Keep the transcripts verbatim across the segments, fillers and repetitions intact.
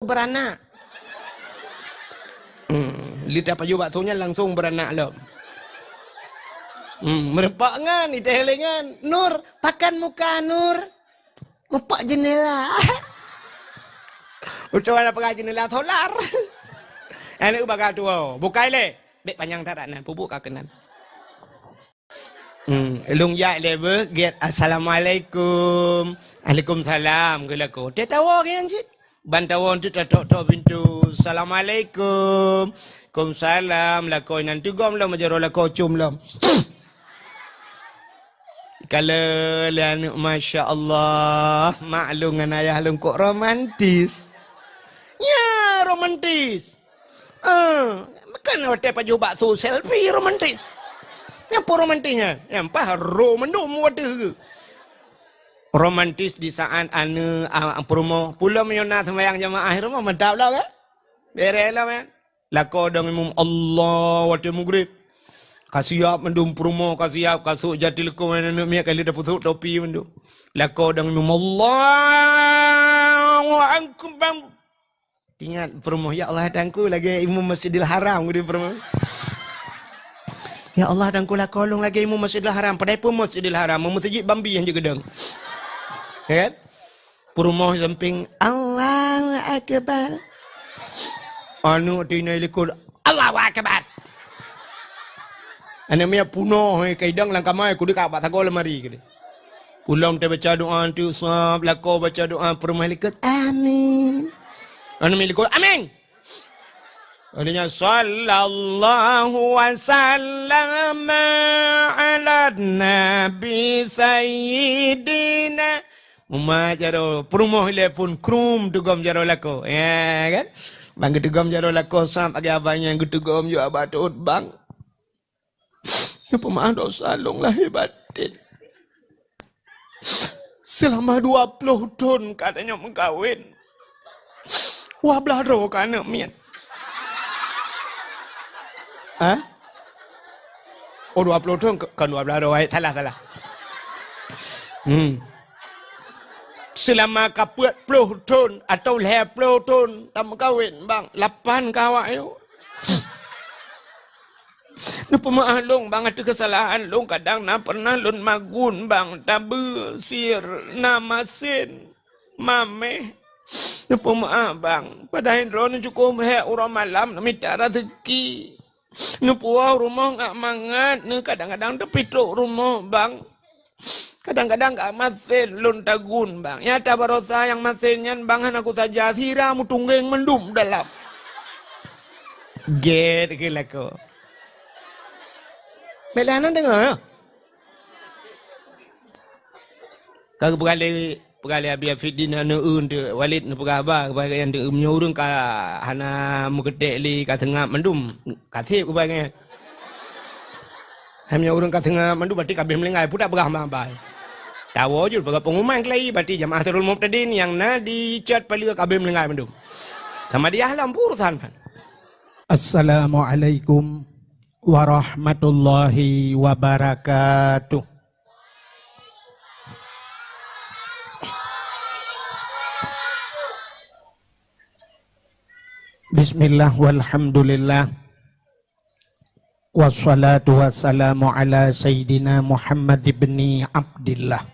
beranak. Hmm, lé tapajoh bakso nyan langsong beranak lom. Hmm, meureumpok ngon, iteh lé ngon. "Nur, pakan muka, Nur." Mupok jeundela. Utoe na peugah jeundela solar. Aneuk baga tuwoe. Bukai lé. Bèk panyang that nan, peubuet ka keunan. Hmm, lôn jak lé beuh, gèt, "Assalamualaikum." "Alaikumsalam," geulaku. Teuh tawoe nyan cit. Ban tawoe teuk tatok-tok pintoe. "Assalamualaikum." "Kumsalam," lakoe nyan teugom lom jaroe lakoe com lom. Kalon lé aneuk, masya Allah, mak lôn ngon ayah lôn kok romantis. Nya romantis. Eh, bukan watèe pajoh bakso selfie romantis. Nyan peue romantis nyan? Nyan paih ro mandum watèe. Romantis di saat aneuk, ah, peurumoh. Pulom meunyoe na sembahyang jamaah di rumoh, mantap lah kan? Bereh lah kan? Lakoe dong imum Allah watèe mugrib. Ka siap mandum peurumoh, ka siap, ka sôk jati leukoe ngon aneuk miet, ka lheueh tapeusôk topi mandum. Lakoe dong imum, "Allahu Akbar." Ingat peurumoh, "Ya Allah, Tuhanku, lagèe imum Masjidil Haram," geudeh peurumoh. "Ya Allah, Tuhanku, lakoe lôn lagèe imum Masjidil Haram." Padahai peue Masjidil Haram, meuseujid Bambi nyang jigeudong. Ya kan? Peurumoh sampéng, "Allahu Akbar." Aneuk teuinai likot, "Allahu Akbar." Aneuk miet punoh, eh, ka idong lam kama, kudéh ka bak sagoe lemari keudéh. Pulom teubaca doa, tu sab, lakoe baca doa, peurumoh likot, "Amin." Aneuk miet likot, "Amin." Akhirnya, "Sallallahu wa sallama ala nabi sayyidina." Uma jaroe, peurumoh ilèe phôn krum teugom jaroe lakoe. Ya kan? Ban geuteugom jaroe lakoe, sab lagèe abang nyan geuteugom, "Yo, abang teuôt, bang. Neupeumaáh dosa lôn lahé batén. Seulama dua ploh thon ka tanyoe meukawen, dua blaih droe ka aneuk miet." Hah? Oh, dua ploh thon, kon dua blaih droe, salah, salah. Hmm. "Seulama ka peuet ploh thon atau lhèe ploh thon tameukawen, bang, lapan ka awaknyoe. Neupeumaáh lôn, bang, ateueh keusalahan lôn, kadang na peureunah lôn magun, bang, tabeue, sir, na masen, maméh. Neupeumaáh, bang. Padahai droeneuh cukôp hék uroe malam neumita raseuki. Neupuwoe rumoh ngat mangat, neuh kadang-kadang teupitrok rumoh, bang. Kadang-kadang ka masen lôn tagun, bang. Nyata barosa nyang masen nyan, bang, hana kusaja, sira meutunggeng mandum dalam." Gèt keu lakoe. Bèk lé hana deungö, ya? Ka geupeugah lé, peugah lé Abi Afiddin aneuk eu teuk Walid neupeugah haba keupada gobnyan teuk, meunyoe ureueng ka hana meukeutek lé ka seungab mandum, ka sép keupada gobnyan. Hai meunyoe ureueng ka seungab mandum, berarti ka abéh meuninggai, peue tapeugah haba-haba. Tawoe jeuet peugah pengumuman keulayi, berarti jamaah Sirul Mubtadin nyang na di Cot Paleue ka abéh meuninggai mandum. Sama diah lom urosan. Assalamualaikum warahmatullahi wabarakatuh. Bismillah walhamdulillah. Wassalatu wassalamu ala sayyidina Muhammad ibni Abdillah.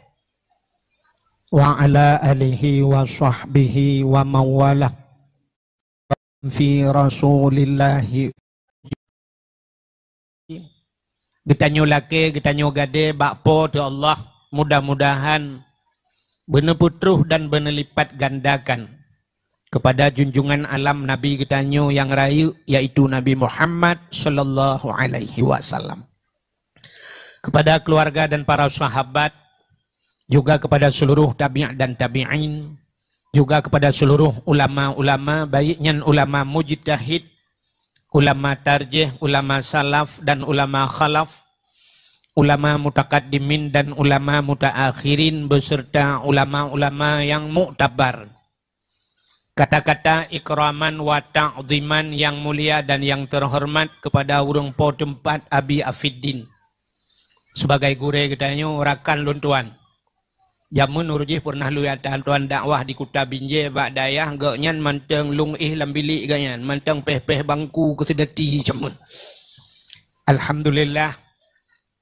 Wa ala alihi wa sahbihi wa mawalah. Fi Rasulillahi. Geutanyoe lakèe, geutanyoe gadée bak Po teu Allah, mudah-mudahan beuneupeutroh dan beuneulipatgandakan keupada junjungan alam Nabi geutanyoe nyang rayeuk, yaitu Nabi Muhammad sallallahu alaihi wasallam. Kepada keluarga dan para sahabat, juga kepada seluruh tabi' dan tabi'in, juga kepada seluruh ulama-ulama, baik nyan ulama mujtahid, ulama tarjih, ulama salaf dan ulama khalaf, ulama mutakaddimin dan ulama mutaakhirin, beserta ulama-ulama yang muktabar. Kata-kata ikraman wa ta'ziman yang mulia dan yang terhormat kepada ureueng po teumpat Abi Afiddin. Sebagai gurée geutanyoe, rakan lôn tuan. Jameun uroe jih pernah lôn yue tan tuan dakwah di Kuta Binjai bak dayah, gobnyan mantong lôn éh lam bilék gobnyan, mantong péh-péh bangku keu seudeuti jameun. Alhamdulillah,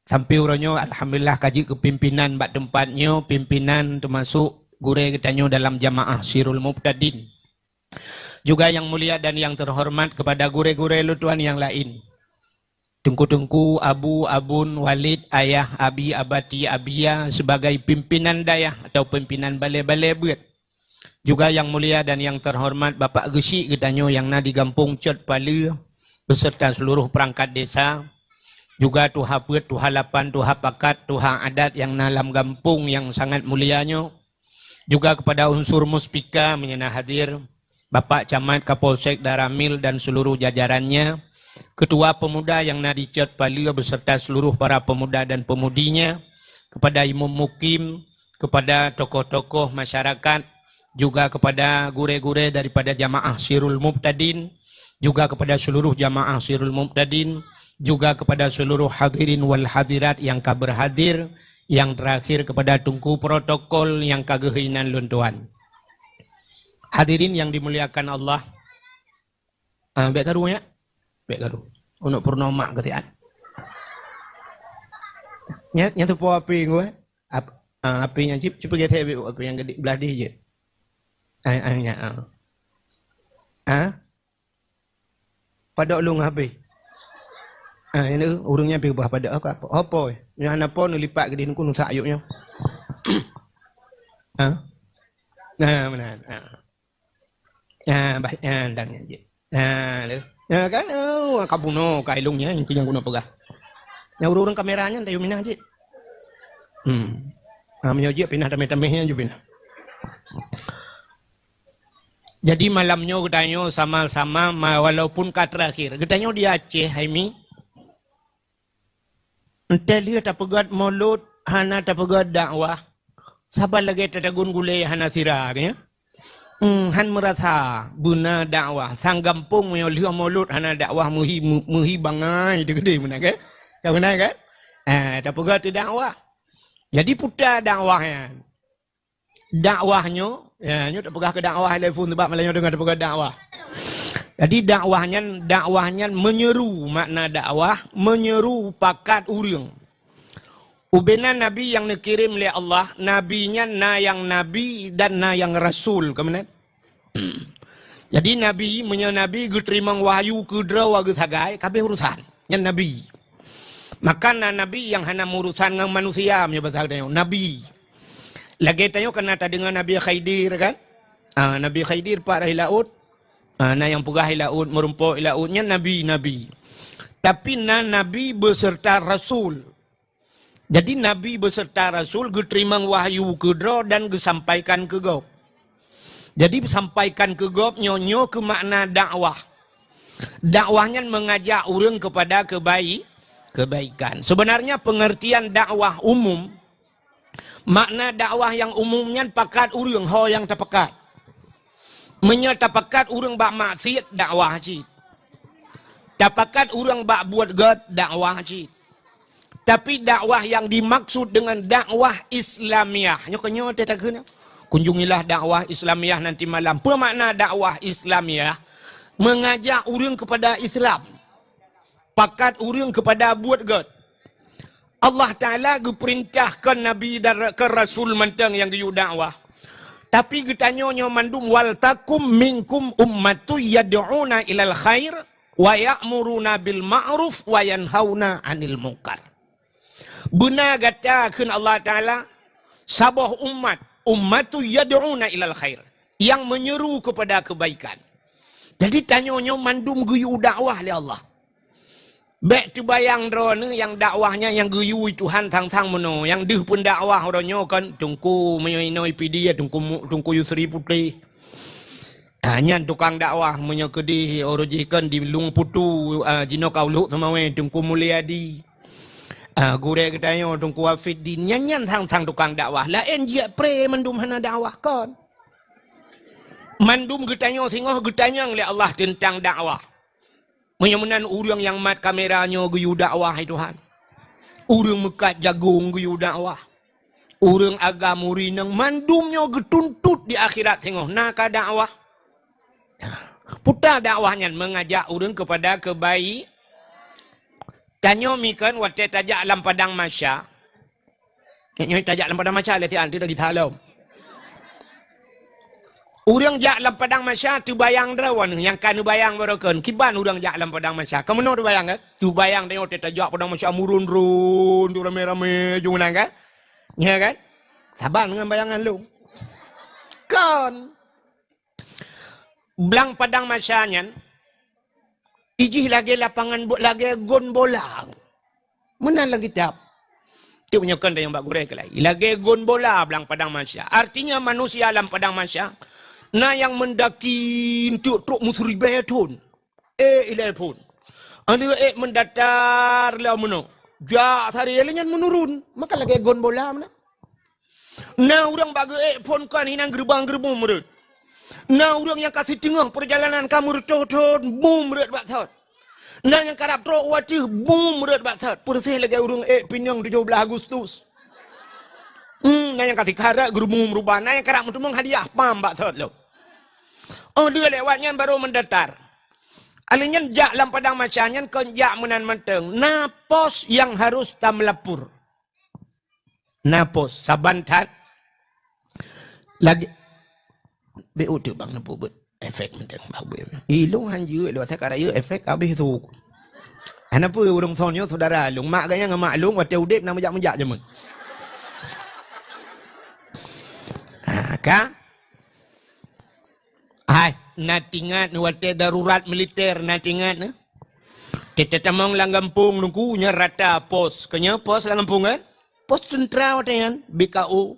sampoe uroe nyoe alhamdulillah ka jeuet keu pimpinan bak teumpat nyoe, pimpinan teumasok gurée geutanyoe dalam jamaah Sirul Mubtadin. Juga yang mulia dan yang terhormat kepada gurée-gurée lôn tuan yang laén. Teungku-teungku, abu, abon, walid, ayah, abi, abati, abia sebagai pimpinan dayah atau pimpinan balée-balée beuet. Juga yang mulia dan yang terhormat Bapak Geuchik geutanyoe nyang na di Gampông Cot Paleue beserta seluruh perangkat desa, juga tuha peuet, tuha lapan, tuha pakat, tuha adat nyang na lam gampông nyang sangat mulia nyoe, juga kepada unsur muspika meunyoe na hadir, Bapak Camat, Kapolsek, Danramil dan seluruh jajarannya, ketua pemuda nyang na di Cot Paleue beserta seluruh para pemuda dan pemudinya, kepada imum mukim, kepada tokoh-tokoh masyarakat, juga kepada gurée-gurée daripada jamaah Sirul Mubtadin, juga kepada seluruh jamaah Sirul Mubtadin, juga kepada seluruh hadirin wal hadirat nyang ka berhadir, yang terakhir kepada teungku protokol nyang ka geuhina lôn tuan. Hadirin yang dimuliakan Allah, ah, bék karu nyak, bék karu. Untuk purnomak ketian. Nyak, nyak tu po api gue. Ap, ah, api nyak cip, cip getek api nyang gede belah dih je. Ah, ah, nyak, ah. Ah? Padok lôn habéh. Ah, ini ureuëng nyan pi bah padok apa? Apa? Nyoe hana po neulipat geudeh nungku nusak ayuk nyoe. Ha? Nah, meunan. Ha. Ah, bah, ah, dang nyan jih. Nah, lé. Nah, kan, oh, ka bunoe ka ilong nyan, nyang keunyang guna peugah. Nyang ureuëng-ureuëng kamera nyan tayu minah jih. Hmm. Ah, meunyoe jih pinah tameh-tameh nyan ju pinah. Jadi malam nyoe geutanyoe sama-sama ma-, walaupun ka terakhir. Geutanyoe di Aceh, hai Mi, entée lheueh tapeugét mulod, hana tapeugét dakwah, saban lagée tatagun gulée hana sira, ya? Hmm, han meurasa beuna dakwah. Sang gampông meunyoe lheueh mulod hana dakwah meuhi, meuhi bangai teugeudeh meunan, kan? Ka meunan, kan? Ah, tapeugét dakwah. Jadi puta dakwah nyan. Dakwah nyoe, ya, nyoe tapeugah keu dakwah lé phon, sebab malam nyoe deungon tapeugah dakwah. Jadi dakwah nyan, dakwah nyan meunyeru, makna dakwah meunyeru pakat ureuëng. Ubena nabi nyang neukirém lé Allah, nabi nyan na nyang nabi dan na nyang rasul, ka meunan? Jadi nabi, meunyoe nabi geuteurimong wahyu keudroe geusagai, ka abéh urusan. Nyan nabi. Maka na nabi nyang hana meurusan ngon manusia, meunyoe basa geutanyoe, nabi. Lagée tanyoe ka na tadeungoe Nabi Khidir, kan? Ah, Nabi Khidir pat di laôt. Ah, na nyang peugah di laôt, meurumpok di laôt, nyan nabi-nabi. Tapi na nabi beserta rasul. Jadi nabi beserta rasul geuteurimong wahyu keudroe dan geusampaikan keu gob. Jadi sampaikan keu gob nyoe, nyoe keu makna dakwah. Dakwah nyan mengajak ureuëng kepada kebai-, kebaikan. Sebenarnya pengertian dakwah umum, makna dakwah nyang umum nyan pakat ureuëng ho nyang tapakat. Meunyoe tapakat ureuëng bak maksiat, dakwah cit. Tapakat ureuëng bak buet gét, dakwah cit. Tapi dakwah nyang dimaksud dengan dakwah Islamiah, nyoe keu nyoe teuh takheun nyoe. Kunjungilah dakwah Islamiah nanti malam. Peue makna dakwah Islamiah? Mengajak ureuëng kepada Islam. Pakat ureuëng kepada buet gét. Allah Taala geupeurintah keu nabi dan ra-, keu rasul mantong nyang geuyue dakwah. Tapi geutanyoe nyoe mandum, "Wal takum minkum ummatun yad'una ilal khair wa ya'muruna bil ma'ruf wa yanhauna 'anil munkar." Beuna gata, kheun Allah Taala, saboh umat, ummatun yad'una ilal khair, nyang meunyeru kepada kebaikan. Jadi tanyoe nyoe mandum geuyue dakwah lé Allah. Bék teubayang droeneuh nyang dakwah nyan nyang geuyue Tuhan sang-sang meunoe, nyang deuh peundakwah uroe nyoe kan Teungku meunyoe inoe I P D, Teungku Mu-, Teungku Yusri Putéh. Ah, nyan tukang dakwah meunyoe keudeh uroe jih kan di Lueng Putu, ah, jinoe ka u Lhok Seumawé, Teungku Mulyadi. Ah, gurée geutanyoe Teungku Wafiddin, nyan, nyan sang-sang tukang dakwah. Laén jeuet pré mandum hana dakwah kon. Mandum geutanyoe singoh geutanyong lé Allah teuntang dakwah. Meunyoe meunan ureuëng nyang mat kamera nyoe geuyue dakwah, hai Tuhan. Ureuëng meukat jagong geuyue dakwah. Ureuëng agam, ureuëng inong, mandum nyoe geutuntot di akhirat singoh na ka dakwah. Puta dakwah nyan mengajak ureuëng kepada kebaik. Tanyoe mikan watée tajak lam padang mahsya. Nyoe tajak lam padang mahsya lé sian tu lagi salom. Ureuëng jak lam padang mahsya teubayang droe nyang ka neubayang baroe kon. Kiban ureuëng jak lam padang mahsya. Ka meunoe teubayang kan? Teubayang tanyoe watée tajak padang mahsya murun-run tu ramé-ramé jong nan kan? Nya kan? Saban ngon bayangan lôn. Kon. Blang padang mahsya nyan ijih lagée lapangan bo-, lagée gon bola. Meunan lam kitab. Teuk nyoe kon nyang bak gurée keulai. Lagée gon bola blang padang mahsya. Artinya manusia lam padang mahsya na nyang meundaki untuk trok meusiribée thon. Ék ilée phon. Aneuk ék meudatar lom meunoe. Jak sari lé nyan meunurun. Maka lagée gon bola meunan. Na ureuëng bak geuék phon kon hinan geurubang-geurubum rot. Na ureuëng nyang ka siteungoh peurjalanan ka meureutoh thon bum rot bak sot. Na nyang karab trok u ateueh bum rot bak sot. Peureuseh lagée ureuëng ék pineung tujoh blaih Agustus. Hmm, na nyang ka sikarat geurubum rubah, na nyang karab meuteumong hadiah pam bak sot lom. Oh, dua lewat nyan baru meudatar. Aleuh nyan jak lam padang mahsya nyan kon jak meunan mantong. Na pos nyang harus tameulapor. Na pos saban that. Lagi. Bék uteuk bang neupeubuet efek mantong bak buet. Ilong hanjeuet lewat saya karaya efek habéh tu. Hana peue ureuëng son nyoe saudara lôn. Mak gaya ngon mak lôn watée udeb na meujak-meujak jameun. Ha, ka? Hai, na tingat ni watée darurat militer na tingat ni. Kita tamong lam gampông nungku nya rata pos. Kenya pos lam gampông kan? Pos tentera watée nyan, B K O.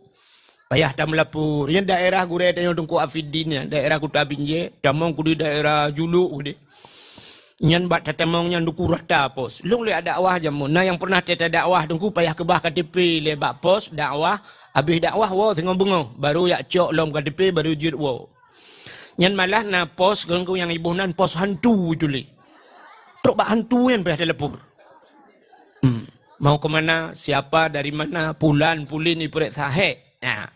Payah tameulapor. Nyan daerah gurée tanyoe Teungku Afiddin nyan, daerah Kuta Binjai, tamong ku di daerah Juluk ku di. Nyan bak tatamong nyan duku rata pos. Lôn lé dakwah jameun. Na nyang pernah teuta dakwah teungku payah keubah K T P lé bak pos dakwah. Habéh dakwah woe singoh beungoh. Baru yak cok lom K T P baru jeuet woe. Nyan malah na pos teungku nyang iboh nan pos hantu itu lé. Trok bak hantu nyan payah telepon. Hmm. Mau ke mana, siapa, dari mana, pulan, pulin ipeurek sahek. Nah.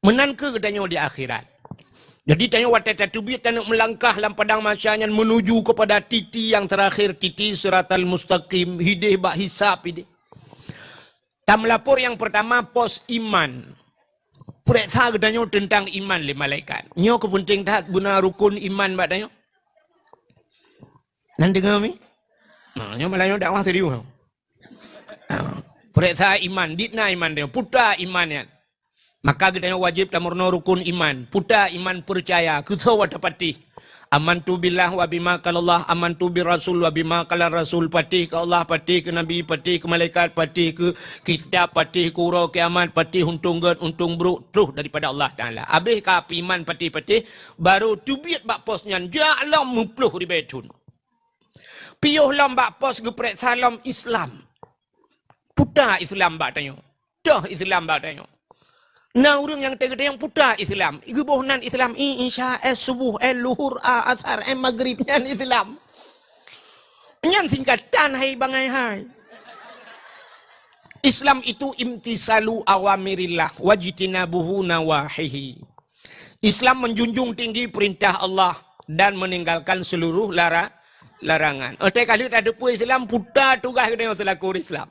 Meunan keu geutanyoe di akhirat. Jadi tanyoe watée tateubiet taneuk meulangkah lam padang mahsya nyan menuju kepada titi yang terakhir, titi siratal mustaqim, hideh bak hisab ideh. Tameulapor nyang pertama pos iman. Peuriksa geutanyoe tentang iman lé malaikat. Nyoe keupeunténg that beuna rukun iman bak tanyoe. Nan deungoe mi? Nah, nyoe malah nyoe dakwah serius. Peuriksa iman, dit na iman tanyoe, puta iman nyan. Maka geutanyoe wajéb tameurunoe rukun iman. Puta iman peucaya, keu soe tapatéh. Amantu billah wa bima qalallah, amantu bir rasul wa bima qalar rasul, patéh keu Allah, patéh keu Nabi, patéh keu malaikat, patéh keu kitab, patéh keu uroe kiamat, patéh untông gét, untông brôk, troh daripada Allah Taala. Abéh ka iman patéh-patéh, baru teubiet bak pos nyan, jak lom meuploh ribée thon. Piôh lom bak pos geupeuriksa lom Islam. Puta Islam bak tanyoe. Toh Islam bak tanyoe. Na ureuëng nyang teugeutanyong puta Islam. Geuboh nan Islam, i, Isya, eh, Suboh, eh, Luhur, a, Asar, eh, Magrib. Nyan Islam. Nyan singkatan hai bangai hai. Islam itu imtisalu awamirillah wajtinabuhu nawahihi. Islam menjunjung tinggi perintah Allah dan meninggalkan seluruh lara-, larangan. Otai ka lheueh tateupeue Islam, puta tugaih geutanyoe seulaku ureuëng Islam.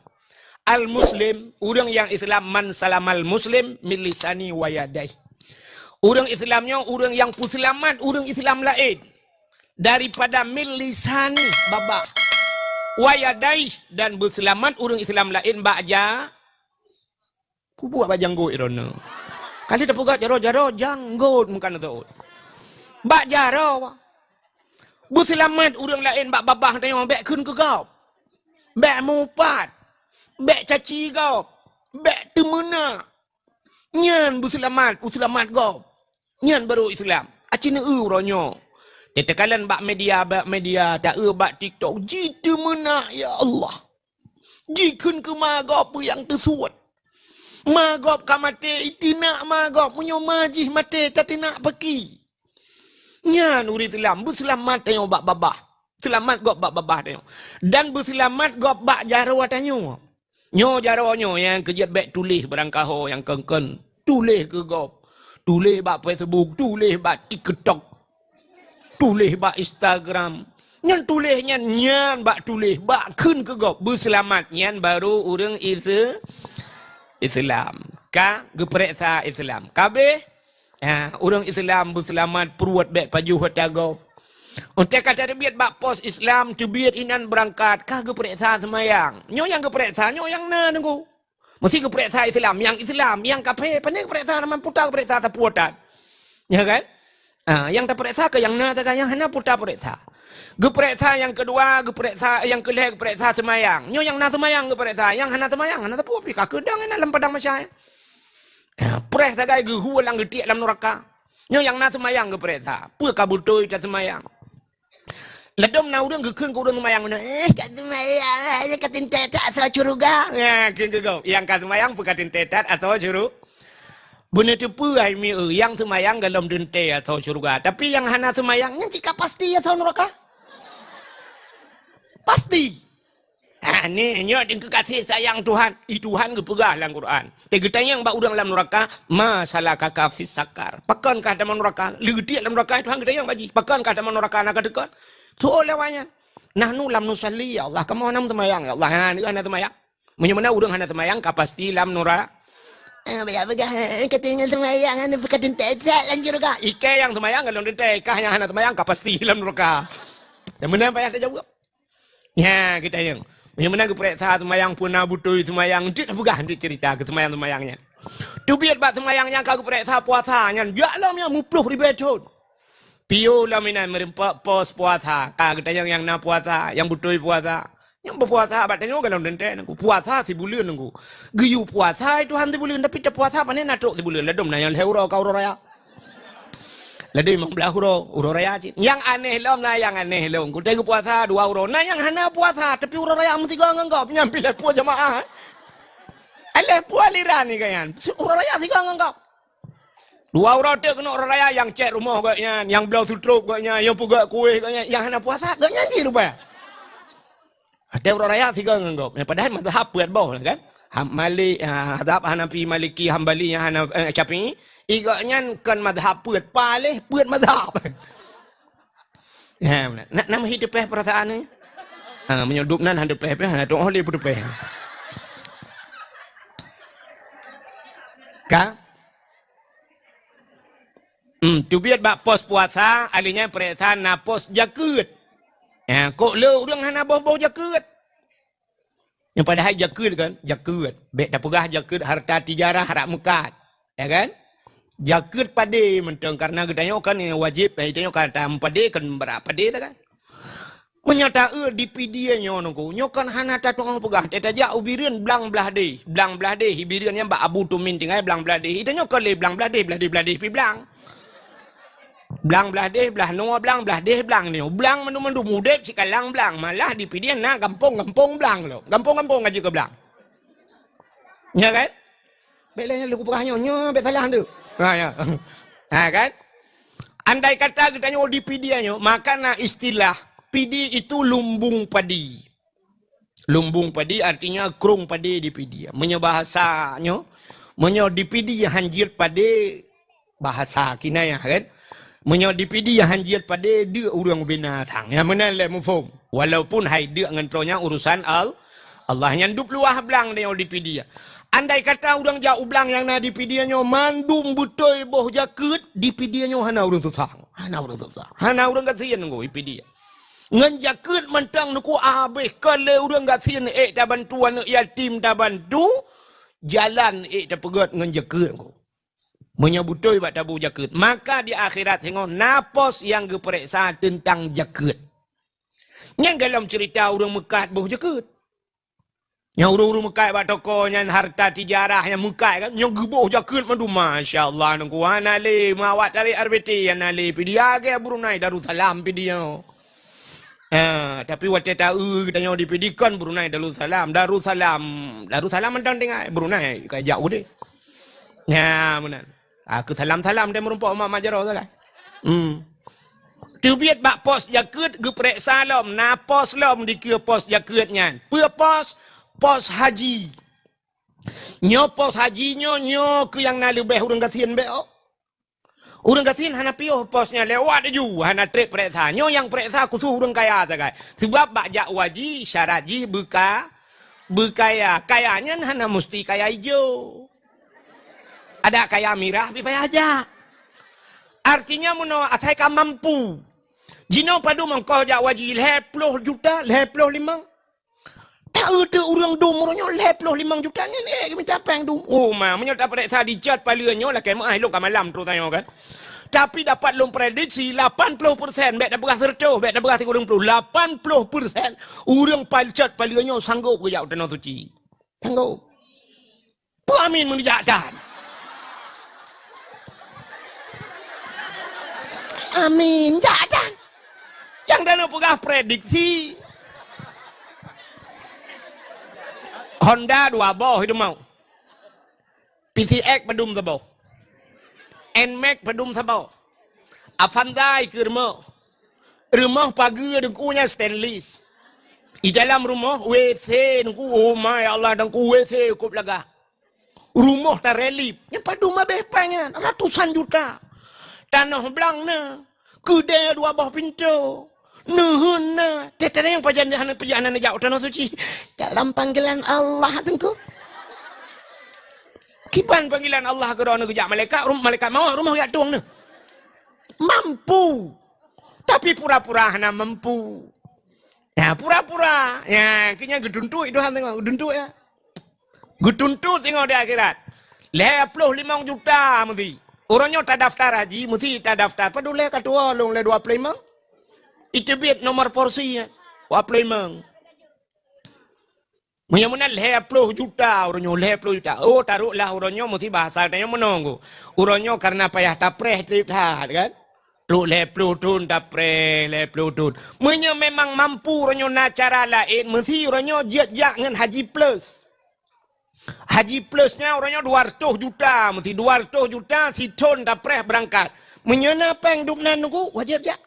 Al-Muslim, ureuëng nyang Islam, man salamal Muslim min lisani wa yadaih. Ureuëng Islam nyoe ureuëng nyang peuseulamat ureuëng Islam laén daripada min lisani babah, wa yadaih, dan beuseulamat ureuëng Islam laén bak ja-, Kubuak bak janggot droeneuh. Kali tapeugah jaroe-jaroe janggot meukan teuôt. Bak jaroe. Beuseulamat ureuëng laén bak babah tanyoe bék kheun keu gob. Bék mupat. Bék caci gob. Bék teumeunak. Nyan beuseulamat, beuseulamat gob. Nyan baru Islam. Aci neu-eu uroe nyoe. Teuteukalen bak media, bak media, ta-eu bak TikTok. Jiteumeuna, ya Allah. Jikheun keu ma gob peue nyang teusuet. Ma gob ka maté, iteunak ma gob. Meunyoe ma jih maté, tateunak paki. Nyan ureuëng Islam, beuseulamat tanyoe bak babah. Seulamat gob bak babah tanyoe. Dan beuseulamat gob bak jaroe tanyoe. Nyoe jaroe nyoe nyang keujeuet bèk tuléh barangkaho nyang kon-kon. Tuléh keu gob. Tuléh bak Facebook, tuléh bak TikTok. Tuléh bak Instagram. Nyan tuléh nyan, nyan bak tuléh, bak kheun keu gob. Beuseulamat nyan baru ureueng Ise-, Islam. Ka geupareksa Islam. Ka abéh, ha, ureueng Islam beuseulamat, pruet bèk pajoh ata gob. Watèe ka teubiet bak pos Islam, teubiet inan beurangkat, ka geupareksa seumayang. Nyoe nyang geupareksa, nyoe nyang na nunggu. Meusti geupareksa Islam, nyang Islam, nyang kafé, pane geupareksa, nama puta geupareksa sapeue that. Ya kan? Ah, nyang tapareksa keu nyang na sagai, nyang hana puta pareksa. Geupareksa nyang keudua, geupareksa nyang keulhèe, geupareksa seumayang. Nyoe nyang na seumayang geupareksa, nyang hana seumayang hana sapeue pih ka keudang inan lam padang mahsyar. Ah, preh sagai geuhue lam geutiek lam nuraka. Nyoe nyang na seumayang geupareksa, peue ka beutôi taseumayang. Ladôm na ureueng geukheun keu ureueng seumayang, "Eh, ka seumayang, eh, ka teuntèe that asoe syeuruga." Ya, kheun keu gob, nyang ka seumayang peue ka teuntèe that asoe syeuruga. Beuneuteupeu hai mieu, nyang seumayang gohlom teuntèe asoe syeuruga, tapi nyang hana seumayang nyan cit ka pasti asoe nuraka. Pasti. Ah, ni, nyoe dikeue kasih sayang Tuhan. I Tuhan geupeugah lam Quran. Teugeutanyong bak ureueng lam nuraka, "Ma salakaka fis sakar?" Pakon kah tamong nuraka? Leugeutiek lam nuraka, Tuhan geutanyong bak jih. Pakon kah tamong nuraka na ka teukon? Tuwoe lewat nyan. "Nahnu lam nusalli, ya Allah." Kamoe hana seumayang, ya Allah. Ha, nyoe hana seumayang. Meunyoe meunan ureueng hana seumayang, ka pasti lam nura-, eh, baya peugah, eh, ka teuntèe seumayang, hana peue ka teuntèe that lam syeuruga. Ikei nyang seumayang gohlom teuntèe, kah nyang hana seumayang ka pasti lam nuraka. Dan meunan payah tajaweueb. Nya, geutanyong. Meunyoe meunan geupareksa seumayang peue na beutôi seumayang, jeuet peugah, jeuet ceurita keu seumayang-seumayang nyan. Teubiet bak seumayang nyang ka geupareksa puasa nyan, jak lom nyan meuploh ribèe thon. Piôh lom inan meureumpok pos puasa. Ka geutanyong nyang na puasa, nyang beutôi puasa. Nyang beupuasa bak tanyoe gohlom teuntèe nunggu. Puasa sibuleuen nunggu. Geuyue puasa Tuhan sibuleuen, tapi tapuasa pane na trok sibuleuen. Ladôm na nyang lhèe uroe ka uroe raya. Ladôm limong blah uroe, uroe raya cit. Nyang aneh lom na nyang aneh lom. Geutanyoe puasa dua uroe. Na nyang hana puasa, tapi uroe raya meusigoe ngon gob. Nyan pih lhèe ploh jeumaah, eh. Lhèe ploh aliran ni kan nyan. Uroe raya sigoe ngon gob. Dua uroe teuk keunoe uroe raya, nyang cèt rumoh gobnyan, nyang bloe sutrop gobnyan, nyang peugöt kueh gobnyan, nyang hana puasa gobnyan cit rupanya. Watèe uroe raya sigoe ngon gob. Padahai mazhab peuet boh kan? Ha, Malik, ha, mazhab Hanafi, Maliki, Hambali, nyang hana, eh, Syafi'i. I gobnyan kon mazhab peuet, paléh peuet mazhab. Ha, meunan. Nak, nak meuhi teupèh peurasaan ni? Ha, meunyoe dub nan han teupèh, pèh, hana tu'oh lé peuteupèh. Ka? Hmm, teubiet bak pos puasa, ahli nyan peuriksa na pos jakeuet. Ha, kok le ureueng hana boh-boh jakeuet? Nyang padahai jakeuet kan, jakeuet. Bèk tapeugah jakeuet harta tijarah rab meukat. Ya kan? Jakeuet padé mantong, karena geutanyoe kan nyang wajéb, geutanyoe kan tam padé, kan brat padé ta kan. Meunyoe ta-eu di Pidie nyoe nungku, nyoe kan hana tatu'oh peugah, ta-, tajak u Bireuen blang blah deh, blang blah deh, i Bireuen nyan bak Abu Tumin tinggai blang blah deh. Geutanyoe kon lé blang blah deh, blah deh, blah deh pi blang. Blang blah deh, blah noe blang, blah deh blang nyoe. Blang mandum-mandum udép sikalang blang, malah di Pidie na gampông-gampông blang lom. Gampông-gampông ka jeuet keu blang. Ya kan? Bèk lé lôn peugah nyoe, nyoe bèk salah tu. Ha, ya. Ha, kan? Andai kata geutanyoe di Pidie nyoe, maka na istilah, Pidie itu lumbung padi. Lumbung padi artinya krông padé di Pidie. Meunyoe bahasa nyoe, meunyoe di Pidie han jeuet padé, bahasa kinayah kan? Meunyoe di Pidie han jeuet padé, deuk ureueng binatang. Nyang meunan lé muphom. Walaupun hai deuk ngon troh nyan urusan Al-, Allah. Nyan dub luwah blang nyoe di Pidie. Andai kata ureueng jak u blang nyang na di Pidie nyoe mandum beutôi boh jakeuet, di Pidie nyoe hana ureueng susah. Hana ureueng susah. Hana ureueng gasien nunggu di Pidie. Ngon jakeuet mantong nungku habéh, kon lé ureueng gasien ék tabantu, aneuk yatim tabantu, jalan ék tapeugöt ngon jakeuet nungku. Meunyoe beutôi bak tabu jakeuet, maka di akhirat singoh na pos nyang geupareksa teuntang jakeuet. Nyan golom ceurita ureueng meukat boh jakeuet. Nyang ureueng-ureueng meukat bak toko nyan harta tijarah nyang meukat kan, nyang geuboh jakeuet mandum, masya Allah, nungku hana lé, meuawak tarek R B T hana lé, Pidie agé Brunei Darussalam Pidie nyoe. Ha, tapi watèe ta-eu geutanyoe di Pidie kon Brunei Darussalam, Darussalam, Darussalam mantong tinggai, Brunei ka jak udeh. Nya, meunan. Ah, keu salam-salam teuh meurumpok mak-mak jaroe sagai. Hmm. Teubiet bak pos jakeuet geupareksa lom, na pos lom dikeue pos jakeuet nyan. Peue pos? Pos haji. Nyoe pos haji nyoe, nyoe keuh nyang na leubeh ureuëng gasien bék, oh. Ureuëng gasien hana piôh pos nyan, lewat laju, hana treb pereksa. Nyoe nyang pereksa khusus ureuëng kaya sagai. Sebab bak jak haji, syarat jih beuka-, beukaya. Kaya nyan hana musti kaya ijo. Ada kaya mirah pih payah jak. Artinya meunoe asai ka mampu. Jinoe padum ongkoh jak haji, lhée ploh juta, lhée ploh limong. Tak ada ureuëng dum uroe nyoe lhée ploh limong juta nyan, eh, mita péng dum. Oh ma, meunyoe tapereksa di cot paleue nyoe lakée meuáh lôn ka malam troh tanyoe kan. Tapi dapat lôn prediksi lapan ploh persen, bék tapeugah seureutôh, bék tapeugah sikureueng ploh, lapan ploh persen ureuëng pal-, cot paleue nyoe sanggôp geujak u Tanoh Suci. Sanggôp. Peu amin meunijak tan. Amin, jak tan. Nyang Tanoh peugah prediksi. Honda dua boh itu mau. P C X padum saboh. Nmax padum saboh. Avanza ikeu rumoh. Rumoh pageue teungku nyan stainless. Di dalam rumoh W C teungku, oh my Allah, teungku W C kop lagak. Rumoh tarelip. Nyan padum abéh péng nyan, ratusan juta. Tanoh blang na, keudée dua boh pintoe. Neuheun na, teuh-teuh nyang pajan hana peujan hana jak u Tanoh Suci. Dalam panggilan Allah teungku. Kiban panggilan Allah keu droeneuh geujak malaikat, rum-, malaikat mawöt rumoh jak tueng neuh. Mampu. Tapi pura-pura hana mampu. Ya, pura-pura. Ya, keu nyan geutuntut Tuhan tengok, geutuntut ya. Geutuntut tengok di akhirat. Lhée ploh limong juta meusi. Uroe nyoe tadaftar haji, meusi tadaftar. Padum lé ka tuwoe lôn lé dua ploh limong. Iteubiet nomor porsi ya. Dua ploh limong. Meunyoe meunan lhée ploh juta uroe nyoe, lhée ploh juta. Oh, taroklah uroe nyoe meusi bahasa tanyoe meunoe. Uroe nyoe karena payah tapreh treb that kan. Trok lhée ploh thon tapreh, lhée ploh thon. Meunyoe memang mampu uroe nyoe na cara laén, meusi uroe nyoe jeuet jak ngon haji plus. Haji plus nyan uroe nyoe dua ratus juta, meusi dua ratus juta sithon tapreh beurangkat. Meunyoe na péng dum nan nunggu, wajéb jak.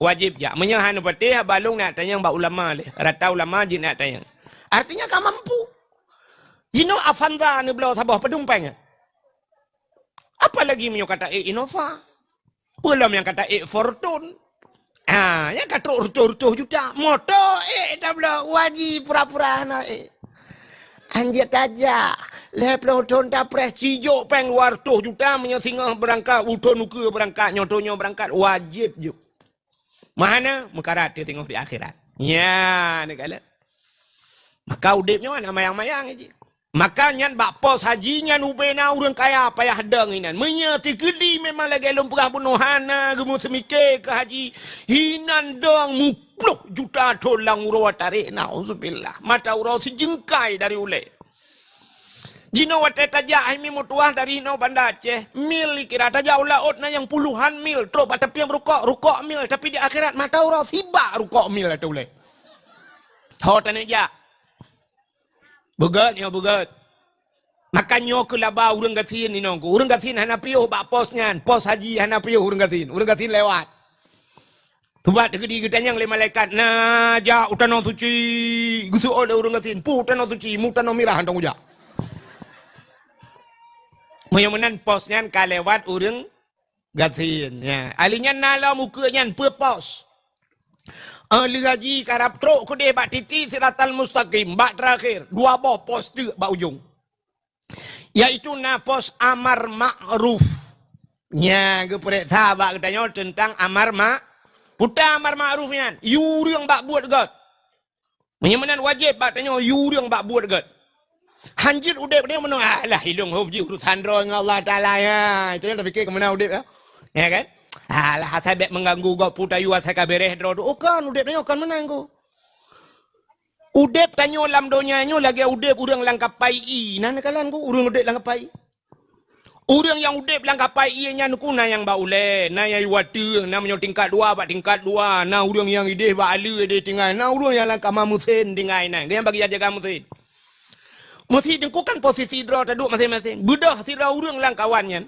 Wajéb jak. Meunyoe hana patéh, haba lôn neuk tanyong bak ulama lé. Rata ulama jeuet neuk tanyong. Artinya ka mampu. Jinoe Avanza neubloe saboh padum péng nyan. Apalagi meunyoe ka taék Innova. Peue lom nyang ka taék Fortuner. Ha, nyang ka trok reutôh-reutôh juta. Moto ék tabloe, haji pura-pura hana ék. Anjeut tajak, lhée ploh thon tapreh sijok péng dua reutôh juta meunyoe singoh beurangkat, u thon ukeue beurangkat, nyoe thon nyoe beurangkat, wajéb jok. Meuhana, meukarat teuh singoh di akhirat. Nya, neukalon. Maka udeb nyoe hana mayang-mayang jih. Maka nyan bak pos haji nyan ubena ureuëng kaya payah dong inan. Meunyoe teukeudi memang lagée lôn peugah bunoe hana geumeuseumike keu haji, inan dong muploh juta thon lam uroe tarék, nauzubillah. Mata uroe sijeungkai dari ulée. Jinoe watée tajak hai mi meutuwah dari inoe Banda Aceh, mil dikira tajak u laôt na nyang puluhan mil, trok bak tapieng rukok, rukok mil, tapi di akhirat mata uroe sibak rukok mil ateueh ulée. Ho taneuk jak. Beugét nyoe beugét. Maka nyoe keuh laba ureuëng gasien inong ku. Ureuëng gasien hana piôh bak pos nyan. Pos haji hana piôh ureuëng gasien. Ureuëng gasien lewat. Tubat teukeudi geutanyong lé malaikat, "Na jak u Tanoh Suci?" Geuseuôt lé ureuëng gasien, "Peue u Tanoh Suci? Mu Tanoh Mirah hantong ujak." Meunyoe meunan pos nyan ka lewat ureuëng gasien. Ya. Ahli nyan na lom ukeue nyan peue pos. Ahli haji karab trok keudeh bak titi Siratal Mustaqim, bak terakhir, dua boh pos teuk bak ujong. Yaitu na pos amar ma'ruf. Nya, geupeuriksa bak geutanyoe teuntang amar ma-, peue amar ma'ruf nyan? Yue ureuëng bak buet gét. Meunyoe meunan wajéb bak tanyoe yue ureuëng bak buet gét. Hanjeuet udeb nyoe meunoe, "Alah, ilong hom jih urusan droe ngon Allah Taala ya." Itu yang terfikir kemana udeb ya. Ya kan? "Alah, asai bék mengganggu gop peue tayue asai ka bereh droe tu." Oh, kan udeb nyoe kan menang ko. Udeb tanyoe lam donya nyoe lagée udeb ureuëng lam kapai ie. Na neukalon ku ureuëng udeb lam kapai ie. Ureuëng nyang udeb lam kapai ie nyan ku na nyang bak ulée, na nyang i wateueng, na meunyoe tingkat dua bak tingkat dua, na ureuëng nyang ideh bak aleue ideh tinggai, na ureuëng nyang lam kama meusén tinggai na, nyang bagi jaga meusén. Meusi teungku kan posisi droe taduek maséng-maséng. Beudôh sidroe ureuëng lam kawan nyan.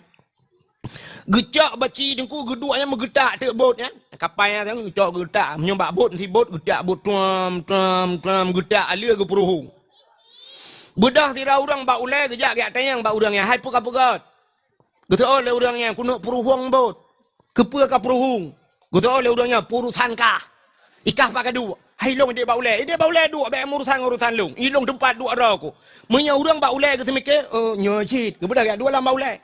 Geucok baci teungku geuduek nyan meugeutak teuk bot nyan. Kapai nyan geucok geutak. Meunyoe bak bot, meusi bot geutak bot tuam, tuam, tuam, geutak aleue geupeuruhu. Beudôh sidroe ureuëng bak ulée geujak geutanyong bak ureuëng nyan, "Hai, peue ka peugét?" Geuseuôt lé ureuëng nyan, "Keuneuk peuruhueng bot." "Keupeue ka peuruhueng?" Geuseuôt lé ureuëng nyan, "Peurusan kah." "I kah pat ka duek?" "Hai, ilôn idéh bak ulée." "Idéh bak ulée duek, bék meurusan ngon urusan lôn. Ilôn teumpat duek droe ku." Meunyoe ureuëng bak ulée geuseumiké, "Oh, nyoe cit." Geubeudôh geujak duek lam bak ulée.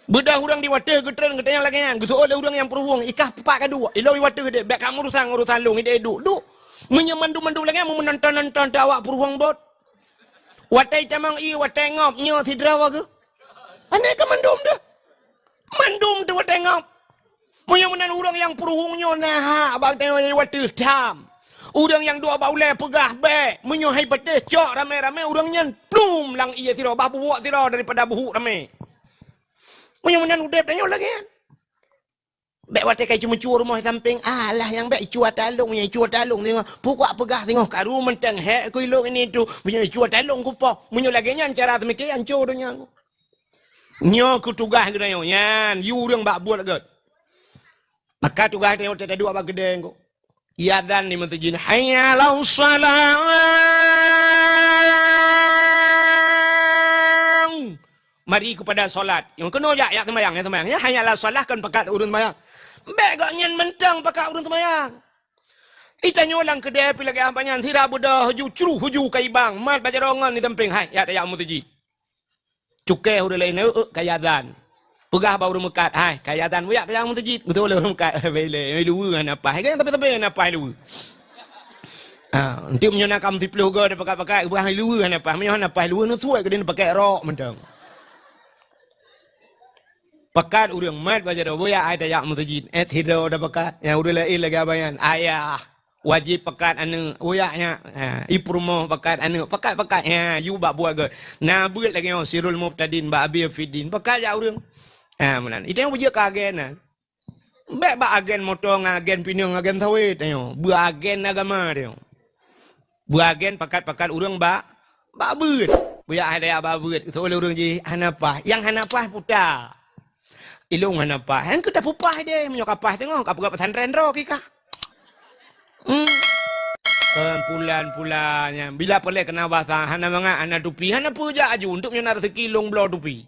Beudôh ureuëng di watée geutreun geutanyong lagée nyan, geuseuôt lé ureuëng nyang peuruhueng, "I kah pat ka duek?" "Ilôn i watée idéh." "Bék ka meurusan ngon urusan lôn, idéh duek." Duek. Meunyoe mandum-mandum lagée nyan, meunonton-nonton teuh awak peuruhueng bot. Watée tamong ié, watée ngop, nyoe sidroe geuh. Aneh ka mandum teuh. Mandum teuh watée ngop. Meunyoe meunan ureuëng nyang peuruhueng nyoe na hak bak tanyoe watée tham. Ureuëng nyang duek bak ulée peugah bék, meunyoe hai patéh cok ramé-ramé ureuëng nyan plum lam ié sidroe, bah buwok sidroe daripada buhuk ramé. Meunyoe meunan udeb tanyoe lagée nyan. Bék watée ka cuma cue rumoh sampéng, "Alah, nyang bék cue talong, nyang cue talong singoh." Pukok peugah singoh, "Karu mantong hék ku ilong ini tu, meunyoe cue talong kupoh." Meunyoe lagée nyan cara seumike, ancô donya. Nyoe keu tugaih geutanyoe nyan, yue ureuëng bak buet gét. Maka tugaih tanyoe taduek bak keudée nyoe. Iazan di meuseujid, "Hayya 'alas shalah." Mari kepada salat. Nyang keunoe jak, jak seumayang, jak seumayang. Ya, hayya 'alas shalah kon pakat ureuëng seumayang. Bék gobnyan mantong pakat ureuëng seumayang. Itanyoe lam keudée pih lagée haba nyan, sira beudôh huju cruh huju ka ibang, mat bak jaroe ngon di sampéng, "Hai, jak tajak meuseujid." Cukée ureuëng laén, "Euk, euk, ka iazan." Peugah bak ureuëng meukat, "Hai, ka iazan, bujak tajak meuseujid." Geutôi lé ureuëng meukat, "Hai, bèk lé, hai luweue hana paih." Kan tapi-tapi hana paih luweue. Ha, enteuk meunyoe na kamoe siplôh goe tapakat-pakat, peugah hai luweue hana paih. Meunyoe hana paih luweue, neusuai keu dia pakai rok mantong. Pakat ureuëng mat bak jaroe, "Bujak hai tajak meuseujid." Eh, sidroe tapakat. Nyang ureuëng laén lagée haba nyan, "Ayah." Wajéb pakat aneuëk, bujak nyak. Ha, i peurumoh pakat aneuëk, pakat-pakat. Ha, yue bak buet gét. Na beuet lagée nyoe, Sirul Mubtadin, bak Abi Afiddin. Pakat jak ureuëng. Ha, meunan. Itanyoe beujeuet keu agen nyan. Bék bak agen moto ngon agen pineung, agen sawét tanyoe. Beuagen agama tanyoe. Beuagen pakat-pakat ureuëng bak, bak beuet. Bujak hai tajak bak beuet. Soe lé ureuëng jih hana paih. Nyang hana paih puta. Ilong hana paih. Nyang keu tapeupaih deh, meunyoe ka paih teungoh, ka peugah pesantren droe kikah. Hmm. Kan pulan-pulan nyan. Bila peureulée keunan basa, hana mangat, hana tupi, hana peue jak aju. Untuk nyoe na rezeki ilong bloe tupi.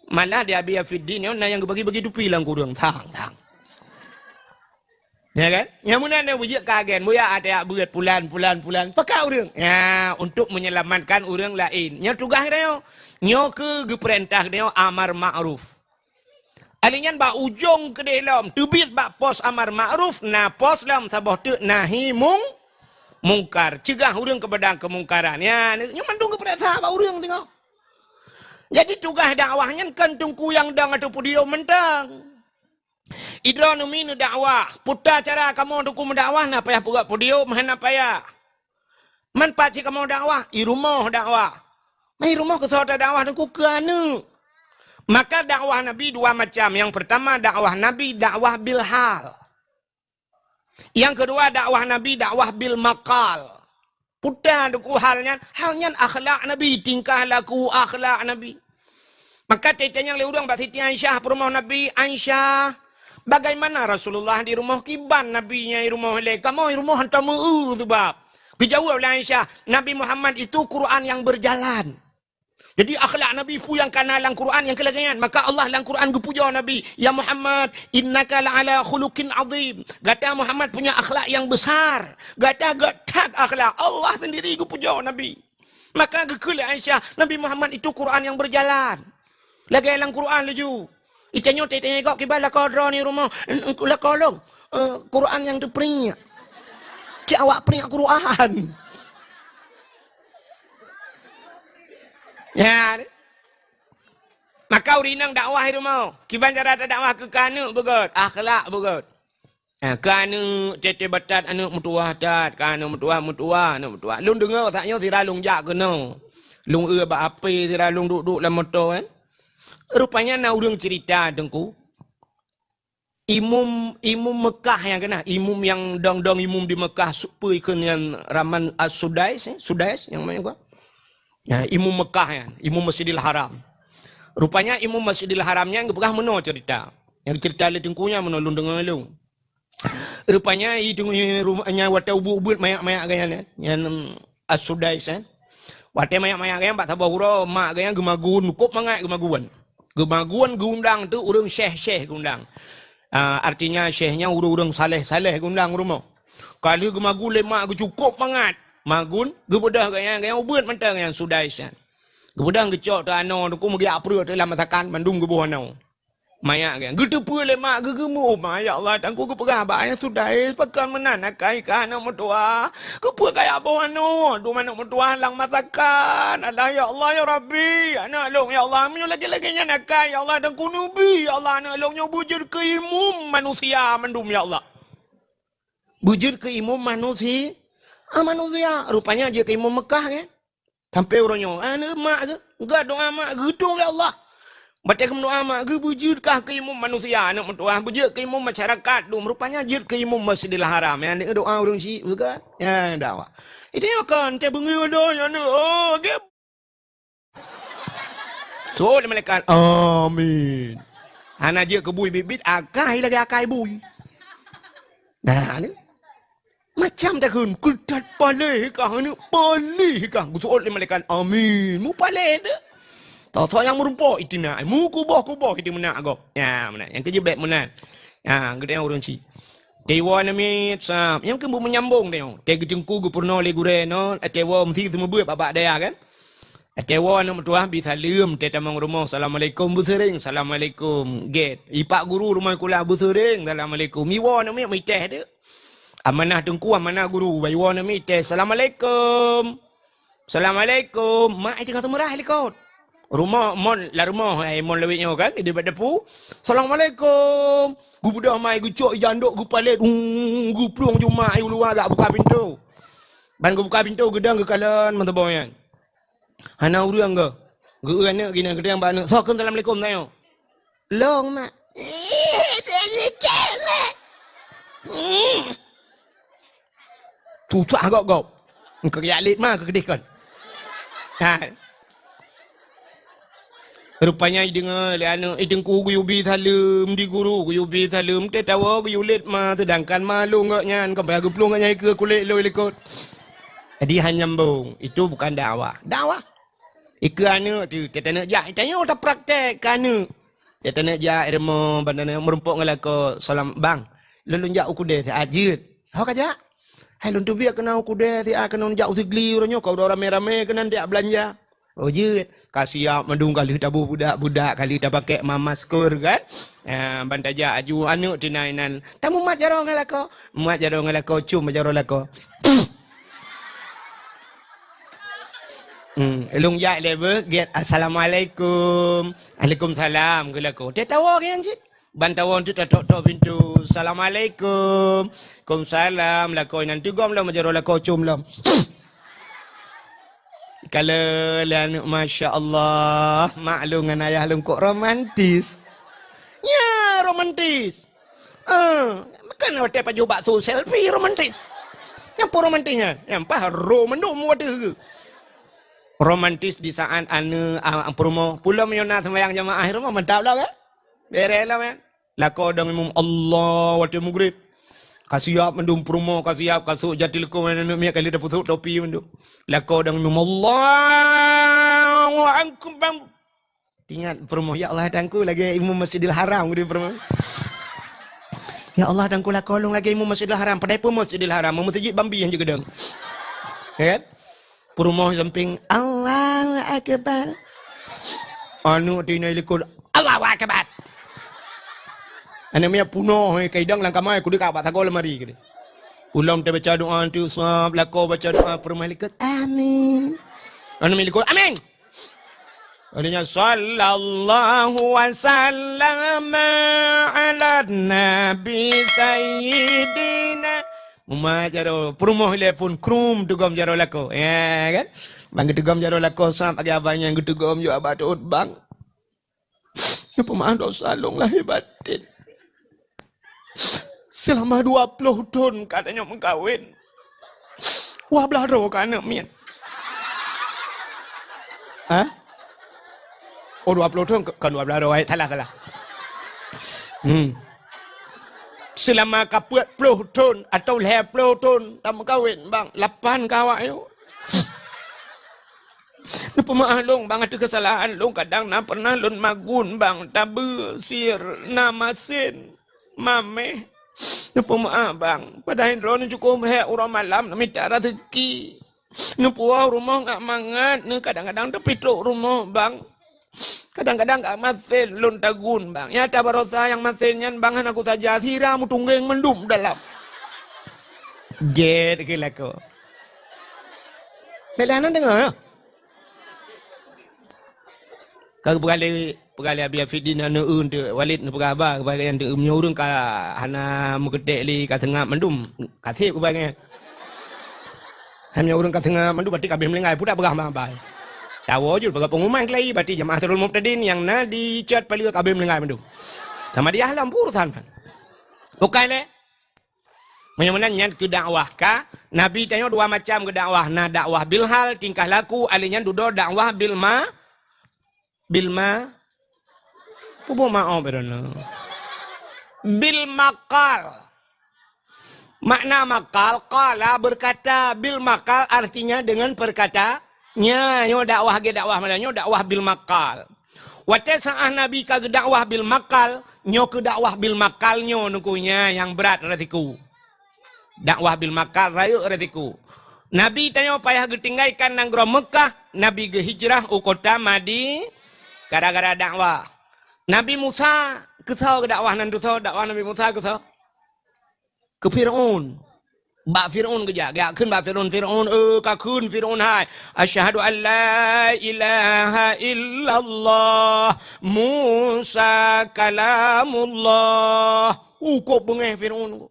Malah di Abi Afiddin nyoe na nyang geubagi-bagi tupi lam kureueng. Thang, thang. Ya kan? Nyang meunan nyoe beujeuet keu agen, bujak hai tajak beuet pulan, pulan, pulan. Pakat ureuëng. Ya, untuk menyelamatkan ureuëng laén. Nyoe tugaih geutanyoe. Nyoe keu geupeurintah geutanyoe amar ma'ruf. Alèh nyan bak ujong keudeh lom, teubiet bak pos amar ma'ruf, na pos lom saboh teuk nahi mung-, mungkar. Ceugah ureuëng keupada keumungkaran. Ya, nyoe mandum geupeurintah bak ureuëng teungoh. Jadi tugaih dakwah nyan kon teungku nyang dong ateueh podium mantong. Idroe neumi neudakwah, puta cara kamoe teungku meudakwah, na payah peugah podium, hana payah. Man pat cit kamoe dakwah, i rumoh dakwah. Man i rumoh keusoe tadakwah teungku keu aneuëk. Maka dakwah Nabi dua macam. Nyang peurtama dakwah Nabi, dakwah bil hal. Nyang keudua dakwah Nabi, dakwah bil maqal. Puta teungku hal nyan, hal nyan akhlak Nabi, tingkah laku akhlak Nabi. Maka teutanyong lé ureuëng bak Siti Aisyah peurumoh Nabi, "Aisyah, bagaimana Rasulullah di rumoh, kiban Nabi nyan i rumoh ilée? Kamoe i rumoh hantom meu-eu sabab." Geujaweueb lé Aisyah, "Nabi Muhammad itu Quran yang berjalan." Jadi akhlak Nabi peue nyang kana lam Quran nyang keu lagée nyan. Maka Allah lam Quran geupujoe Nabi, "Ya Muhammad, innaka la'ala khuluqin azim." Gata Muhammad punya akhlak yang besar. Gata gét that akhlak. Allah sendiri geupujoe Nabi. Maka geukheun lé Aisyah, "Nabi Muhammad itu Quran yang berjalan." Lagée lam Quran laju. Itanyoe teuh-teuh gob kiban lakoe droeneuh rumoh, "Lakoe lôn, eh, Quran nyang teupriek." Cit awak priek Quran. Ya. Maka ureuëng inong dakwah i rumoh. Kiban cara tadakwah keu aneuëk beugét, akhlak beugét. Ha, keu aneuëk teuh-teuh batat aneuëk meutuwah that, keu aneuëk meutuwah, meutuwah, aneuëk meutuwah. Lôn deungoe saát nyoe sira lôn jak keunoe. Lôn eu bak ape sira lôn duek-duek lam moto, kan. Rupanya na ureuëng cerita teungku. Imum, imum Mekah nyang keunah, imum nyang dong-dong imum di Mekah, su-, peue ikheun nyan raman As-Sudais, eh, Sudais nyang mana gua? Ya, imum Mekah nyan, imum Masjidil Haram. Rupanya imum Masjidil Haram nyan geupeugah meunoe cerita. Nyang cerita lé teungku nyan meunoe lôn deungoe lôn. Rupanya i teungku nyan watée ubeuet-ubeuet mayak-mayak gaya nyan, nyan, em, As-Sudais, eh. Watée manyak-manyak geuh nyan bak saboh uroe, mak geuh nyan geumagun, cukôp mangat geumagun. Geumagun geuundang teuk ureuëng syekh-syekh geuundang. Ah, artinya syekh nyan ureuëng-ureuëng saleh-saleh geuundang u rumoh. Ka lheueh geumagun lé mak geuh cukôp mangat. Magun, geubeudôh geuh nyan, geuh nyan ubeuet mantong nyan Sudais nyan. Geubeudôh geucok teuk anoe, teungku meugiak preuet teuk lam masakan, mandum geuboh anoe. Manyak geuh nyan. Geuteupeue lé mak geuh geumeu'umat, "Ya Allah, teungku geupeugah bak ayah Sudais, pakon meunan akai kah aneuk meutuwah. Keupeue kajak boh anoe, dum aneuk meutuwah lam masakan. Alah, ya Allah, ya Rabbi, aneuk lôn, ya Allah, meunyoe lagée-lagée nyan akai, ya Allah, teungku neubi, ya Allah, aneuk lôn nyoe beujeuet keu imum manusia mandum, ya Allah." Beujeuet keu imum manusi-, ah, manusia. Rupanya jeuet keu imum Mekah, kan? Sampai uroe nyoe, aneuk mak geuh, geudoa mak geuh, geudong lé Allah. Batée geumeudoa mak geuh, beujeuet kah keu imum manusia, aneuk meutuwah, beujeuet keu imum masyarakat dum. Rupanya jeuet keu imum Masjidil Haram. Nyan doa ureuëng syiek bukan? Nyan dakwah. Itu nyoe kan, teubeungeue doh nyan, oh, dia Sot lé malaikat, "Amin." Hana jeuet keu bui biet-biet, akai lagée akai bui. Nah, ni. Macam takheun, "Keutat paléh kah, aneuk paléh kah." Geuseuôt lé malaikat, "Amin." Mupaleh deh. Tho-tho nyang meurumpok itina, mukuboh-kuboh itimeunak gob. Ya, meunan. Nyang keujeuet bék meunan. Ya, geutanyoe ureuëng syiek. Teuwoe aneuk miet, sab. Nyang keuneuk menyambong tanyoe. Teuh geuteungku geupeurunoe lé gurée nyoe, teuwoe meusi seumeubeuet bak-bak dayah kan. Teuwoe aneuk meutuwah bi saleuem, teuh tamong rumoh, "Assalamualaikum," beuseuring, "Assalamualaikum." Gét. Ipak guru rumoh sikula beuseuring, "Assalamualaikum." Iwoe aneuk miet meuitéh teuk. Amanah teungku, amanah guru, bah iwoe aneuk miet itéh, "Assalamualaikum." "Assalamualaikum." Mak ai teungoh seumeurah likot. Rumoh, mon, lam rumoh, ai mon lawét nyoe kan, di bak depu. "Assalamualaikum." Geubeudôh mak ai geucok ija andok geupalét, ung, geuplueng ju mak ai u luwa gak buka pintoe. Ban geubuka pintoe geudong geukalon meuteubong nyan. Hana ureuëng geuh. Geu-eu aneuk geuh nyan geudong bak aneuk. "Soe kheun assalamualaikum tanyoe?" "Lôn, mak." Susah gob-gob. Engkau yak lét ma keu keudeh kon. Ha. Rupanya ideungoe lé aneuk, "Iteungku geuyue bi saleuem, di guru geuyue bi saleuem, teuh tawoe geuyue lét ma, seudangkan ma lôn gobnyan, ka payah geuplueng gobnyan ikeue kulét lôn likot." Jadi hana nyambong. Itu bukan dakwah. Dakwah. Ikeue aneuk tu, teuh taneuk jak, tanyoe tapraktek keu aneuk. Teuh taneuk jak rumoh, ban taneuk meurumpok ngon lakoe, "Salam, bang, lôn, lôn jak u keudè siat." "Jeuet." "Ho kajak?" "Hai, lôn teubiet keunan u keudè siat, keunan jak u Sigli uroe nyoe, ka uroe ramé-ramé keunan jak beulanja." "Oh, jeuet." Ka siap mandum, ka lheueh taboh budak-budak, ka lheueh tapakèk ma-, masker kan. Ah, ban tajak aju aneuk tinai nan. Tamumat jaroe ngon lakoe. Mumat jaroe ngon lakoe, com jaroe lakoe. Hmm, lôn jak lé beuh, gét, "Assalamualaikum." "Alaikumsalam," keu lakoe. Teuh tawoe nyan cit. Ban tawoe tu tatok-tok pintoe. "Assalamualaikum." "Kumsalam." Lakoe nan teugom lom jaroe lakoe, com lom. Kalau lé aneuk, masya Allah, mak lôn ngon ayah lôn kok romantis. Nya, romantis. Ah, bukan watèe pajoh bakso selfie romantis. Nyang peue romantis nyan? Nyang paih ro mandum watèe. Romantis di saat aneuk, ah, peurumoh. Pulom meunyoe na seumayang jamaah rumoh, mantap lah kan? Bereh lah kan? Lakoe dong imum Allah watèe mugrib. Ka siap mandum peurumoh, ka siap kasut jati leukoe, aneuk miet ka lheueh tapeusok topi mandum. Lakoe dong imum Allahu Akbar. Ingat peurumoh, "Ya Allah, tangku lagèe imum Masjidil Haram," gitu peurumoh. "Ya Allah, tangku lakoe lôn lagèe imum Masjidil Haram." Padahai peue Masjidil Haram, meuseujid Bambi nyang jigeudong. Ya kan? Peurumoh sampéng, "Allahu Akbar." Aneuk tinai likot, "Allahu Akbar." Aneuk miet punoh, eh, ka idang lam kama, kudéh ka bak sagoe lemari kudéh. Ulôn teubaca doa tu, sab, lakoe baca doa, peurumoh likot, "Amin." Aneuk miet likot, "Amin." Akhirnya, "Sallallahu wa sallama ala nabi sayyidina." Mumat jaroe, peurumoh ilèe phôn, krum, teugom jaroe lakoe. Ya kan? Ban geuteugom jaroe lakoe, sab lagèe abang nyan geuteugom, "Yo abah teuôt bang. Neupeumaaf dosa lôn lahé batén. Seulama dua ploh thon ka tanyoe meukawen. Dua blaih droe ka aneuk miet." Hah? Oh, dua ploh thon, kon dua blaih droe. Salah, salah. Hmm. Seulama ka peuet ploh thon atau lhèe ploh thon tameukawen, bang. Lapan ka awak nyoe. Neupeumeu'ah lôn, bang, ateueh keusalahan lôn, kadang na pernah lôn magun, bang, tabeue, sir, na masen, mameh. Neupeumeu'ah, bang. Padahai droeneuh cukôp hék uroe malam neumita raseuki. Neupuwoe rumoh ngat mangat, neu kadang-kadang teupitrok rumoh, bang. Kadang-kadang ka masen lôn tagun, bang. Nyata barosa nyang masen nyan, bang, hana kusaja, sira meutunggeng mandum dalam. Jeuet keu lakoe. Bèk lé hana deungö, ya? Ka geupeugah lé, peugah lé Abi Afiddin aneuk eu teuh Walid neupeugah haba keupada nyan teuh, meunyoe ureueng ka hana meukeutek lé ka seungab mandum, ka sép keupada nyan. Hai meunyoe ureueng ka seungab mandum, berarti ka abéh meuninggai, peue tapeugah haba-haba. Tawoe jeuet peugah pengumuman keulayi, berarti jamaah Sirul Mubtadin nyang na di Cot Paleue ka abéh meuninggai mandum. Sama dia lom urusan. Bukan lé. Meunyoe meunan nyan keu dakwah ka, Nabi tanyoe dua macam geudakwah, na dakwah bil hal, tingkah laku, alèh nyan dudoe dakwah bil ma-, bil ma-, pubuet maoh beureunoe. Bil maqal. Makna maqal, qala, berkata, bil maqal artinya dengan perkata-, nya, nyoe dakwah geudakwah malam nyoe dakwah bil maqal. Watèe saat Nabi ka geudakwah bil maqal, nyoe keu dakwah bil maqal nyoe nungku nya nyang brat resiko. Dakwah bil maqal rayeuk resiko. Nabi tanyoe payah geutinggalkan nanggroe Meukah, Nabi geuhijrah u kota Madi-, gara-gara dakwah. Nabi Musa keusoe geudakwah nan tusoe dakwah Nabi Musa keusoe? Keu Fir'aun. Bak Fir'aun geujak, geujak kheun bak Fir'aun, "Fir'aun, eh, ka kheun Fir'aun hai, 'Asyhadu an la ilaha illallah, Musa kalamullah.'" Uh, kok beungéh Fir'aun.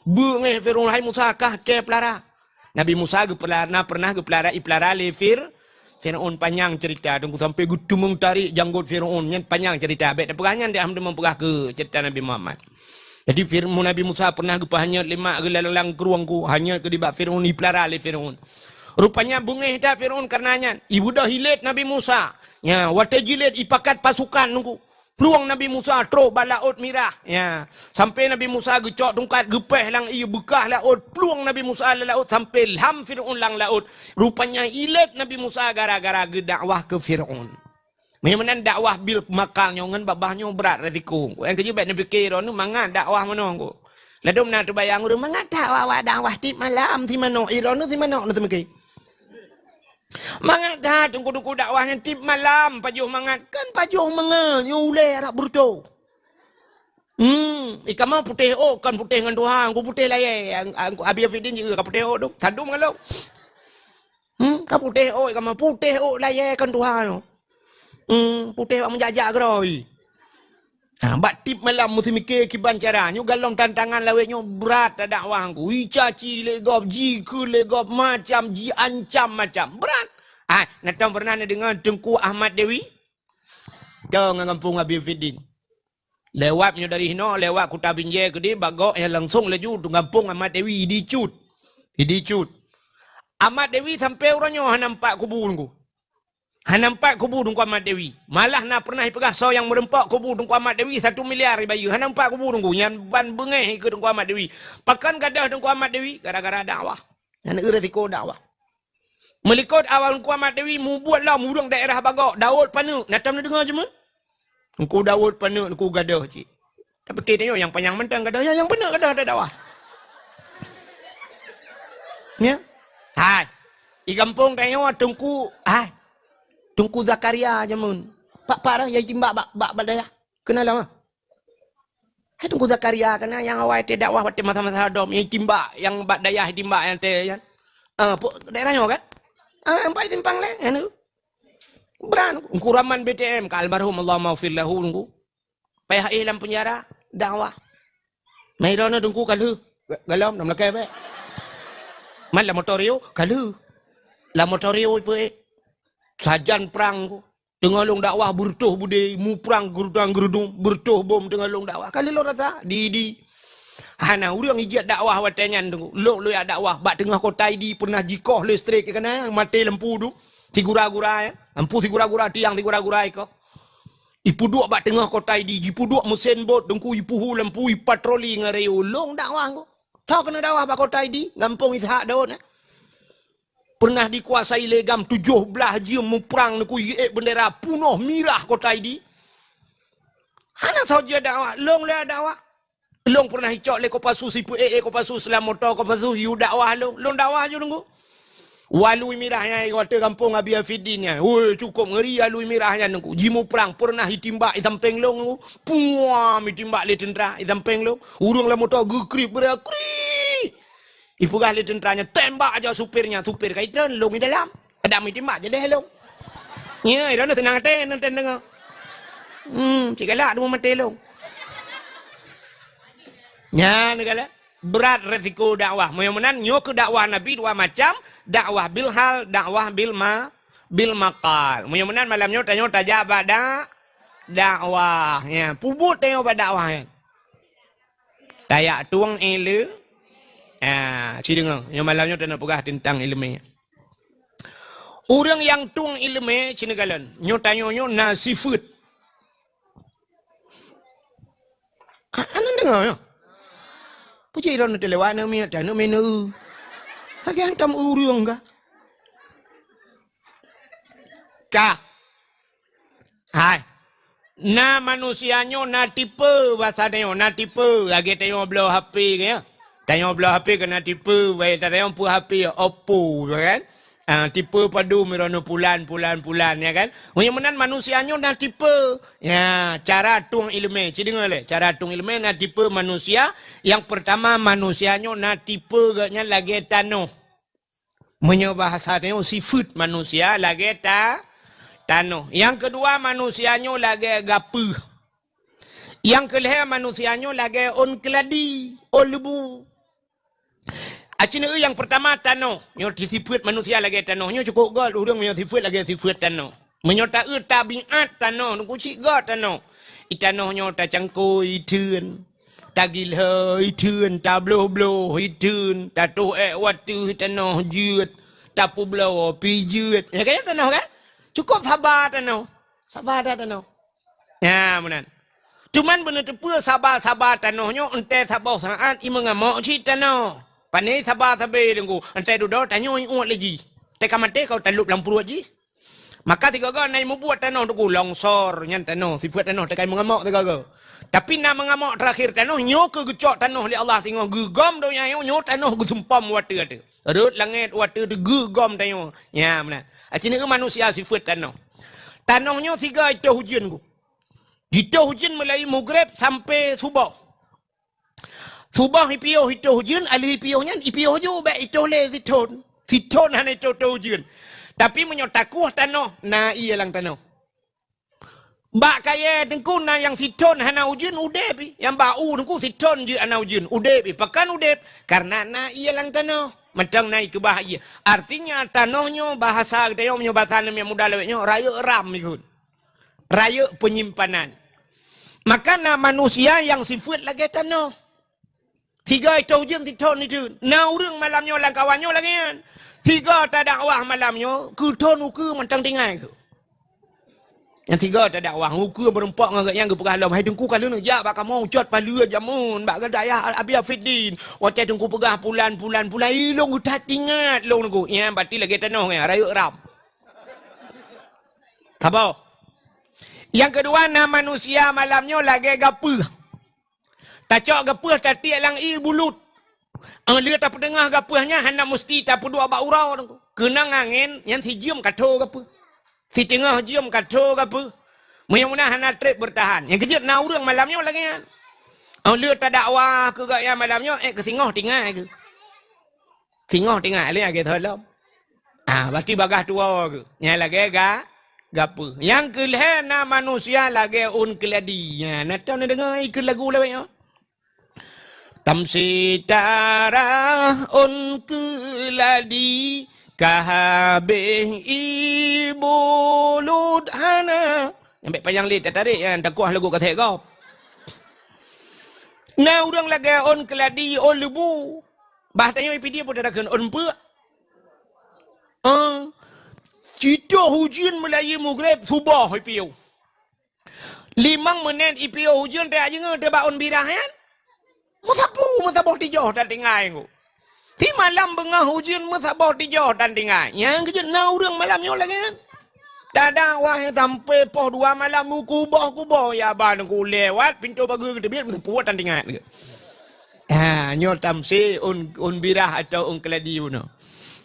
Beungéh Fir'aun, "Hai Musa, kah kée peulara." Nabi Musa geupeulara, pernah geupeulara, ipeulara lé Fir-, Fir'aun, panyang cerita, teungku, sampai geuteumeung tarék janggot Fir'aun. Nyan panyang cerita. Bèk tapeugah nyan, deh, hana meupeugah keu cerita Nabi Muhammad. Jadi, Fir-, Nabi Musa pernah geupeuhanyot lé mak geulalang krueng ku, hanyot keu dibak Fir'aun, ipeulara lé Fir'aun. Rupanya beungéh that Fir'aun kareuna nyan. Ibeudôh ilét Nabi Musa. Nya, watèe jilét ipakat pasukan nungku. Plueng Nabi Musa trôk bak Laôt Mirah. Ya. Sampai Nabi Musa geucok tungkat geupéh lam ié beukah laôt. Plueng Nabi Musa lam laôt sampai lham Fir'aun lam laôt. Rupanya ilét Nabi Musa gara-gara geudakwah keu Fir'aun. Meunyoe meunan dakwah bil maqal nyoe ngon babah nyoe brat resiko. Nyang keujeuet bèk neupike droeneuh mangat dakwah meunoe ku. Ladôm na teubayang ureueng mangat that awak-awak dakwah tiep malam si manok, droeneuh si manok na teumike. Mangat that teungku-teungku dakwah nyan tiep malam pajoh mangat. Kan pajoh mangat nyoe ulèe rab beureutoh. Hmm, i kamoe putéh ôk kon putéh ngon tuha, ku putéh layèe. Ang-, ang-, Abi Afiddin jeuet ka putéh ôk tu. Sadum ngon lôn. Hmm, ka putéh ôk, kamoe putéh ôk layèe kon tuha nyoe. Hmm, putéh bak meujak-jak keudroe. Ha, bak tiep malam meusimike kiban cara. Nyoe galom tantangan lawét nyoe brat dakwah ku. Icaci lé gob, jikheun lé gob, macam jiancam macam. Brat. Ah, na tom pernah neudeungoe Teungku Ahmad Dewi? Cong ngon gampông Abi Fiddin. Lewat nyoe dari hinoe, lewat Kuta Binjai keudeh, bak gok nyang langsong laju tu gampông Ahmad Dewi, idi cut. Idi cut. Ahmad Dewi sampai uroe nyoe hana nampak kubu Teungku. Hana nampak kubu Teungku Ahmad Dewi. Malah na pernah ipeugah soe nyang meureumpok kubu Teungku Ahmad Dewi satu miliar ibayeue. Hana nampak kubu Teungku. Nyan ban beungéh keu Teungku Ahmad Dewi. Pakon gadôh Teungku Ahmad Dewi? Gara-gara dakwah. Nyan eu resiko dakwah. Meulikot awak Teungku Ahmad Dewi mubuet lom ureueng daerah bak gok, Daud Paneuk. Na tom neudeungoe jameun? Teungku Daud Paneuk, Teungku gadôh cit. Tapi tanyoe nyang panyang mantong gadôh, nyang, nyang Paneuk gadôh dakwah. Ya? Hai. Di gampông tanyoe Teungku, hai. Teungku Zakaria jameun. Pak, pak, nyang timbak bak, bak, bak dayah. Keunal lom, ah? Hai Teungku Zakaria, kana nyang awai teudakwah watèe masa-masa dom, nyang timbak nyang bak dayah, timbak nyang teu nyan. Ah, pu-, daerah nyoe kan? Ah, empat simpang lé, anu. Brat, Teungku Rahman B T M, ka almarhum, Allahumma ghfir lahu, Teungku. Payah éh lam penjara, dakwah. Mai droeneuh Teungku ka lheueh. Ga-, galom, nam lakèe bèk. Man lam motor yo, ka lheueh. Lam motor yo ipeue éh. Sajan prang Teungku. Teungoh lôn dakwah beureutoh beudé, muprang geurudang-geurudong, beureutoh bom teungoh lôn dakwah. Ka lheueh lôn rasa, di, di. Hana ureueng ijak dakwah watèe nyan Teungku. Lôn, lôn jak dakwah bak teungoh kota Idi pernah jikoh listrik kana, maté lampu tu. Sigura-gura, ya. Lampu sigura-gura, tiang sigura-gura ikoh. Ipeuduek bak teungoh kota Idi, jipeuduek meusén bot Teungku, ipeuhu lampu, ipatroli ngon rayeuk. Lôn dakwah Teungku. Tho keuneuk dakwah bak kota Idi, gampông Ishak Daud, ya. Pernah dikuasai lé GAM tujoh blaih jeuem muprang neukui ék bendera punoh mirah kota Idi. Hana soe jeuet dakwah, lôn lé dakwah. Lôn pernah icok lé Kopassus, ipeuék lé Kopassus lam moto, Kopassus yue dakwah lôn. Lôn dakwah ju nunggu. Walui mirah nyan, watèe gampông Abi Afidin nyan. Woi, cukup ngeri alui mirah nyan nunggu. Jimuprang pernah itimbak i sampéng lôn nunggu. Puam itimbak lé teuntra i sampéng lôn. Ureueng lam moto geukriek beureukriek. Ipeugah lé teuntra nyan, "Tembak aja supir nyan." Supir ka itreun, lôn i dalam. Kadang meuitimbak jadeh lôn. Nya, droeneuh seunang até nonton deungoe. Hmm, cit galak teuma maté lôn. Nya, neugalak. Brat resiko dakwah. Meunyoe meunan, nyoe keuh dakwah Nabi dua macam, dakwah bil hal, dakwah bil ma-, bil maqal. Meunyoe meunan malam nyoe tanyoe tajak bak dak-, dakwah. Nya, peubuet tanyoe bak dakwah nyan. Tajak tueng ileu-, ah, ci deungoe. Nyoe malam nyoe taneuk peugah teuntang ileumèe. Ureueng nyang tueng ileumèe ci neukalon. Nyoe tanyoe nyoe na sifeuet. Ah, aneuk deungoe nyoe. Puji droeneuh teulewat aneuk miet, aneuk miet neu. Lagèe hantom ureueng kah? Ka. Hai. Na manusia nyoe na tipe, basa tanyoe na tipe, lagèe tanyoe bloe H P keu nyoe. Tanyoe bloe H P keu na tipe, basa tanyoe peue H P, Oppo, kan? Ah, tipe padum droeneuh pulan, pulan, pulan, ya kan? Meunyoe meunan manusia nyoe na tipe. Ya, cara tueng ileumèe, ci deungoe lé. Cara tueng ileumèe na tipe manusia. Nyang peurtama manusia nyoe na tipe geuh nyan lagèe tanoh. Meunyoe bahasa tanyoe sifeuet manusia lagèe ta-, tanoh. Nyang keudua manusia nyoe lagèe gapeuh. Nyang keulhèe manusia nyoe lagèe ôn keuladi, ôn leubu. Aci neueu nyang peurtama tanoh, nyoe sifeuet manusia lagèe tanoh. Nyoe cukôp göt ureueng meunyoe sifeuet lagèe sifeuet tanoh. Meunyoe taeu tabiat tanoh, nungku cit göt tanoh. I tanoh nyoe tacangkôi itheun, tagilhô itheun, tabloh-bloh itheun, tatoh èk watèe tanoh jeuet, tapeubloe pi jeuet. Ya kan tanoh kan? Cukôp saba tanoh. Saba that tanoh. Nya, meunan. Cuman beuneuteupeu saba-saba tanoh nyoe, entèe saboh saát i meungamok cit tanoh. Pane saba sabe deungku, entèe dudoe tanyoe iôt lé jih. Teuka maté kau talop lam pruet jih. Maka sigoe-goe na i mubuet tanoh teungku, longsor nyan tanoh, sifeuet tanoh teuka i meungamok sigoe-goe. Tapi na meungamok teurakhir tanoh, nyoe keuh geucok tanoh lé Allah singoh geugom donya nyoe, nyoe tanoh geusumpom watèe-watèe. Rhot langèt watèe teuh geugom tanyoe. Nya, meunan. Aci neueu manusia sifeuet tanoh. Tanoh nyoe sigoe itoh ujeuen ku. Jitoh ujeuen mulai mugreb sampoe suboh. Suboh ipiôh itoh ujeuen, alèh ipiôh nyan ipiôh ju bèk itoh lé sithon. Sithon hana itoh-toh ujeuen. Tapi meunyoe takueh tanoh, na ié lam tanoh. Bak kayèe teungku na nyang sithon hana ujeuen udép pih. Nyang bak u teungku sithon jeuet hana ujeuen udép pih. Pakon udép? Karena na ié lam tanoh. Mantong na ikeubah ié. Artinya tanoh nyoe bahasa geutanyoe meunyoe bahasa aneuk muda lawét nyoe rayeuk ram ikheun. Rayeuk peunyimpanan. Maka na manusia nyang sifeuet lagèe tanoh. Sigoe itoh ujeuen sithon itheun. Na ureueng malam nyoe lam kawan nyoe lagèe nyan. Sigoe tadakwah malam nyoe keu thon ukeue mantong tinggai keuh. Nyang sigoe tadakwah ukeue meurumpok ngon geuh nyan geupeugah lom, "Hai teungku, ka lheueh neujak bak kamoe ucot paleue jameun bak dayah Abi Afiddin. Watèe teungku peugah pulan, pulan, pulan, ilôn that ingat lôn teungku." Nyan berarti lagèe tanoh nyan, rayeuk ram. Saboh. Nyang keudua na manusia malam nyoe lagèe gapeuh. Tacok gapeuh tatiek lam ié bulut. Óh lheueh tapeuteungoh gapeuh nyan hana musti tapeuduek bak uroe teungku. Keunong angén nyan sijeuem ka tho gapeuh. Siteungoh jeuem ka tho gapeuh. Meunyoe meunan hana trép beurtahan. Nyang keujeuet na ureueng malam nyoe lagèe nyan. Óh lheueh tadakwah keu gobnyan malam nyoe, ék keu singoh tinggai keuh. Singoh tinggai lé lagèe tho lom. Ah, berarti bagaih tuwoe keuh. Nyan lagèe ga-, gapeuh. Nyang keulhèe na manusia lagèe ôn keuladi. Nyan, na tho neudeungoe ikheun lagu lawét nyoe. Tamsi tarah ôn keuladi, ka habéh ié bulut hana. Nyang bèk panyang lé tatarek nyan, takuah lagu kasét gob. Na ureueng lagèe ôn keuladi, ôn leubu. Bah tanyoe i Pidie peue takheun ôn peuk. Ah. Citoh ujeuen meulayeue mugreb suboh ipiôh. Limong meunét ipiôh ujeuen tajak jingoe teuh bak ôn birah nyan. Meusapeue meusaboh tijoh tatinggai ku. Simalam beungoh ujeuen meusaboh tijoh tan tinggai. Nyang keujeuet na ureuëng malam nyoe lagée nyan. Tada wahai sampai poh dua malam meukuboh-kuboh ya ba nunggu lewat pintoe pageue geuteubiet meusaboh tan tinggai. Ha, nyoe tamsil ôn, ôn birah atawa ôn keuladi bunoe.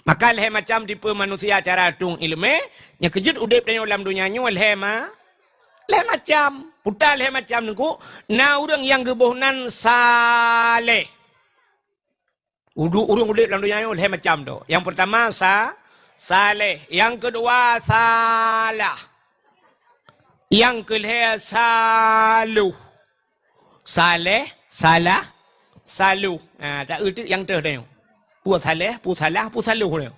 Maka lhée macam tipe manusia cara tueng iéleumé, nyang keujeuet udeb tanyoe lam donya nyoe lhée ma-, lhée macam. Puta lhée macam nunggu, na ureuëng nyang geuboh nan saleh. Udu-, ureuëng udeb lam donya nyoe lhée macam tu. Nyang peurtama sa-, saleh. Nyang keudua salah. Nyang keulhée saloh. Saleh, salah, saloh. Ha, tak erti nyang teuh teuh. Peue saleh, peue salah, peue saloh teuh.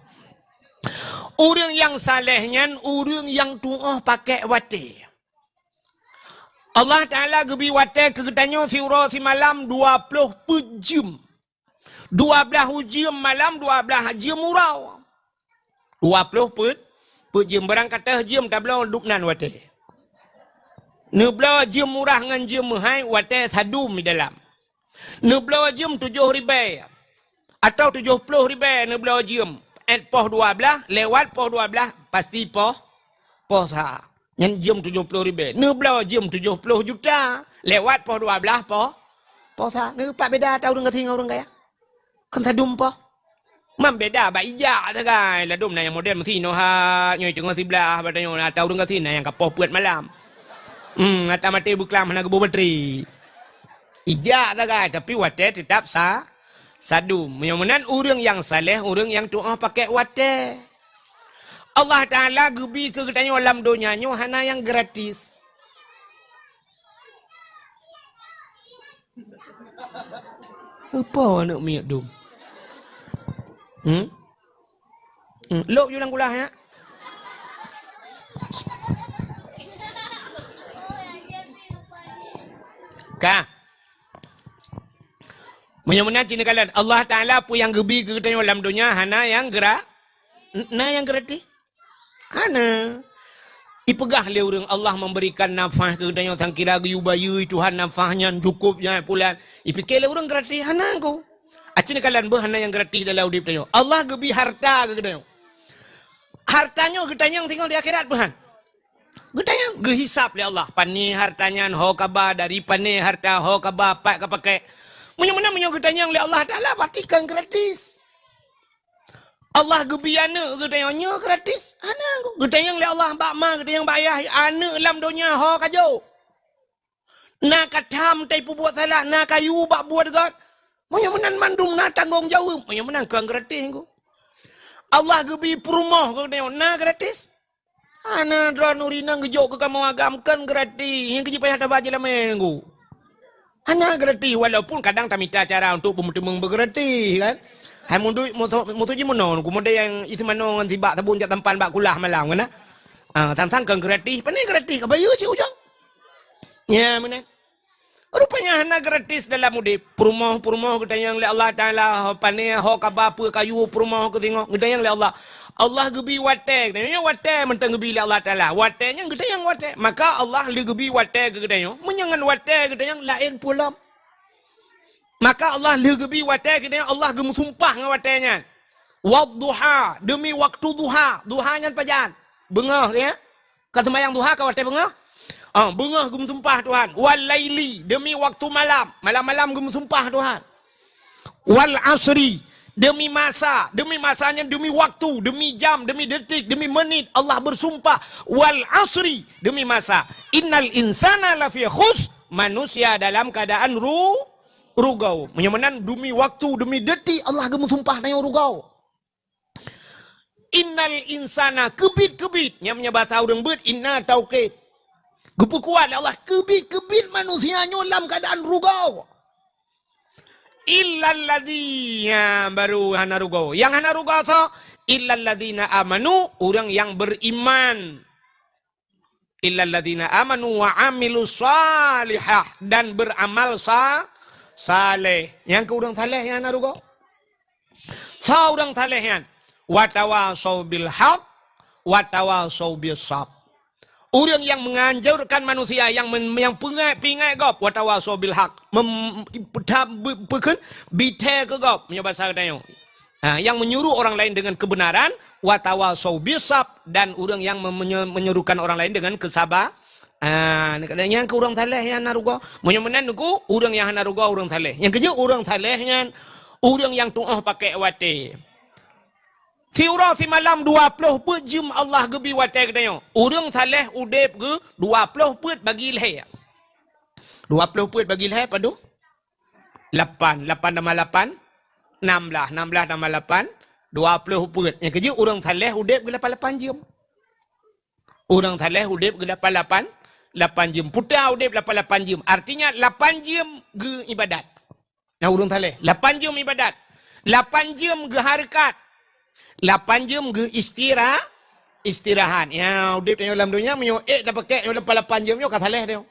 Ureuëng nyang saleh nyan ureuëng nyang tuoh pakai watée. Allah Taala geubri watée keu geutanyoe siuroe simalam dua ploh peuet jeuem. Dua blaih jeuem malam, dua blaih jeuem uroe. Dua ploh peuet, peuet jeuem, barang ka teuh jeuem tabloe dub nan watée. Neubloe jeuem murah ngon jeuem meuhai watée sadum di dalam. Neubloe jeuem tujoh ribée atawa tujoh ploh ribée neubloe jeuem. Ét poh dua blaih, lewat poh dua blaih, pasti poh, poh sa. Nyan jeuem tujoh ploh ribée. Neubloe jeuem tujoh ploh juta. Lewat poh dua blaih poh, poh sa. Neupat beda ata ureuëng gasien ngon ureuëng kaya? Kan sadum poh. Mam beda bak ijak sagai. Ladom na nyang model meusi nohat, nyoe teungoh siblaih, bak tanyoe ata ureuëng gasien na nyang ka poh peuet malam. Hmm, ata maté beuklam hana geuboh batri. Ijak sagai, tapi watée teutap sa, sadum. Meunyoe meunan ureuëng nyang saleh, ureuëng nyang tuoh pakai watée. Allah Taala geubi keu geutanyoe lam donya nyoe hana nyang gratis. Apa aneuk miet dum? Hmm? Hmm, lok ju lam kulah ya. Ka. Meunyoe meunan cit neukalon, Allah Taala peue nyang geubi keu geutanyoe lam donya hana nyang gra-, na nyang gratis. Hana. Ipeugah lé ureuëng Allah memberikan nafah keu geutanyoe sangkira geuyue bayeue Tuhan nafah nyan cukup nyan pulan. Ipike lé ureuëng gratis hana ko. Aci neukalon beuh hana nyang gratis dalam udeb tanyoe. Allah geubi harta keu geutanyoe. Harta nyoe geutanyong singoh di akhirat beuhan. Geutanyong, geuhisab lé Allah. Pané harta nyan, ho kaba dari pané harta, ho kaba pat ka pakai. Meunyoe meunan meunyoe geutanyong lé Allah Taala, berarti kan gratis. Allah geubi aneuk geutanyong nyoe gratis. Hana, geutanyong lé Allah bak ma, geutanyong bak ayah, aneuk lam donya ho ka jok. Na ka tham tai peubuet salah, na kayu bak buet gét. Meunyoe meunan mandum na tanggong jaweueb, meunyoe meunan kan gratis ko. Allah geubi peurumoh geutanyong na gratis. Hana droe nuri nang geujok keu kamoe agam kan gratis. Nyang keujih payah taba jeulamé nunggu. Hana gratis walaupun kadang tamita cara untuk beumeuteumong beugratis kan. Hai munduek musoh, musoh jih meunoe nunggu model nyang isi manoe ngon sibak sabon jak tampan bak kulah malam kan. Ah, sang-sang kan gratis. Pane gratis ka bayeue cit ujong. Nya meunan. Rupanya hana gratis dalam udeb. Peurumoh-peurumoh geutanyong lé Allah Taala, ho pané, ho kaba peue kayu peurumoh keu singoh geutanyong lé Allah. Allah geubi watée, geutanyong watée mantong geubi lé Allah Taala. Watée nyan geutanyong watée. Maka Allah lé geubi watée keu geutanyoe. Meunyoe ngon watée geutanyong laén peue lom. Maka Allah lé geubi watée keu geutanyoe, Allah geumeusumpah ngon watée nyan. Wadduha, demi waktu duha. Duha nyan pajan? Beungoh, ya? Ka seumayang duha ka watée beungoh? Ah, beungoh geumeusumpah Tuhan. Wal laili, demi waktu malam. Malam-malam geumeusumpah Tuhan. Wal asri, demi masa. Demi masa nyan demi waktu, demi jam, demi detik, demi menit. Allah bersumpah. Wal asri, demi masa. Innal insana lafi khus, manusia dalam keadaan ru-, rugau. Meunyoe meunan demi waktu, demi detik Allah geumeusumpah tanyoe rugau. Innal insana, keubiet-keubiet, nyang meunyoe basa ureuëng beuet, inna taukid. Geupeukuat lé Allah, keubiet-keubiet manusia nyoe lam keuadaan rugau. Illalladzina, baru hana rugau. Nyang hana rugau soe? Illalladzina amanu, ureuëng nyang beriman. Illalladzina amanu wa amilus shalihah, dan beramal sa-, saleh. Nyang keu ureuëng saleh nyang na rugoe. Soe ureuëng saleh nyan? Watawasau bil haq, watawasau bis sab. Ureuëng nyang menganjurkan manusia nyang men-, nyang peungai, peuingat gob, watawasau bil haq. Mem-, peuta-, be-, peukheun, bithée keu gob, meunyoe basa geutanyoe. Ha, yang menyuruh orang lain dengan kebenaran, wa tawasau bisab, dan ureuëng yang menye-, menyerukan orang lain dengan kesaba-, ha, nyang keu ureuëng saleh nyang na rugoe. Meunyoe meunan nyoe, ureuëng nyang hana rugoe ureuëng saleh. Nyang keujeuet ureuëng saleh nyan, ureuëng nyang tuoh pakai watée. Siuroe simalam dua ploh peuet jeuem Allah geubri watée geutanyoe. Ureuëng saleh udeb geu dua ploh peuet bagi lhée. Dua ploh peuet bagi lhée padum? Lapan. Lapan tambah lapan, enam belas. Enam belas tambah lapan, dua ploh peuet. Nyang keujeuet ureuëng saleh udeb geu lapan lapan jeuem. Ureuëng saleh udeb geu lapan lapan, lapan jeuem. Puta udeb lapan lapan jeuem. Artinya lapan jeuem geu ibadat. Nah, ureuëng saleh, lapan jeuem ibadat. Lapan jeuem geu hareukat. Lapan jeuem geu istira-, istirahat. Ya, udeb tanyoe lam donya, meunyoe ék tapakek nyoe lapan lapan jeuem nyoe ka saleh tanyoe.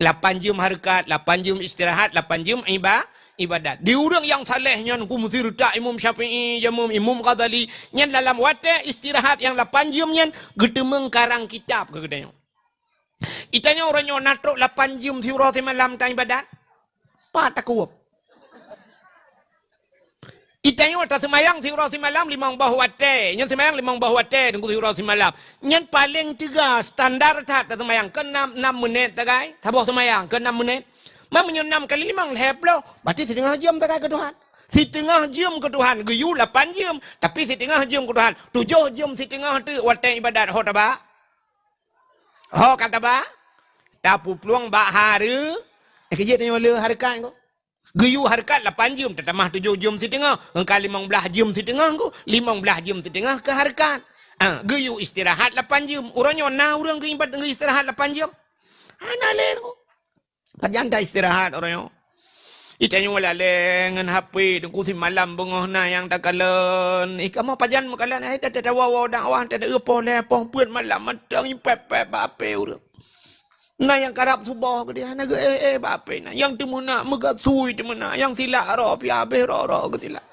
Lapan jeuem hareukat, lapan jeuem istirahat, lapan jeuem iba-, ibadat. Di ureuëng nyang saleh nyan, ku meusi reutak Imam Syafi'i, jamum Imam Ghazali, nyan dalam watée istirahat nyang lapan jeuem nyan, geuteumeung karang kitab keu geutanyoe. Itanyoe uroe nyoe na trok lapan jeuem siuroe simalam tan ibadat? Pat takueb. Itanyoe taseumayang siuroe simalam limong boh watée. Nyan seumayang limong boh watée teungku siuroe simalam. Nyan paleng teuga standar that taseumayang keu enam, enam menit sagai. Saboh seumayang keu enam menit. Ma meunyoe enam kali limong lhée ploh, berarti siteungoh jeuem sagai keu Tuhan. Siteungoh jeuem keu Tuhan, geuyue lapan jeuem, tapi siteungoh jeuem keu Tuhan. Tujoh jeuem siteungoh teuk watée ibadat ho taba. Ho ka taba, tapuplueng bak hareu-, eh, keujeuet nyoe le hareukat ko. Geuyue hareukat lapan jeuem, tatamah tujoh jeuem siteungoh, engka limong blaih jeuem siteungoh ko, limong blaih jeuem siteungoh keu hareukat. Ah, geuyue istirahat lapan jeuem. Uroe nyoe na ureuëng geuibat, geuistirahat lapan jeuem? Hana lé ko. Pajan ta istirahat uroe nyoe. Itanyoe lalée ngon H P, teungku simalam beungoh na nyang takalon. Ih, kamoe pajan meukalon, hai tatawa-wa dakwah, tataeu poh lhée poh peuet malam mantong ipép-pép bak H P ureuëng. Na nyang karab suboh keudeh, hana geu-éh-éh bak H P na. Nyang teumeunak meugasui teumeunak, nyang silak roh pih habéh roh-roh geusilak.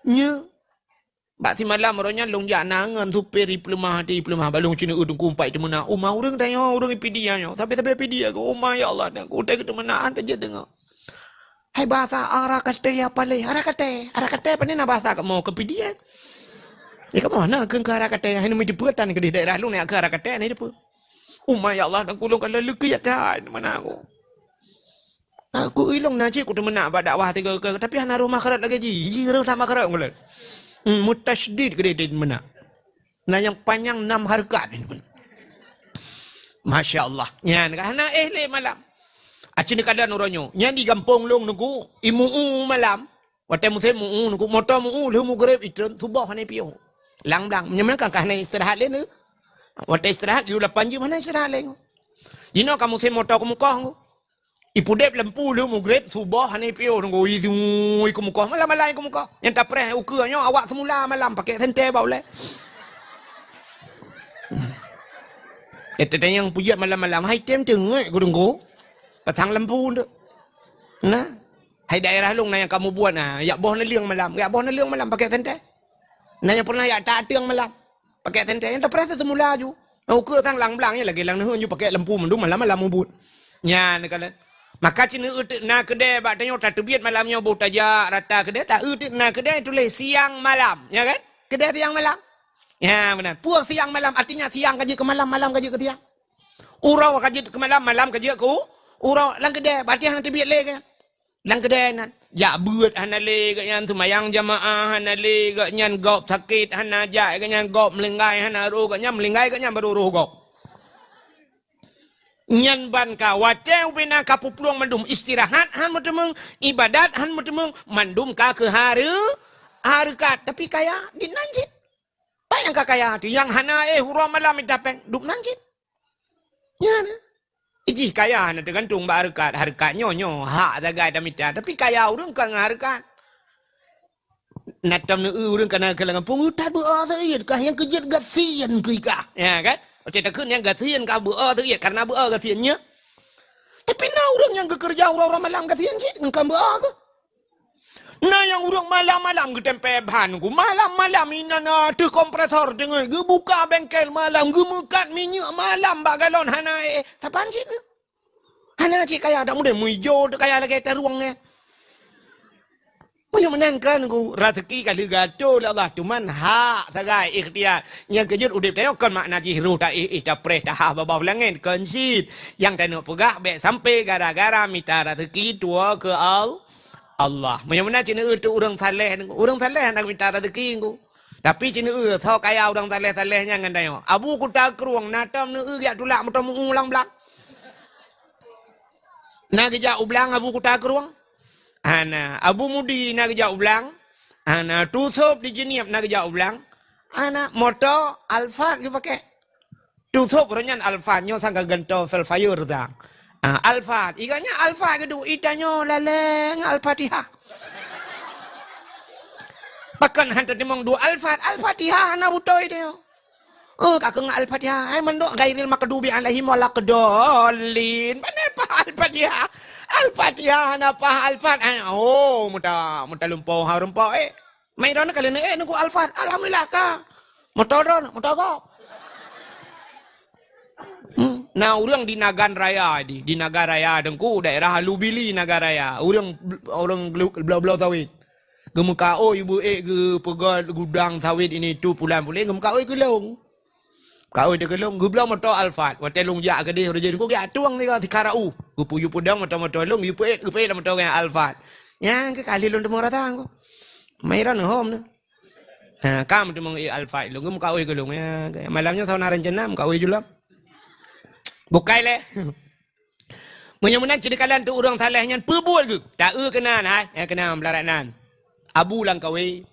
Nyoe Bak simalam uroe nyan lôn jak na ngon supir, ipeuleumah até, ipeuleumah. Bak lôn ceuneuk teungku umpat teumeunak. Uma ureuëng tanyoe, ureuëng ipidia nyoe. Sabe-sabe pidia keu uma, ya Allah, dan keu utai keu teumeunak, han tajeuet deungoe. Hai bahasa arakate ya pale, arakate, arakate pane na bahasa kamoe keu pidia. Ya kamoe na keu, keu arakate, hai neumiteupeu tan keudeh daerah lôn ya keu arakate neuteupeue. Uma ya Allah, dan kulong kala leukeue ya tai mana aku. Aku ilong na cit ku teumeunak bak dakwah tiga ke, tapi hana roh makhraj lagée jih. Jih roh that makhraj ulôn. Hmm, mutasydid keudeh teumeunak. Na nyang panyang nam hareukat. Masya Allah. Nyan ka hana éh lé malam. Aci neukadan uroe nyoe. Nyan di gampông lôn nunggu imu malam. Watée musém mu'u, nunggu moto mu'u, lheueh mugreb itreun, suboh hana piôh. Lang blang, meunyoe kan ka hana istirahat lé neu. Watée istirahat, yue lapan jeuem hana istirahat lé. Jinoe ka musém moto keumukoh ngu. Ipudeb lampu lheueh mugreb, suboh hana piôh nunggu, ijui keumukoh, malam-malam keumukoh. Nyang tapreh ukeue nyoe awak semula malam pakai senter bak ulée. Eh, tetanyong pujat malam-malam, hai tem teungeuk ku nunggu. Pasang lampu tu. Nah. Hai daerah lôn na nyang kamoe buet na, yak boh neuleueng malam, yak boh neuleueng malam pakai senter. Na nyang pernah yak tak ateueng malam, pakai senter. Nyang tapreh semula ju. Ukeue sang lang blang nyan lagée lang neuheun ju pakai lampu mandum malam-malam ubit. Nyan kan. Maka cina uteuk na keudée bak tanyoe tateubiet malam nyoe boh tajak rata keudée, ta uteuk na keudée tuléh siang malam, ya kan? Keudée siang malam. Ya, beuna. Peue siang malam, artinya siang ka jeuet keu malam, malam ka jeuet keu siang. Uroe ka jeuet keu malam, malam ka jeuet keu uroe. Lang keudée, berarti hana teubiet lé kan? Lam keudée nan, jak beuet hana lé geuhnyan, seumayang jamaah hana lé geuhnyan, gob sakét hana jak geuhnyan, gob meulinggai hana roh geuhnyan, meulinggai geuhnyan barô roh gob. Nyan ban ka watée ubena ka peuplueng mandum, istirahat han meuteumeung, ibadat han meuteumeung, mandum ka keu hareu-, hareukat. Tapi kaya di nan cit. Bah nyang ka kaya tu, nyang hana éh uroe malam mita péng, duek nan cit. Nyan. Ijih kaya na teugantung bak hareukat. Hareukat nyoe, nyoe hak sagai tamita. Tapi kaya ureuëng ka ngon hareukat. Na tom neu ureuëng ka na keu lam gampông, "Ustaz beuo seuiet kah nyang keujeuet gasien keu ikah." Ya kan? Oke takheun nyang gasien ka beuo seuiet karena beuo gasien nyoe. Tapi na ureuëng nyang geukeureuja uroe-uroe malam gasien cit, engkam beuo keuh. Na nyang ureuëng malam-malam geutempé ban ku. Malam-malam inan ateueh kompresor deungon geubuka bengkel malam, geumeukat minyeuk malam bak galon hana éh. Saban cit nyoe? Hana cit kaya dak mudeng meuijo teuh kaya lagée tarueng nyan. Nyoe meunan kan ku, raseuki ka lheueh geuatoe lé Allah, cuman hak sagai ikhtiar. Nyang keujeuet udeb tanyoe kon makna jih roh taéh-éh tapreh tahah babah u langét, kon cit. Nyang tanyoe peugah bék sampai gara-gara mita raseuki tuwoe keu Al-, Allah. Meunyoe meunan ceuneuk eu teu ureuëng saleh, ureuëng saleh hana mita raseuki ku. Tapi ceuneuk eu soe kaya ureuëng saleh-saleh nyan ngon tanyoe. Abu Kuta Krueng na tom neu eu jak tulak meuto meu-u lam blang. Na geujak u blang Abu Kuta Krueng? Hana. Abu Mudi na geujak u blang? Hana. Tusôb di Jeunieb na geujak u blang? Hana. Moto Alphard geupakè. Tusôb roh nyan Alphard, nyoe sang ka gantoe Velfire sang. Ah, Alphard. Iga nyan Alphard geuduek, itanyoe laleng Al-Fatihah. Pakon han tatimong duek Alphard? Al-Fatihah hana beutôi tanyoe. Oh, ka keuh ngon Al-Fatihah. Hai mandok ghairil maghdubi alaihim waladdallin. Pane pah Al-Fatihah? Al-Fatihah hana pah Alphard. Hai, oh, muta, muta lumpoe ha lumpoe, eh. Mai droeneuh ka leuneuk, eh, neuk Alphard. Alhamdulillah ka. Moto droeneuh, moto gob. Hmm. Na ureuëng di Nagan Raya di, di Nagan Raya Teungku, daerah Alubili Nagan Raya. Ureuëng, ureuëng gelu-, bloe-bloe sawit. Geumeukaôi beuék geupeugöt gudang sawit ini itu pulan puléh, geumeukaôi keu lôn. Kaôi teuh keu lôn, geubloe moto Alphard. Watèe lôn jak keudeh, ureuëng jih Teungku geujak tueng tiga sikarau. Geupeu-, geupeu-, peudong moto-moto lôn, geupeuék, geupeuék lam moto geuh Alphard. Nyan keuh kali lôn teumong rasa Teungku. Mai droeneuh hom neuh. Ha, ka meuteumong ék Alphard lôn, geumeukaôi keu lôn. Ya, malam nyoe saboh na rencana meukaôi ju lom. Bukai lé. Meunyoe meunan cit dikalon teu ureuëng saleh nyan peubuet geuh. Ta eu keunan hai, nyang keunan meularat nan. Abu Langkawi.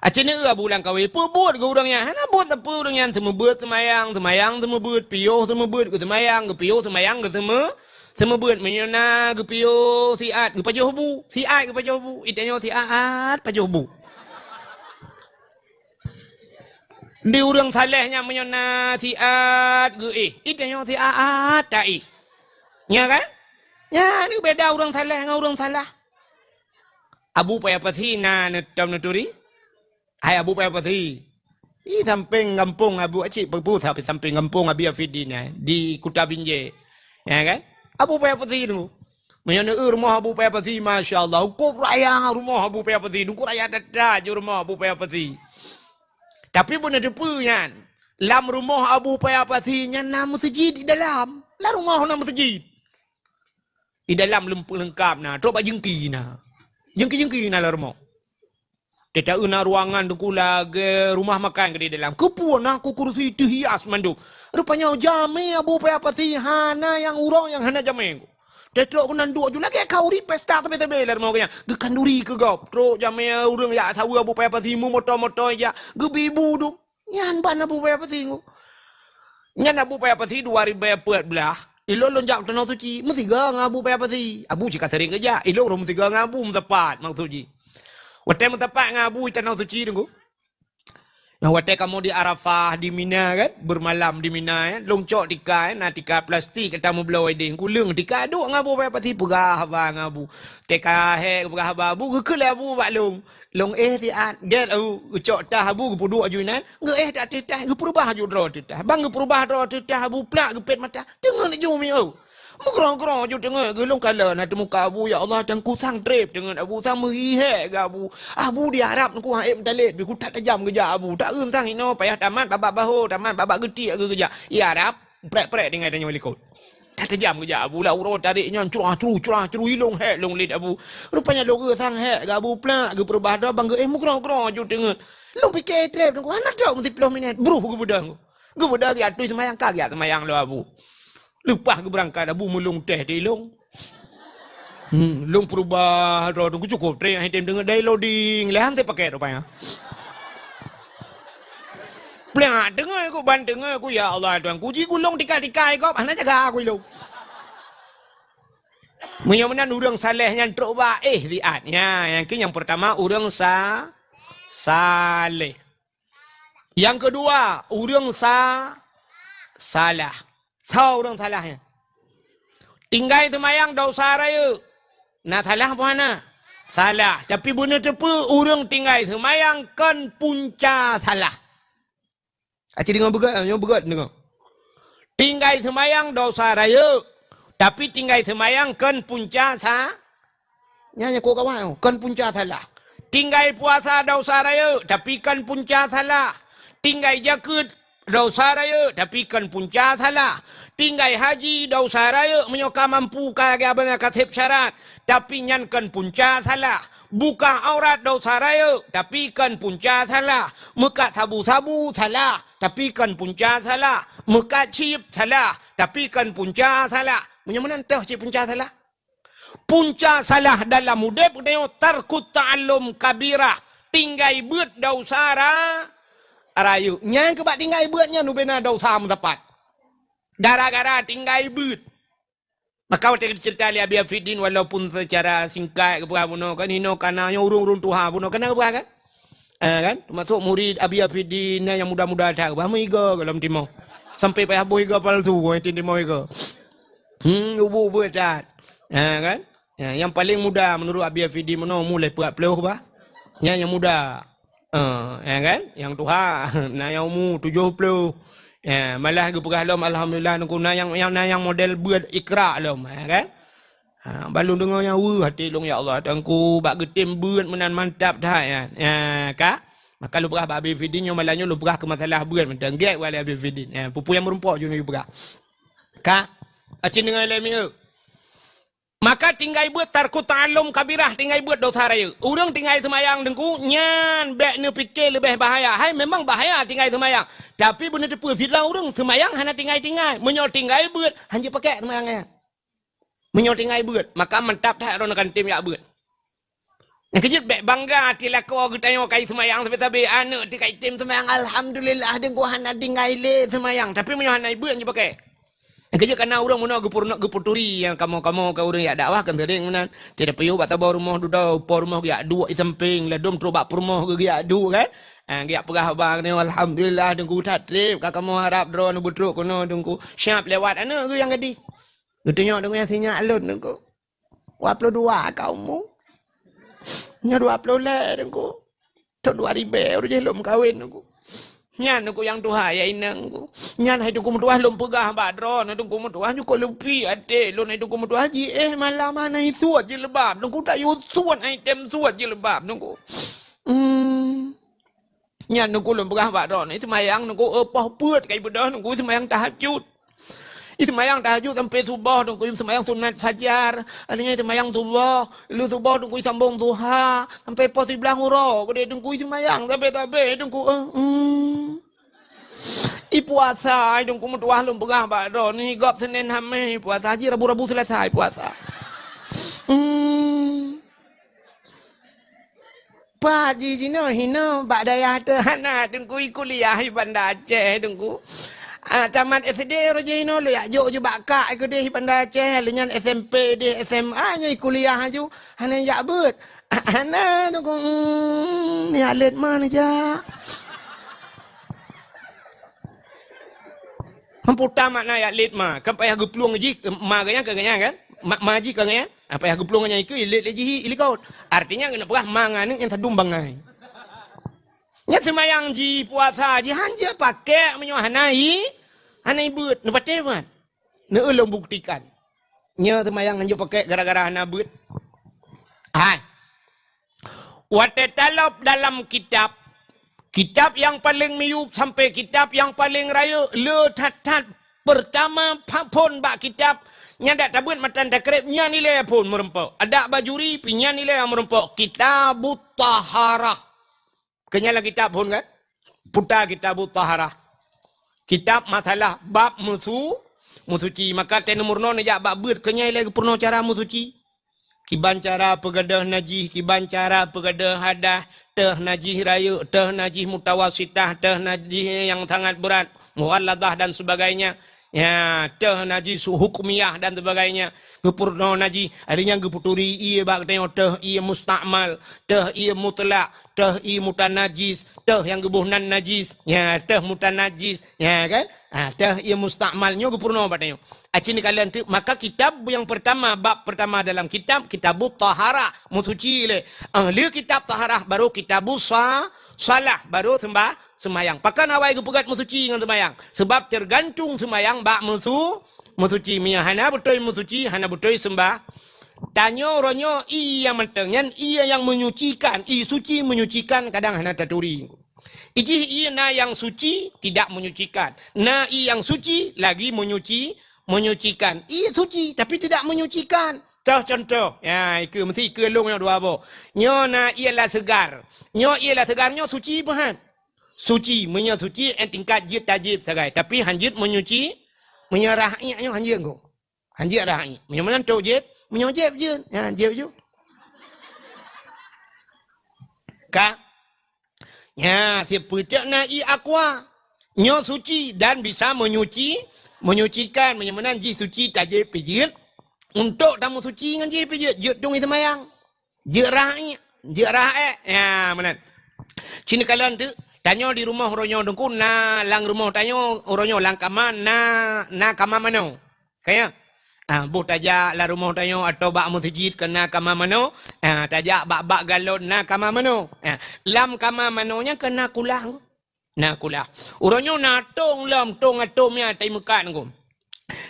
Aci neu abu lam kawé, peubuet geu ureuëng nyan, hana buet sapeue ureuëng nyan, seumeubeuet seumayang, seumayang seumeubeuet, piôh seumeubeuet geu seumayang, geupiôh seumayang geu seumeu-, seumeubeuet. Meunyoe na geupiôh siat, geupajoh bu, siat geupajoh bu, itanyoe siat pajoh bu. Di ureuëng saleh nyan meunyoe na siat geuéh, itanyoe siat taéh. Nya kan? Nyan beda ureuëng saleh ngon ureuëng salah. Abu Paya Pasi na neutom neuturi? Hai Abu Paya Pasi. Di sampéng gampông Abu Acik, peue sampéng gampông Abi Afidin, eh, di Kuta Binjai. Ya kan? Abu Paya Pasi tu. Meunyoe neu rumoh Abu Paya Pasi, masya Allah, cukup raya rumoh Abu Paya Pasi, cukup raya that-that ju rumoh Abu Paya Pasi. Tapi beuneuteupeu nyan, lam rumoh Abu Paya Pasi nyan na meuseujid di dalam. Lam rumoh na meuseujid. Di dalam leumpeu leungkap na, trok bak jeungki na. Jeungki-jeungki na lam rumoh. Teuta na ruangan Teungku lagée rumah makan keudeh dalam. Keupeue na ku kursi teuhias mandum. Rupanya jamé Abu Paya Pasi hana nyang uroe nyang hana jamé. Teutrok keunan duek ju lagée khanduri pesta sabe-sabe lam rumoh geuh nyan. Geukhanduri keu gob. Trok jamé ureuëng jak saweue Abu Paya Pasi meumoto-moto jak. Geubi bu dum. Nyan ban Abu Paya Pasi nyoe. Nyan Abu Paya Pasi dua ribée peuet blaih, ilôn lôn jak u Tanoh Suci, meusigoe ngon Abu Paya Pasi. Abu cit ka sering geujak, ilôn rhom meusigoe ngon Abu meusapat, maksud jih. Watée meusapat ngon Abu i Tanoh Suci Teungku. Nyoe watée kamoe di Arafah, di Mina kan, bermalam di Mina kan, lôn cok tika, na tika plastik, ka tameubloe ideh, kuleueng tika, duek ngon Abu Paya Pasi, peugah haba ngon Abu. Teuka hék geupeugah haba Abu, geukheun lé Abu bak lôn. Lôn éh siat, gét Abu, geucok tah Abu, geupeuduek aju inan, geuéh ateueh tah, geupeurubah aju droe ateueh tah. Ban geupeurubah droe ateueh tah Abu, plak geupét mata, teungeut aju miôh. Meugrong-grong aju teungeut, geulôn kalon ateueh muka Abu, ya Allah, Teungku sang treb teungeut Abu, sang meuhi hék geu Abu. Abu di Arab Teungku han ék meutalét, beuku that tajam geujak Abu. Taeun sang inoe payah tamat babak bahô, tamat babak geutiek geuh geujak. Di Arab, prek-prek tinggai tanyoe likot. That tajam geujak Abu, lam uroe tarék nyan, curah-curu, curah-curu, ilôn hék lôn lét Abu. Rupanya lôn eu sang hék geu Abu, plak geupeurubah droe ban geuéh, meugrong-grong aju teungeut. Lôn pike treb Teungku, hana trok meusiplôh minét, bruh geubeudôh. Geubeudôh geujak ateueh seumayang, ka geujak seumayang lom Abu. Leupah geubeurangkat Abu, meulôn teh di lôn. Hmm, lôn peurubah droe Teungku, cukup treb, han tem deungoe dari loading, lé han tem paket rupanya. Plak teungeut ku, ban teungeut ku, ya Allah Tuhanku, ji gulong tika-tika gob, hana jaga ku ilôn. Meunyoe meunan ureuëng saleh nyan trok bak éh siat. Nya, nyang keu nyang peurtama ureuëng sa-, saleh. Nyang keudua, ureuëng sa-, salah. Soe ureuëng salah nyan? Tinggai seumayang desya rayeuk. Na salah apa hana? Salah. Tapi beuneuteupeu ureuëng tinggai seumayang kon punca salah. Aci deungoe beugét, nyoe beugét deungoe. Tinggai seumayang desya rayeuk, tapi tinggai seumayang kon punca sa-, nyan nyang keu kawan, kon punca salah. Tinggai puasa desya rayeuk, tapi kon punca salah. Tinggai jakeuet desya rayeuk, tapi kon punca salah. Tinggai haji desya rayeuk meunyoe ka mampu ka lagée abang ka seb syarat, tapi nyan kon punca salah. Buka aurat desya rayeuk, tapi kon punca salah. Meukat sabu-sabu salah, tapi kon punca salah. Meukat chip salah, tapi kon punca salah. Meunyoe meunan toh cit punca salah. Punca salah dalam udeb geutanyoe tarkut ta'allum kabirah, tinggai beuet desya ra-, rayeuk. Nyang keubah tinggai beuet nyan ubena desya meusapat. Gara-gara tinggai beuet. Maka watée geuceurita lé Abi Afiddin, walaupun secara singkat geupeugah bunoe kan, hino kana nyoe ureuëng-ureuëng tuha bunoe kana geupeugah kan? Eh, kan? Termasuk murid Abi Afiddin na nyang muda-muda that geupeugah, "Meuigoe gohlom timoh." Sampai payah boh igoe palsu, eh, timoh igoe. Hmm, ubu-ubu that. Eh, kan? Ya, nyang paling muda menurut Abi Afiddin bunoe umur lhée peuet ploh bah. Nyang, nyang muda. Eh, ya kan? Nyang tuha na nyang umu tujoh ploh. Ya, malah geupeugah lom, alhamdulillah, teungku na nyang, nyang, na nyang model beuet ikra lom, ya kan? Ha, ban lôn deungoe nyan weueh até lôn, ya Allah, teungku bak geutem beuet meunan mantap that nyan. Ya, ka? Maka lôn peugah bak Abi Afiddin nyoe malam nyoe lôn peugah keu masalah beuet mantong. Gét wali Abi Afiddin. Ya, peue-peue nyang meurumpok jinoe peugah. Ka? Aci deungoe lé mieu. Maka tinggai beuet tarkut ta'allum kabirah, tinggai beuet desya rayeuk. Ureuëng tinggai seumayang teungku, nyan bék neupike leubeh bahaya. Hai, memang bahaya tinggai seumayang. Tapi beuneuteupeu sidroe ureuëng seumayang hana tinggai-tinggai. Meunyoe tinggai beuet, hanjeuet pakek seumayang nyan. Meunyoe tinggai beuet, maka mantap that droeneuh kan tem jak beuet. Nyang keujeuet bék bangga até lakoe geutanyoe kai seumayang sabe-sabe, aneuëk ti kai tem seumayang, alhamdulillah, teungku hana tinggai lé seumayang. Tapi meunyoe hana beuet, hanjeuet pakek. Nyang keujeuet kana ureuëng meunoe geupeurunoe, geupeuturi nyang kamoe-kamoe ka ureuëng jak dakwah kan sering meunan. Tidak payah bak tabah rumoh dudoe, po rumoh geujak duek di sampéng, ladom trok bak peurumoh geu-, geujak duek kan. Ah, geujak peugah haba keunoe, alhamdulillah, teungku that treb ka kamoe harab droeneuh beutrok keunoe teungku. Siap lewat aneuëk geuh nyang gadih. Geutunyok teungku nyang sinyak lôn teungku. Dua ploh dua ka umu. Nyoe dua ploh lhée teungku. Thon dua ribée ureuëng jih lôn meukawen teungku. Nyan teungku nyang tuha ya inong teungku. Nyan hai teungku meutuah lôn peugah bak droeneuh teungku meutuah nyoe kok leupi até lôn hai teungku meutuah jiéh malam hana isuet jilbab teungku tak yusuet hai tem suet jilbab teungku. Hmm. Nyan teungku lôn peugah bak droeneuh, seumayang teungku, eh, poh peuet kai beudôh teungku seumayang tahajud. Seumayang tahajud sampai suboh teungku, seumayang sunat fajar. Akhirnya seumayang suboh, lheueh suboh teungku sambong duha, sampai poh siblaih uroe. Keudeh teungku seumayang sampai-sampai teungku, eh, hmm. I puasa, ai teungku meutuah lôn peugah bak droeneuh, gob Senin Hamis puasa, ji Rabu-Rabu Selasa i puasa. Hmm. Pat jih jinoe hinoe bak dayah teuh hana teungku i kuliah i Banda Aceh teungku. Ah, tamat S D roh jih hinoe lôn jak jok ju bak kak i keudeh i Banda Aceh, lheueh nyan S M P deh S M A nyoe i kuliah aju hana jak beuet. Hana teungku, hmm, ni alet ma neujak. Hamputa makna jak let ma, kan payah geuplueng jih ma geuh nyan keu geuh nyan kan? Ma, ma jih keu geuh nyan. Ah, payah geuplueng nyan ikeue, ilét lé jih i likot. Artinya, keuneuk peugah ma ngon aneuk nyang sadum bangai. Nyan seumayang jih, puasa jih, hanjeuet pakek meunyoe hana i, hana ibeuet. Neupatéh ban? Neu-eu lôn buktikan. Nyoe seumayang hanjeuet pakek gara-gara hana beuet. Hai. Watée talob dalam kitab, kitab nyang paleng miyueb sampai kitab nyang paleng rayeuk, le that-that peurtama phon bak kitab, nyan dak tabeuet matan takreb, nyan ilée phon meureumpok. Adak Bajuri pih nyan ilée meureumpok, Kitabut Taharah. Keu nyan lam kitab phon kan? Puta Kitabut Taharah. Kitab masalah bab meusu-, meusuci. Maka teuneumeurunoe neujak bak beuet, keu nyan ilée geupeurunoe cara meusuci. Kiban cara peugadôh najih, kiban cara peugadôh hadah, teuh najih rayeuk, teuh najih mutawasitah, teuh najih nyang sangat beurat, mughalladhah dan sebagainya. Ya, teuh najih su-, hukmiyah dan sebagainya. Geupeurunoe najih, akhirnya geuputuri ié bak geutanyoe teuh ié mustakmal, teuh ié mutlak, teuh ié mutanajis, teuh nyang geuboh nan najis. Ya, teuh mutanajis. Ya kan? Ah, teuh ié mustakmal nyoe geupeurunoe bak tanyoe. Aci neukalon teuk, maka kitab nyang peurtama, bab peurtama dalam kitab, Kitabut Taharah, meusuci lé. Ah, lé kitab taharah, baru Kitabus sa-, salah, baru seumbah-, seumayang. Pakon awai geupeugét meusuci ngon seumayang? Sebab teugantung seumayang bak meusu-, meusuci. Meunyoe hana beutôi meusuci, hana beutôi seumbah-, Tanyoe uroe nyoe ié nyang mantong nyan ié nyang menyucikan, ié suci menyucikan kadang hana taturi. Ijih ié na nyang suci tidak menyucikan, na ié nyang suci lagi menyuci, menyucikan. Ié suci tapi tidak menyucikan. Toh contoh, ya, ikeue meusi ikeue lôn nyoe dua boh. Nyoe na ié la seugar. Nyoe ié la seugar nyoe suci peuhan. Suci, meunyoe suci eh tingkat jeuet tajép sagai, tapi han jeuet menyuci, meunyoe rah ié nyoe han jeuet go. Han jeuet rah ié. Meunyoe meunan trok jép, meunyoe jép jeuet. Ya, jép ju. Ka. Ya, sipeutek na ié aqua. Nyoe suci dan bisa menyuci, menyucikan. Meunyoe meunan jih suci tajép pih jeuet. Untuk tameusuci ngon jih pih jeuet, jeuet tueng seumayang. Jeuet rah ié, jeuet rah ék. Ya, meunan. Cit neukalon teuk, tanyoe di rumoh uroe nyoe Teungku na lam rumoh tanyoe uroe nyoe lam kama na, na kama manoe. Ka ya? Ah, boh tajak lam rumoh tanyoe atawa bak meuseujid keu na kama manoe, ah, tajak bak-bak galon na kama manoe. Ah, lam kama manoe nyan keu na kulah. Na kulah. Uroe nyoe na tong lom, tong atôm nyan tai meukat Teungku.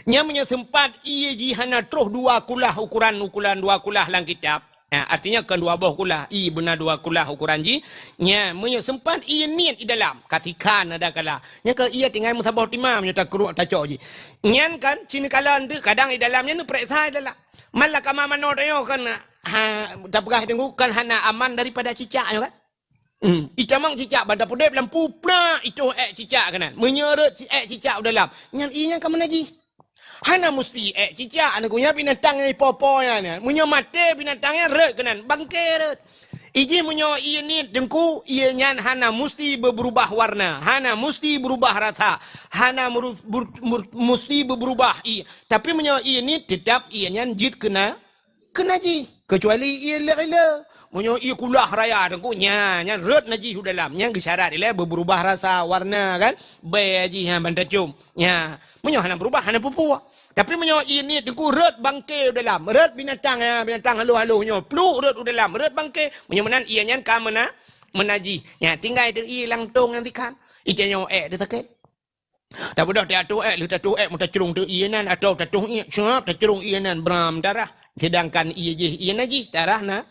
Nyan meunyoe seumpat ié jih hana troh dua kulah ukuran, ukuran dua kulah lam kitab. Ha, artinya kon dua boh kulah, ié beuna dua kulah ukuran jih. Nyan meunyoe seumpat ié niet di dalam, ka sikhan ada kala. Nyan keu ié tinggai meusaboh timah meunyoe takruek tacok jih. Nyan kan cit neukalon teuk kadang di dalam nyan neupareksa di dalam. Man lam kama manoe tanyoe kan, ha, tapeugah Teungku kan hana aman daripada cicak nyoe kan. Hmm. Itamong cicak ban tapeudeb lam peue plak itoh ék cicak keunan. Meunyoe rhot ci-, ék cicak u dalam, nyan ié nyan ka meunajih. Hana musti ék cicak, Teungku, nyan binatang nyang ipo-po nyan. Meunyoe maté binatang nyan rhot keunan, bangke rhot. Ijih meunyoe ié niet Teungku, ié nyan hana musti beubeurubah warna, hana musti beurubah rasa, hana meuru-, bur-, mur-, musti beubeurubah ié. Tapi meunyoe ié niet, teutap ié nyan jeuet keuna keu najih, keucuali ié lheueh-lheueh. Meunyoe ié kulah raya Teungku, nya, nyan rhot najih u dalam. Nyan geusyarat ilée beubeurubah rasa, warna kan. Bèe jih nyan ban tacôm. Nya, meunyoe hana beurubah, hana peue-peue. Tapi meunyoe ié niet Teungku rhot bangke u dalam, rhot binatang, ya, binatang halôh-halôh nyoe, pluek rhot u dalam, rhot bangke. Meunyoe meunan ié nyan ka meuna-, meunajih. Nya, tinggai teuk ié lam tong nyang sikhan. Ié nyoe ék teuh sakét. Tabeudôh teuatoh ék, lheueh tatoh ék meutacrông teuk ié nan atawa tatoh ié, siap tacrông ié nan bram darah. Sedangkan ié jih ié najih, darah na,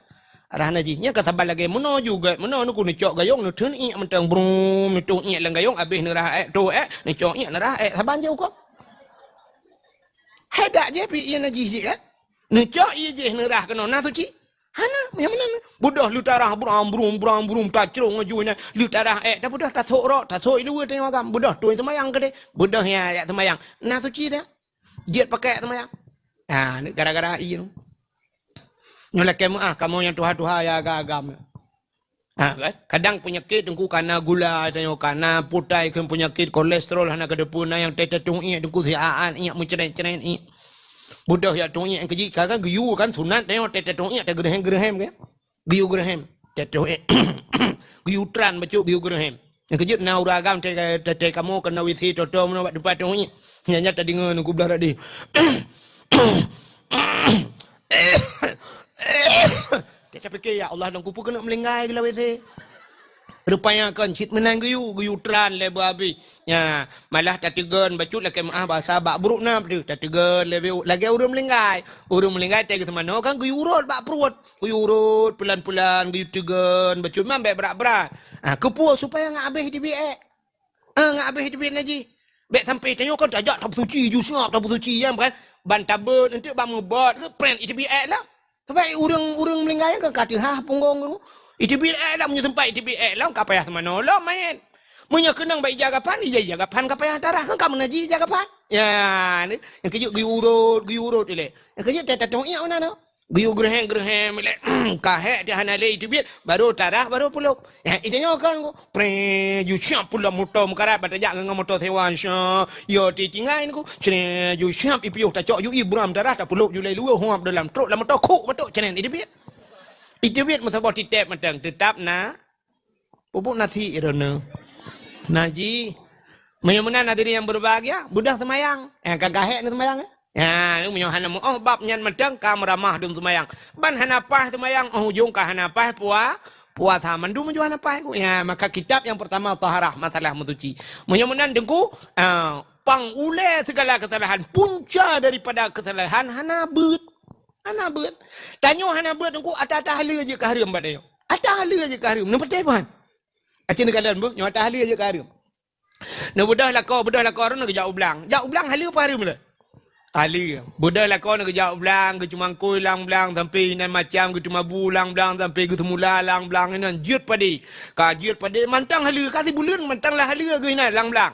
darah najih. Nyan ka saban lagée meunoe juga, meunoe Teungku neucok gayông, neutheun ié mantong brum, neutoh ié lam gayông, abéh neurah ék, toh ék, neucok ié neurah ék, saban jih ukoe. Hai dak jih pih ié najih jih kan? Neucok ié jih neurah keunoe na suci. Hana, nyang meunan. Beudôh leutarah bram brum bram brum tacrông laju nyan. Leutarah ék tabeudôh tasok rok, tasok iluwa tanyoe agam. Beudôh tueng seumayang keudeh. Beudôh nyang jak seumayang. Na suci dah. Jeuet pakai seumayang. Ha, gara-gara ié tu. Nyoe lakée meuáh kamoe nyang tuha-tuha ya agam-agam. Ha, kan? Kadang peunyakét Teungku kana gula tanyoe, kana putai kheun peunyakét kolesterol hana keudeupeue na nyang teutatong ié Teungku siaan ié meucret-cret ié. Beudôh ya tong ié keujih ka, ka geuyue kan sunat tanyoe teutatong ié teugeureuhem-geureuhem kan. Geuyue geureuhem. Teutatong ié. Geuyue tran bacut geuyue geureuhem. Nyang keujeuet na ureuëng agam teutai kamoe keunoe W C toto meunoe bak teumpat tong ié. Nyan nyan tadeungoe Teungku blah tadi. Teuka pike, "Ya Allah, lôn kupeue keuneuk meulinggai geulah W C." Rupanya kon cit meunan geuyue, geuyue tran lé beuhabéh. Nya, malah tateugon bacut lakée meuáh basa bak brok na peue tateugon lé beu lagée ureuëng meulinggai. Ureuëng meulinggai teuka seumanoe kan geuyue urot bak pruet. Geuyue urot peulan-peulan, geuyue teugon bacut memang bék brat-brat. Ah, keupeue supaya ngat habéh teubiet ék. Ah, ngat habéh teubiet najih. Bék sampai tanyoe kan tajak tapeusuci ju siap tapeusuci nyan kan. Ban tabeuet enteuk ban meubot ke pren iteubiet ék lah. Sabab ureuëng-ureuëng meulinggai kan ka teuhah punggong tu. Iteubiet ék lah meunyoe sempat iteubiet ék lah ka payah seumanoe lom manyét. Meunyoe keunong bak ija gapan, ija, ija gapan ka payah tarah kan ka meunajih ija gapan. Ya, ni. Nyang keujeuet geuyue urot, geuyue urot ilée. Nyang keujeuet tatong ié meunan. Geuyue geureuhem-geureuhem ilée, ka hék teuh hana lé iteubiet, baru tarah, baru pulop. Ya, itanyoe kan ku, pré, ju siap pulop moto meukarat, ban tajak ngon moto sewa, sya, yo ti tinggai ku, cre, ju siap ipiôh tacok ju ibram darah, tapulop ju lé luwa, huap dalam trok, lam moto kuk batuk, cre, iteubiet. Iteubiet meusaboh titép mantong, teutap na, Pupuk nasi droeneuh. Nah jih. Meunyoe meunan hadirin yang berbahagia, beudôh seumayang. Eh, ka gahek neuh seumayang, eh? Ya, meunyoe hana meuoh bab nyan mantong ka meuramah dum seumayang. Ban hana paih seumayang, oh ujong ka hana paih pua-, puasa mandum meunyoe hana paih. Ya, maka kitab yang pertama taharah, masalah meusuci. Meunyoe meunan Teungku, ah, pang ulée segala kesalahan, punca daripada kesalahan hana beuet. Hana beuet. Tanyoe hana beuet teungku, ata-ata haleue jeuet keu hareuem bak tanyoe. Ata haleue jeuet keu hareuem. Neupatéh ban. Aci neukalon beuh, nyoe ata haleue jeuet keu hareuem. Neubeudôh lakoe, beudôh lakoe droeneuh geujak u blang. Jak u blang haleue peue hareuem lé? Haleue. Beudôh lakoe neuh geujak u blang, geucumangkôi lam blang, sampoe inan macam geuteumabu lam blang, sampoe geuteumula lam blang inan jeuet padé. Ka jeuet padé mantong haleue, ka sibuleuen mantong lah haleue geuh inan lam blang.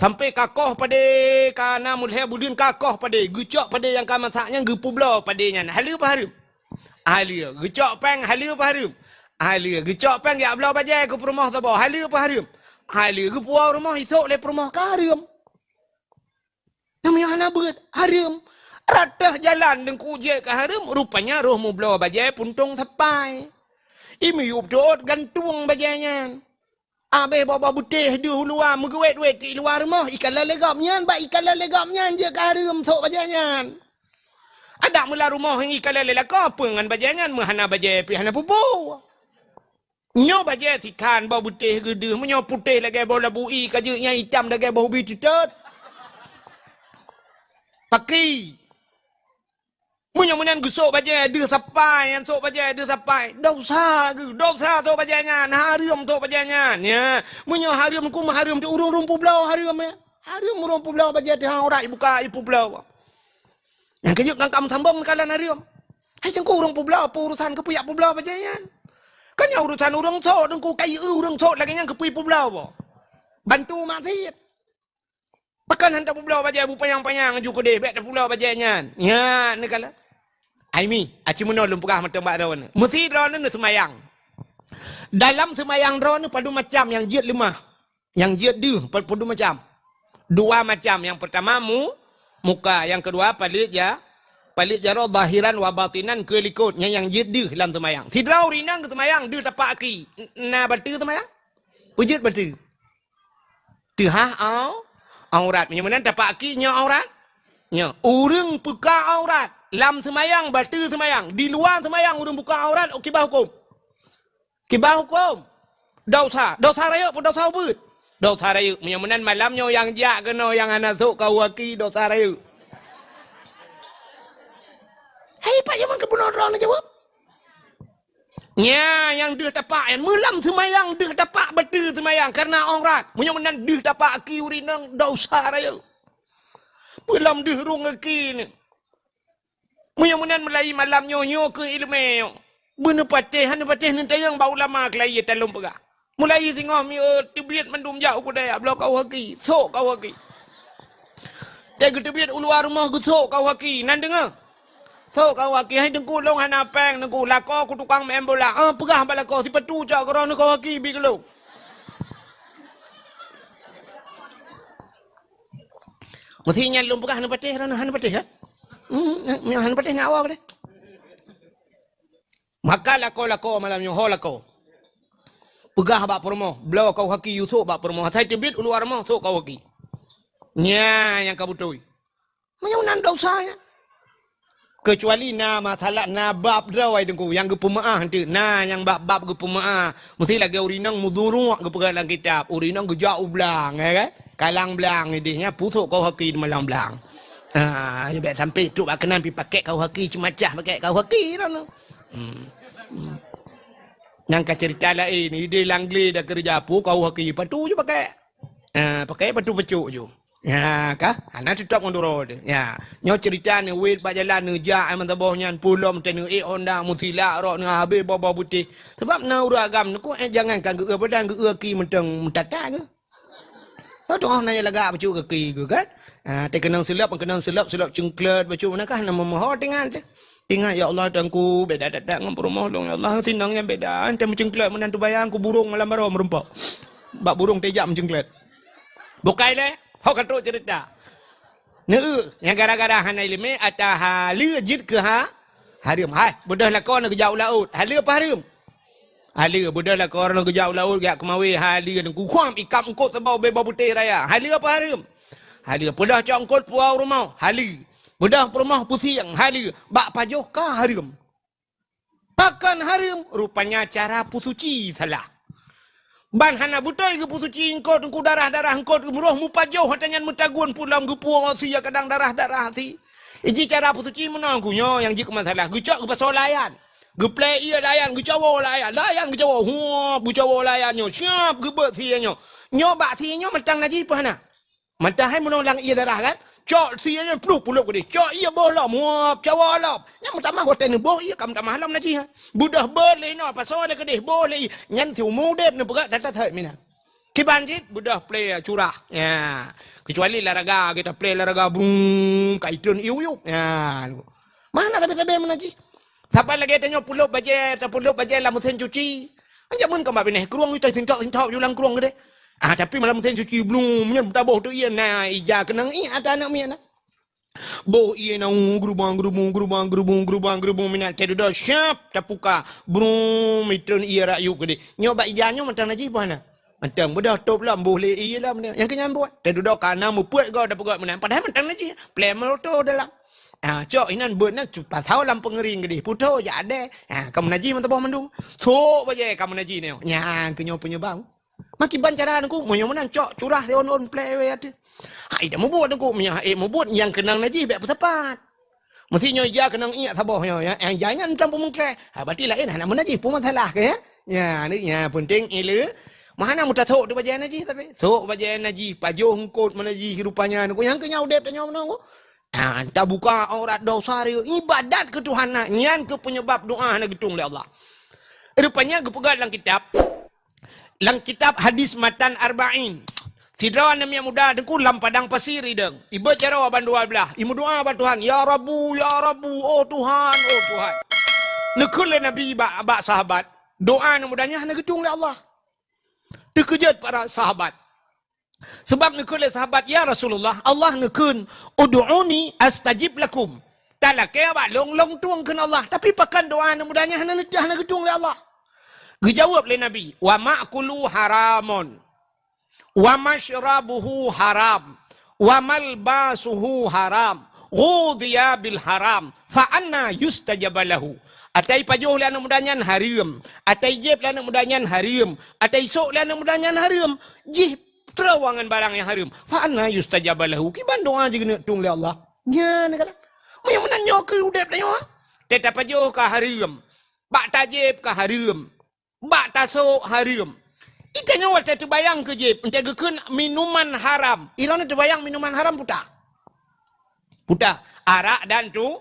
Sampoe ka koh padé, ka na meulhèe buleuen ka koh padé, geucok padé nyang ka masak nyan geupubloe padé nyan. Haleue peue hareuem? Haleue. Geucok péng, haleue peue hareuem? Haleue. Geucok péng jak bloe bajèe keu peurumoh saboh, haleue peue hareuem? Haleue. Geupuwoe rumoh isok lé peurumoh ka hareuem. Namanya hana beuet, hareuem. Rata jalan teungku jeuet keu hareuem, rupanya roh mubloe bajèe puntông sapai. Imiyup teuôt gantueng bajèe nyan. Abéh boh-boh beutéh deuh u luwa meugeuwét-wét di luwa rumoh, ikalon lé gobnyan, bak ikalon lé gobnyan jeuet keu hareuem sôk bajèe nyan. Adak meulah rumoh ikalon lé lakoe peue ngon bajèe nyan, meuhana bajèe pih hana pupu. Nyoe bajèe sikhan boh beutéh geudeuh, meunyoe putéh lagèe boh labu ie ka jeuet, nyang itam lagèe boh ubi teutot. Paki. Meunyoe meunan geusôk bajèe deuh sapai, nyan sôk bajèe deuh sapai, desya geuh, desya sôk bajèe nyan, hareuem sôk bajèe nyan, ya. Meunyoe hareuem ku meuhareuem teuh ureueng rhueng publoe hareuem, ya. Hareuem ureueng publoe bajèe teuh aurat ibuka ipubloe. Nyang keujeuet kan ka meusambông meukalon hareuem. Hai teungku ureueng publoe, peue urusan keupeue jak publoe bajèe nyan? Kan nyan urusan ureueng sôk, teungku ka ieu ureueng sôk lagèe nyan keupeue publoe boh? Bantu maksiet. Pakon han tapubloe bajèe beupanyang-panyang ju keudeh, bèk tapubloe bajèe nyan. Nyan neukalon. Ai mi, aci meunoe lôn peugah mantong bak droeneuh. Meusi droeneuh neuseumayang. Dalam seumayang droeneuh padum macam nyang jeuet leumah. Nyang jeuet deuh pa-, padum macam. Dua macam. Nyang peurtama mu-, muka, nyang keudua paleuet ja-, paleuet jaroe zahiran wa batinan keu likot. Nyan nyang jeuet deuh lam seumayang. Sidroe ureueng inong geuseumayang deuh tapak aki. N-, na bateue seumayang? Peue jeuet bateue? Teuhah au-, aurat. Meunyoe meunan tapak aki nyoe aurat? Nyoe. Ureueng buka aurat lam seumayang, bateue seumayang. Di luwa seumayang ureueng buka aurat, kiban hukôm? Kiban hukôm? Desya. Desya rayeuk peue desya ubeut? Desya rayeuk. Meunyoe meunan malam nyoe nyang jak keunoe nyang hana sôk kawaki, desya rayeuk. Hai, Pak Jaman keubunoe droeneuh jaweueb. Nya, nyang deuh tapak nyan, meulam seumayang deuh tapak bateue seumayang kareuna aurat. Meunyoe meunan deuh tapak aki ureueng inong desya rayeuk. Peulom deuh rhueng aki nyan. Meunyoe meunan meulayi malam nyoe, nyoe keuh iéleumé nyoe. Beuneupatéh, han neupatéh neutanyong bak ulama keulayi talôn peugah. Meulayi singoh miet teubiet mandum jak u keudè bloe kawaki, sôk kawaki. Teuh geuteubiet u luwa rumoh geusôk kawaki, nan deungoe. Sôk kawaki, hai teungku lôn hana péng teungku, lakoe ku tukang meu'en bola. Ah, peugah bak lakoe sipatu cok keu droeneuh kawaki bi keu lôn. Meusi nyan lôn peugah hana patéh, hana patéh kan? Hmm, nyoe hana patéh nak awak deh. Maka lakoe-lakoe malam nyoe ho lakoe. Peugah bak peurumoh, bloe kawaki yue sôk bak peurumoh. Asai teubiet u luwa rumoh sôk kawaki. Nya nyang ka beutôi. Meunyoe nan desya nyan. Keucuali na masalah, na bab droe teungku nyang geupeumeu'ah teuk. Na nyang bab-bab geupeumeu'ah. Meusti lagèe ureueng inong meuduruek geupeugah lam kitab. Ureueng inong geujak u blang, ya kan? Kalang blang ideh nyan pusok kawaki di malam blang. Ha, bèk sampai trok bak keunan pi pakèk kawaki ceumacah pakèk kawaki droeneuh. Hmm. Hmm. Nyang ka cerita laén, ideh lam glé dah keureuja pu kawaki patu ju pakèk. Ah, pakai patu peucok ju. Ya, ka? Hana teutap ngon duroe teuh. Ya. Nyoe cerita ni wet bak jalan neujak ai meusaboh nyan pulom teuh neuék honda meusilak rok neu habéh boh-boh beutéh. Sebab na ureueng agam neuku eh jangan kan geu badan geu ki meuteung meutata ke. Tau tu na lagak peucok kaki ke kan? Ah, teukeunong silop, keunong silop, silop cengklet peucok mana kah nama meuho tinggal teuh. Ingat, "Ya Allah, Tuhanku, beda that-that ngon peurumoh lôn, ya Allah. Sinong nyang beda. Ante meucungklek meunan teubayang ku burong malam baroe meurumpok." Bak burong tejak meucungklek. Bukai lé, ho ka trok cerita. Neu, nyang gara-gara hana ileumé ata haleue jeuet keu ha-, hareuem. Hai, beudôh lakoe neuh geujak u laôt. Haleue apa hareuem? Haleue, beudôh lakoe droeneuh geujak u laôt geujak keumawé, haleue teungku khuam ikab eungkôt teubau bèe boh beutéh raya. Haleue apa hareuem? Haleue, beudôh cok eungkôt puwoe u rumoh. Haleue. Beudôh peurumoh pusieng, haleue, bak pajoh ka hareuem. Pakon hareuem? Rupanya cara peusuci salah. Ban hana beutôi geupeusuci eungkôt, teungku darah-darah eungkôt geumeuroh meupajoh ata nyan meutagun pulom geupuwoe sie kadang darah-darah sie. Iji cara peusuci meunan ku nyoe nyang jeuet keu masalah. Geucok geupasoe layan. Geuplé ié layan, geucawoe layan. Layan geucawoe. Huap, geucawoe layan nyoe. Siap geubeuet sie nyoe. Nyoe bak sie nyoe mantong najih peue hana? Mantong hai meunoe lam ié darah kan? Cok sie nyoe pluh pulop keudeh. Cok ié boh lom. Huap, cawoe lom. Nyang meutamah watée neuboh ié ka meutamah lom najih. Beudôh beuet lé inoe, pasoe lé keudeh, boh lé ié. Nyan siumu udeb neupeugah that-that meunan. Kiban cit beudôh plé curah. Ya. Keucuali laraga, kita plé laraga brung, ka itreun iup-iup. Ya. Mana sabe-sabe meunan jih? Saban lagée tanyoe pulop bajée, tapulop bajée lam meusén cuci. Jameun ka mak binéh krueng ita sintok-sintok ju lam krueng geude. Ah, tapi malam meusén cuci blum nyan taboh tu ié na ija keunong ié ata aneuk miet na. Boh ié na, uh, geurubang-geurubung, geurubang-geurubung, geurubang-geurubung, minak teududoe siap tapuka. Brum, itreun ié rak yup geude. Nyoe bak ija nyoe mantong najih boh na. Mantong beudôh top lom, boh lé ié lom. Nyang keu nyan buet. Teududoe kana meupeuet goe tapeugah meunan. Padahai mantong najih. Plé meuloto dalam. Ah, cok inan beuet nan cu-, pasau lam peungeuring geude. Putho jak adé. Ah, kamu najih mantong boh mandum. Sok bajée kamu najih nyoe. Nyang keu nyoe peunyeubang. Makiban cara nangku, meunyoe meunan cok curah sion-on plé wée ateueh. Hai dah mubuet nangku, meunyoe hai mubuet nyang keunong najih bék peusapat. Meusi nyoe ija keunong ié saboh nyoe, ya. Eh, ija nyan tram peumeukleh. Ha, berarti laén hana meunajih pun masalah ke, ya? Ya, ni, ya, penting ileue. Meuhana meutasok tu bajée najih tapi. Sok bajée najih, pajoh eungkot meunajih rupanya nangku. Nyang keu nyan udeb tanyoe meunoe. Ah, tabuka aurat dosa dia. Ibadat keu Tuhan na. Nyan keu peunyeubab doa hana geutung lé Allah. Rupanya geupeugah lam kitab. Lam kitab hadis matan Arba'in. Sidroe aneuk miet muda teungku lam padang pasir idong. Ibeuet jaroe ban dua blah. Imeudoa bak Tuhan, "Ya Rabbu, ya Rabbu, oh Tuhan, oh Tuhan." Neukheun lé Nabi bak, bak sahabat, doa aneuk muda nyan hana geutung lé Allah. Teukeujot para sahabat. Sabab neukheun lé sahabat, "Ya Rasulullah, Allah neukheun, 'Ud'uni astajib lakum.' Talakée bak lôn, lôn tueng kheun Allah. Tapi pakon doa aneuk muda nyan hana neuteuh, hana geutueng lé Allah?" Geujaweueb lé Nabi, "Wa ma'kulu haramun, wa masyrabuhu haram, wa malbasuhu haram, ghudhiya bil haram, fa anna yustajabu lahu." Atai pajoh lé aneuk muda nyan hareuem, atai jieb lé aneuk muda nyan hareuem, atai sok lé aneuk muda nyan hareuem. Jih Teurawa ngon barang nyang hareuem. Fa anna yustajabu lahu. Kiban doa jih keuneuk tueng lé Allah. Nyan ka lah. Meunyoe meunan nyoe keu udeb tanyoe. Teutab pajoh ka hareuem. Bak tajieb ka hareuem. Bak tasok hareuem. Ita nyoe watée teubayang keu jieb, enteuk geukheun minuman haram. Ilôn teubayang minuman haram puta. Puta, arak dan tu,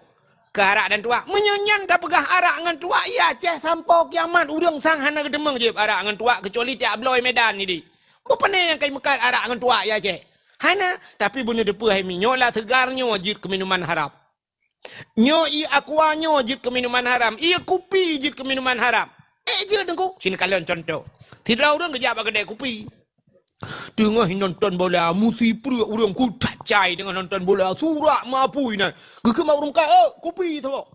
keu arak dan tuak. Meunyoe nyan tapeugah arak ngon tuak, iya Aceh sampoe kiamat ureuëng sang hana geuteumeung jieb arak ngon tuak keucuali tiak bloe Medan nidi. Bukon nyang kai meukat arak ngon tuak iya Aceh. Hana, tapi bunoe teupeue hai minyoe lah seugar nyoe jeuet keu minuman haram. Nyoe ié aqua nyoe jeuet keu minuman haram. Ié kupi jeuet keu minuman haram. Eh jeuet deungku. Sini kalon contoh. Sidroe ureuëng geujak bak keudée kupi. Teungoh nonton bola, musi pruek ureuëng ku that cai teungoh nonton bola, surak mapui nan. Geukheun bak ureuëng ka, "Eh, kupi saboh."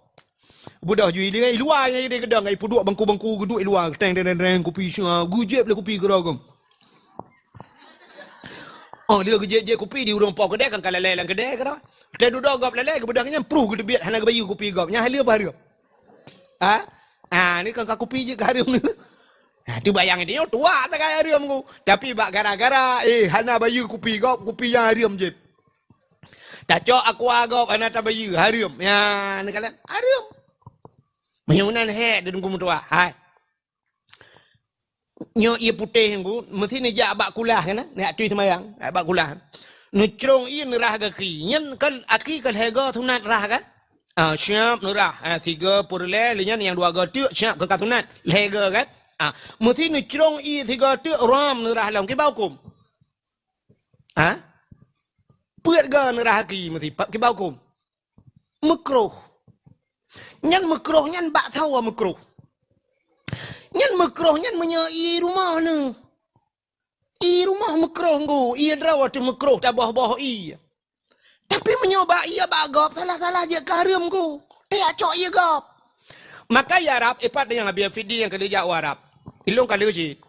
Beudôh ju ilée luwa nyang ideh geudong, ipeuduek bangku-bangku geuduek luwa, teng, teng, teng, teng, kupi sia, geujieb lé kupi keudroe gom. Oh, dia geujieb-jieb kupi di ureuëng po keudée kan ka lalée lam keudée keudroe. Teududoe gob lalée geubeudôh nyan pruh geuteubiet hana geubayeue kupi gob. Nyan haleue apa hareuem? Ha? Ha, ni kan ka kupi jeuet ka hareuem ni. Ha, tu bayang dia tuak tagai hareuem ku. Tapi bak gara-gara, eh, hana bayeue kupi gob, kupi nyang hareuem jeuet. Tacok aqua gob hana tabayeue, hareuem. Ya, ni kalian hareuem. Meunyoe meunan hék deungon meutuah. Hai. Nyoe ié putéh nyan ku, meusi neujak bak kulah kan, neujak tui seumayang, bak kulah. Neucrong ié neurah gaki. Nyan kan aki ka lhée goe sunat rah kan? Ah, siap neurah. Ah, sigoe peureulée, lé nyan nyang dua goe teuk siap keu ka sunat. Lhée goe kan? Ah, meusi neucrong ié sigoe teuk ram neurah lom kiban hukôm. Ha? Peuet goe neurah aki meusi kiban hukôm. Meukroh. Nyan meukroh nyan bak sawa meukroh. Nyan meukroh nyan meunyoe ié rumoh neuh. Ié rumoh meukroh nggu, ié droe teuh meukroh taboh-boh ié. Tapi meunyoe bak ié bak gob, salah-salah jeuet ka hareuem nggu. Teuyak cok ié gob. Maka i Arab, ipat nyang Abi Fidi nyang keuneuk jak u Arab. Ilong ka leucit.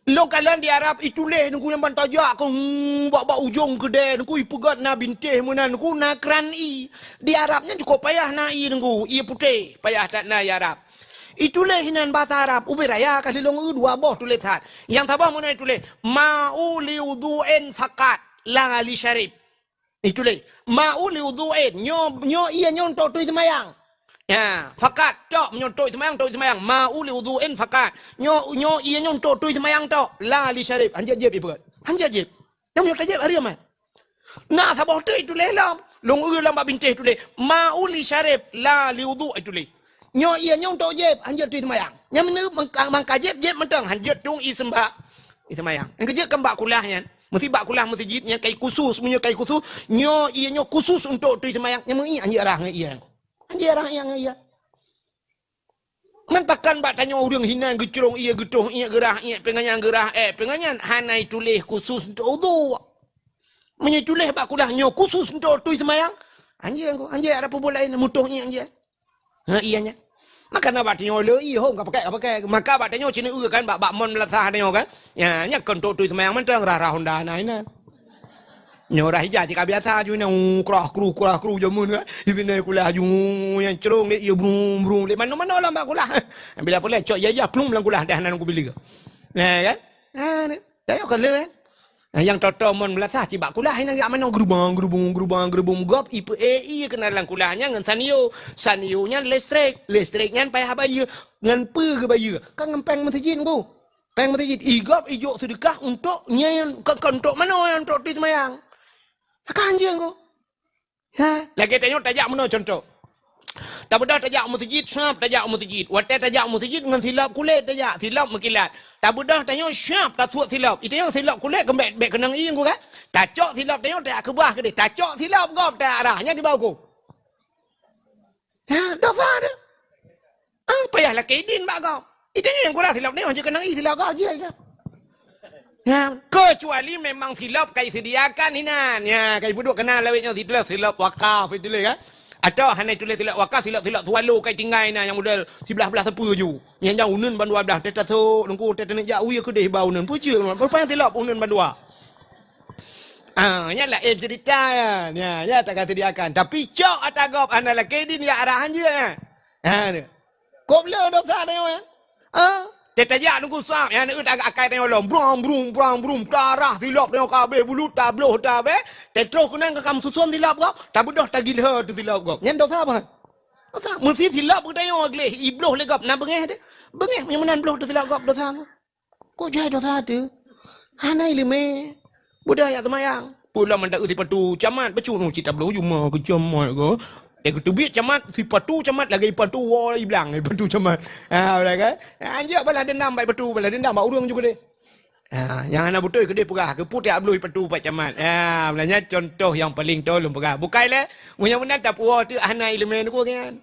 Lôn kalon di Arab ituléh nunggu nyang ban tajak keu, hmm, bak-bak ujong keudée nunggu ipeugét na bintéh meunan nunggu na kran ié. Di Arab nyan cukôp payah na ié nunggu, ié putéh, payah that na i Arab. Ituléh inan basa Arab, ubé raya ka lilong eu dua boh tuléh that. Nyang saboh meunan ituléh, "Ma'u li wudhu'in faqat, la li syarib." Itulah. Ma'u li wudhu'in. Nyoe, nyoe ié nyoe untuk tui seumayang. Ya, fakat. Tok, nyoe untuk tui seumayang, untuk tui seumayang. Ma'u li wudhu'in fakat. Nyoe, nyoe ié nyoe untuk tui seumayang tok. La li syarib. Hanjeuet jieb ipeugét. Hanjeuet jieb. Nyang meunyoe tajieb hareuem, eh. Na saboh teuk ituléh lom. Lôn eu lom bak bintéh tuléh. Ma'u li syarib, la li wudhu' ituléh. Nyoe ié nyoe untuk jieb, hanjeuet tui seumayang. Nyang meuneu mangka, mangka jieb, jieb mantong, hanjeuet tueng ié seumbah. Ié seumayang. Nyang keujeuet kan bak kulah nyan. Meusi bak kulah meuseujid nyan kai khusus, meunyoe kai khusus, nyoe ié nyoe khusus untuk tui seumayang. Nyang meuié hanjeuet rhah ngon ié. Hanjeuet rhah ié ngon ié. Man pakon bak tanyoe ureuëng hinan geucrông ié, geutoh ié, geurhah ié, peungeut nyan geurhah ék, peungeut nyan hana ituléh khusus untuk udhu. Meunyoe tuléh bak kulah nyoe khusus untuk tui seumayang, hanjeuet ngon, hanjeuet ada peubuet laén, mutoh ié hanjeuet. Ha, ié nyan. Maka na bak tanyoe le ié hom ka pakai, ka pakai. Maka bak tanyoe cina eu kan bak, bak mon meulasah tanyoe kan. Ya, nyan kon untuk tui seumayang mantong, rhah-rhah honda na inan. Nyoe rhah ija cit ka biasa ju nyan, krah kru, krah kru jameun kan. Ibi nai kulah ju nyang crông dek ié brung, brung dek mano-mano lam bak kulah. Bila pulai cok ija-ija klung lam kulah dah nan kubili ke. Nah kan? Ha, ni. Tayo ka le kan? Nah, nyang toto mon meulasah cit bak kulah inan jak mano gerubang, gerubung, gerubang, gerubung gop ipe e i kena lam kulah nyan ngon sanyo. Sanyo nyan listrik, listrik nyan payah bayeue ngon peue geubayeue. Kan ngon péng meuseujid ku. Péng meuseujid, igop ijok seudeukah untuk nyan, kon, kon untuk manoe, untuk tui seumayang. Kan hanjeuet ngon. Ha, lagée tanyoe tajak meunoe contoh. Tabeudôh tajak u meuseujid, swab tajak u meuseujid. Watée tajak u meuseujid ngon silop kulét tajak, silop meukilat. Tabeudôh tanyoe swab tasuek silop. Itanyoe silop kulét keumbek bék keunong ié ku kan. Tacok silop tanyoe tajak keubah keudeh. Tacok silop gob tajak rhah nyan dibawa ku. Ha, dosa tu. Ah, payah lakée idin bak gob. Idin nyang gura silop ni, hana keunong i silop gob jih. Ya, kecuali memang silop kai sediakan inan. Ya, kai peuduek kena lawét nyoe silop, silop wakaf itu lé kan. Atau hana itu lé silop wakaf, silop-silop swallow kai tinggai na nyang model siblah-blah sapeue ju. Nyang jang uneun ban dua blah, teuh tasok, lengku, teuh teuneuk jak wie keudeh ba uneun. Pucuk, rupanya silop uneun ban dua. Ah, nyan laén cerita nyan. Ya, ya, tak ka sediakan. Tapi cok ata gob hana lakée idin ya arahan je kan. Ha, ni. Kop le dosa tanyoe, ya? Ha? Teuh tajak nunggu sab, ya, ni, akai tanyoe lom. Brong, brong, brong, brong. Tarah silop tanyoe ka habéh, bulut tabloh tabéh. Teutroh keunan ka kam suson silop gob, tabeudôh tagilhe tu silop gob. Nyan dosa apa? Dosa. Meusi silop geutanyoe gleh, ibloh lé gob, na beungéh deh. Beungéh, nyang meunan bloh tu silop gob, dosa. Kok jai dosa tu? Hana ileumé. Buda jak seumayang. Peue lom anda sipatu camat, bacut nyoe cit tabloh juma keu camat ko. Teuh geuteubiet camat, sipatu camat lagée sipatu woe iblang, sipatu camat. Ha, udah kan? Ha, anjak balas dendam bak sipatu, balas dendam bak ureuëng juga deh. Ha, nyang hana beutôi keudeh peugah, keu peue tiak bloh sipatu bak camat. Ha, mulanya contoh nyang paling tolong peugah. Bukai lé, meunyoe meunan tapuwoe teuk hana ileumé nyoe kan.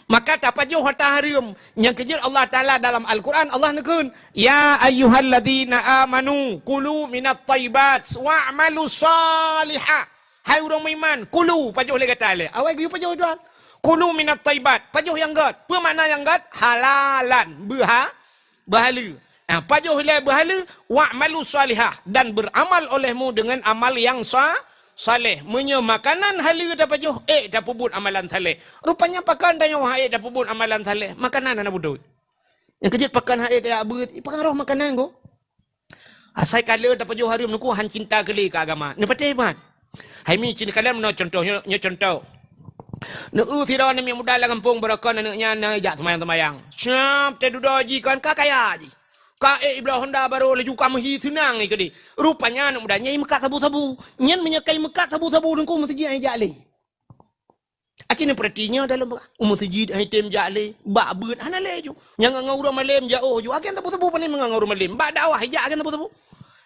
Maka tapajoh hareuem. Nyang keujeuet Allah Taala dalam Al-Quran, Allah neukheun, "Ya ayyuhalladzina amanu kulu minat thayyibat wa'malu shalihah." Hai ureuëng meuiman, kulu, pajoh lé gata lé. Awai geuyue pajoh Tuhan. Kulu minat thayyibat, pajoh nyang gét. Peue makna nyang gét? Halalan, beuha, beuhaleue. Ah, pajoh ilée beuhaleue, wa'malu shalihah, dan beramal olehmu dengan amal yang sa-, saleh. Meunyoe makanan haleue tapajoh, ék tapeubuet amalan saleh. Rupanya pakon tanyoe han ék tapeubuet amalan saleh, makanan hana beutôi. Nyang keujeuet pakon han ék tajak beuet, ipangaroh makanan ko. Asai ka le tapajoh hareuem nyoe ko han cinta keu lé keu agama. Neupatéh ban. Hai mi cit kalon meunoe contoh, nyoe, nyoe contoh. Neu-eu sidroe aneuk miet muda lam gampông beurokon aneuk nyan na jak seumayang-seumayang. Siab teududoe jih kon ka kaya jih. Ka ék ibloe honda barô laju ka meuhi seunang jih keudeh. Rupanya aneuk muda nyan imeukat sabu-sabu. Nyan meunyoe ka imeukat sabu-sabu teungku meuseujid han ijak lé. Aci neupeurati nyoe dalam u meuseujid han item jak lé, bak beuet hana lé ju. Nyang ngon ureuëng malém jaoh ju. Agen sabu-sabu pané meungon ureuëng malém. Bak dakwah ijak agen sabu-sabu.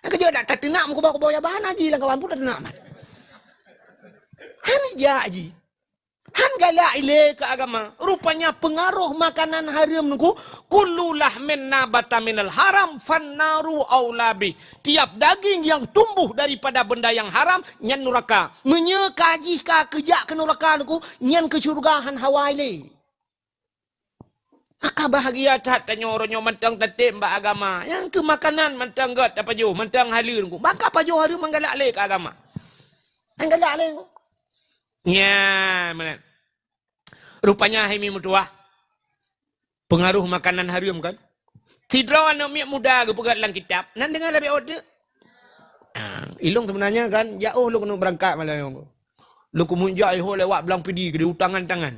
Nyang keujeuet dak tateunak meukuba-kuba ya bah hana ji lam kawan pun tateunak mat. Han ijak ji. Han galak ilée keu agama. Rupanya peungaroh makanan hareuem nyoe ko, kullu lahmin nabata minal haram fannaru aula bih. Tiap daging yang tumbuh daripada benda yang haram, nyan nuraka. Meunyoe ka jih ka keujak keu nuraka nyoe ko, nyan keu syeuruga han hawa ilée. Maka bahagia that tanyoe uroe nyoe mantong tatem bak agama. Nyang keu makanan mantong gét tapajoh, mantong haleue nyoe ko. Maka pajoh hareuem han galak lé keu agama. Han galak lé nyoe ko. Nyan meunan. Rupanya hai mi meutuwah. Peungaroh makanan hareuem kan? Sidroe aneuk miet muda geupeugah lam kitab, nan deungoe lé bak oteuk. Ah, Ilong sebenarnya kan, jak oh lôn keuneuk beurangkat malam nyoe. Lôn keumeung jak iho lewat Blang Pidie keudeh, utangan-tangan.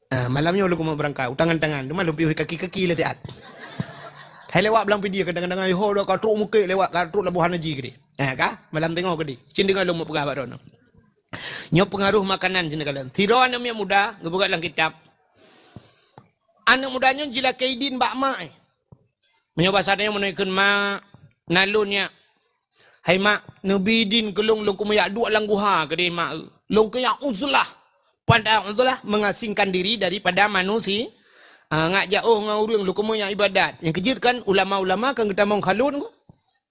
Ah, malam nyoe lôn keumeung beurangkat, utangan-tangan. Teuma lôn piôh kaki-kaki lé siat. Hai lewat Blang Pidie, kadang-kadang iho ka trok Mukét lewat, ka trok Labuhan Haji keudeh. Ah, ka? Malam teungoh keudeh. Cit deungon lôn meupeugah bak droeneuh. Nyoe peungaroh makanan cit neukalon. Sidroe aneuk miet muda geupeugah lam kitab. Aneuk muda nyoe jilakée idin bak mak, eh. Meunyoe basa tanyoe meunan kheun mak, na lôn nyak. Hai mak, neubi idin keu lôn, lôn keumeung jak duek lam guha keudeh mak. Lôn keuyak uzlah. Peue uzlah? Mengasingkan diri daripada manusia. Ah, ngak jak oh ngon ureuëng, lôn keumeung jak ibadat. Nyang keujeuet kan ulama-ulama kan geutamong khalut.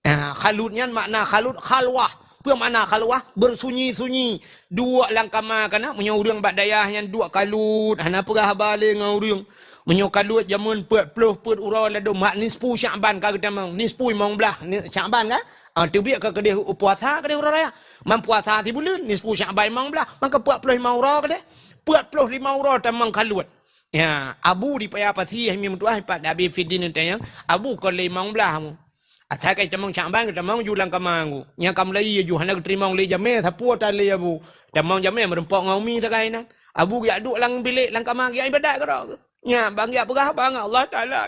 Ah, khalut nyan makna khalut khalwah. Peue makna khalwah? Bersunyi-sunyi. Duek lam kama kana, meunyoe ureuëng bak dayah nyan duek khalut, hana peugah haba lé ngon ureuëng. Meunyoe khalut jameun peuet ploh peuet uroe ladôm, mak nisfu Syakban ka geutamong, nisfu limong blaih ni-, Syakban ka? Ah, teubiet ka keudeh puasa keudeh uroe raya. Man puasa sibuleuen, nisfu Syakban limong blaih, maka peuet ploh limong uroe keudeh. Peuet ploh limong uroe tamong khalut. Ya, Abu di Paya Pasi, hai meutuah, pat Abi Fidin tanyong, Abu kon lé limong blaih mu. Asai ka tamong Syakban, ka tamong ju lam kama ngu. Nyang ka mulai ju hana geuteurimong lé jamé, sapeue tan lé Abu. Tamong jamé meureumpok ngon umi sagai nan. Abu geujak duek lam bilék, lam kama, geujak ibadat keudroe. Nya, ban geujak peugah haba ngon Allah Taala.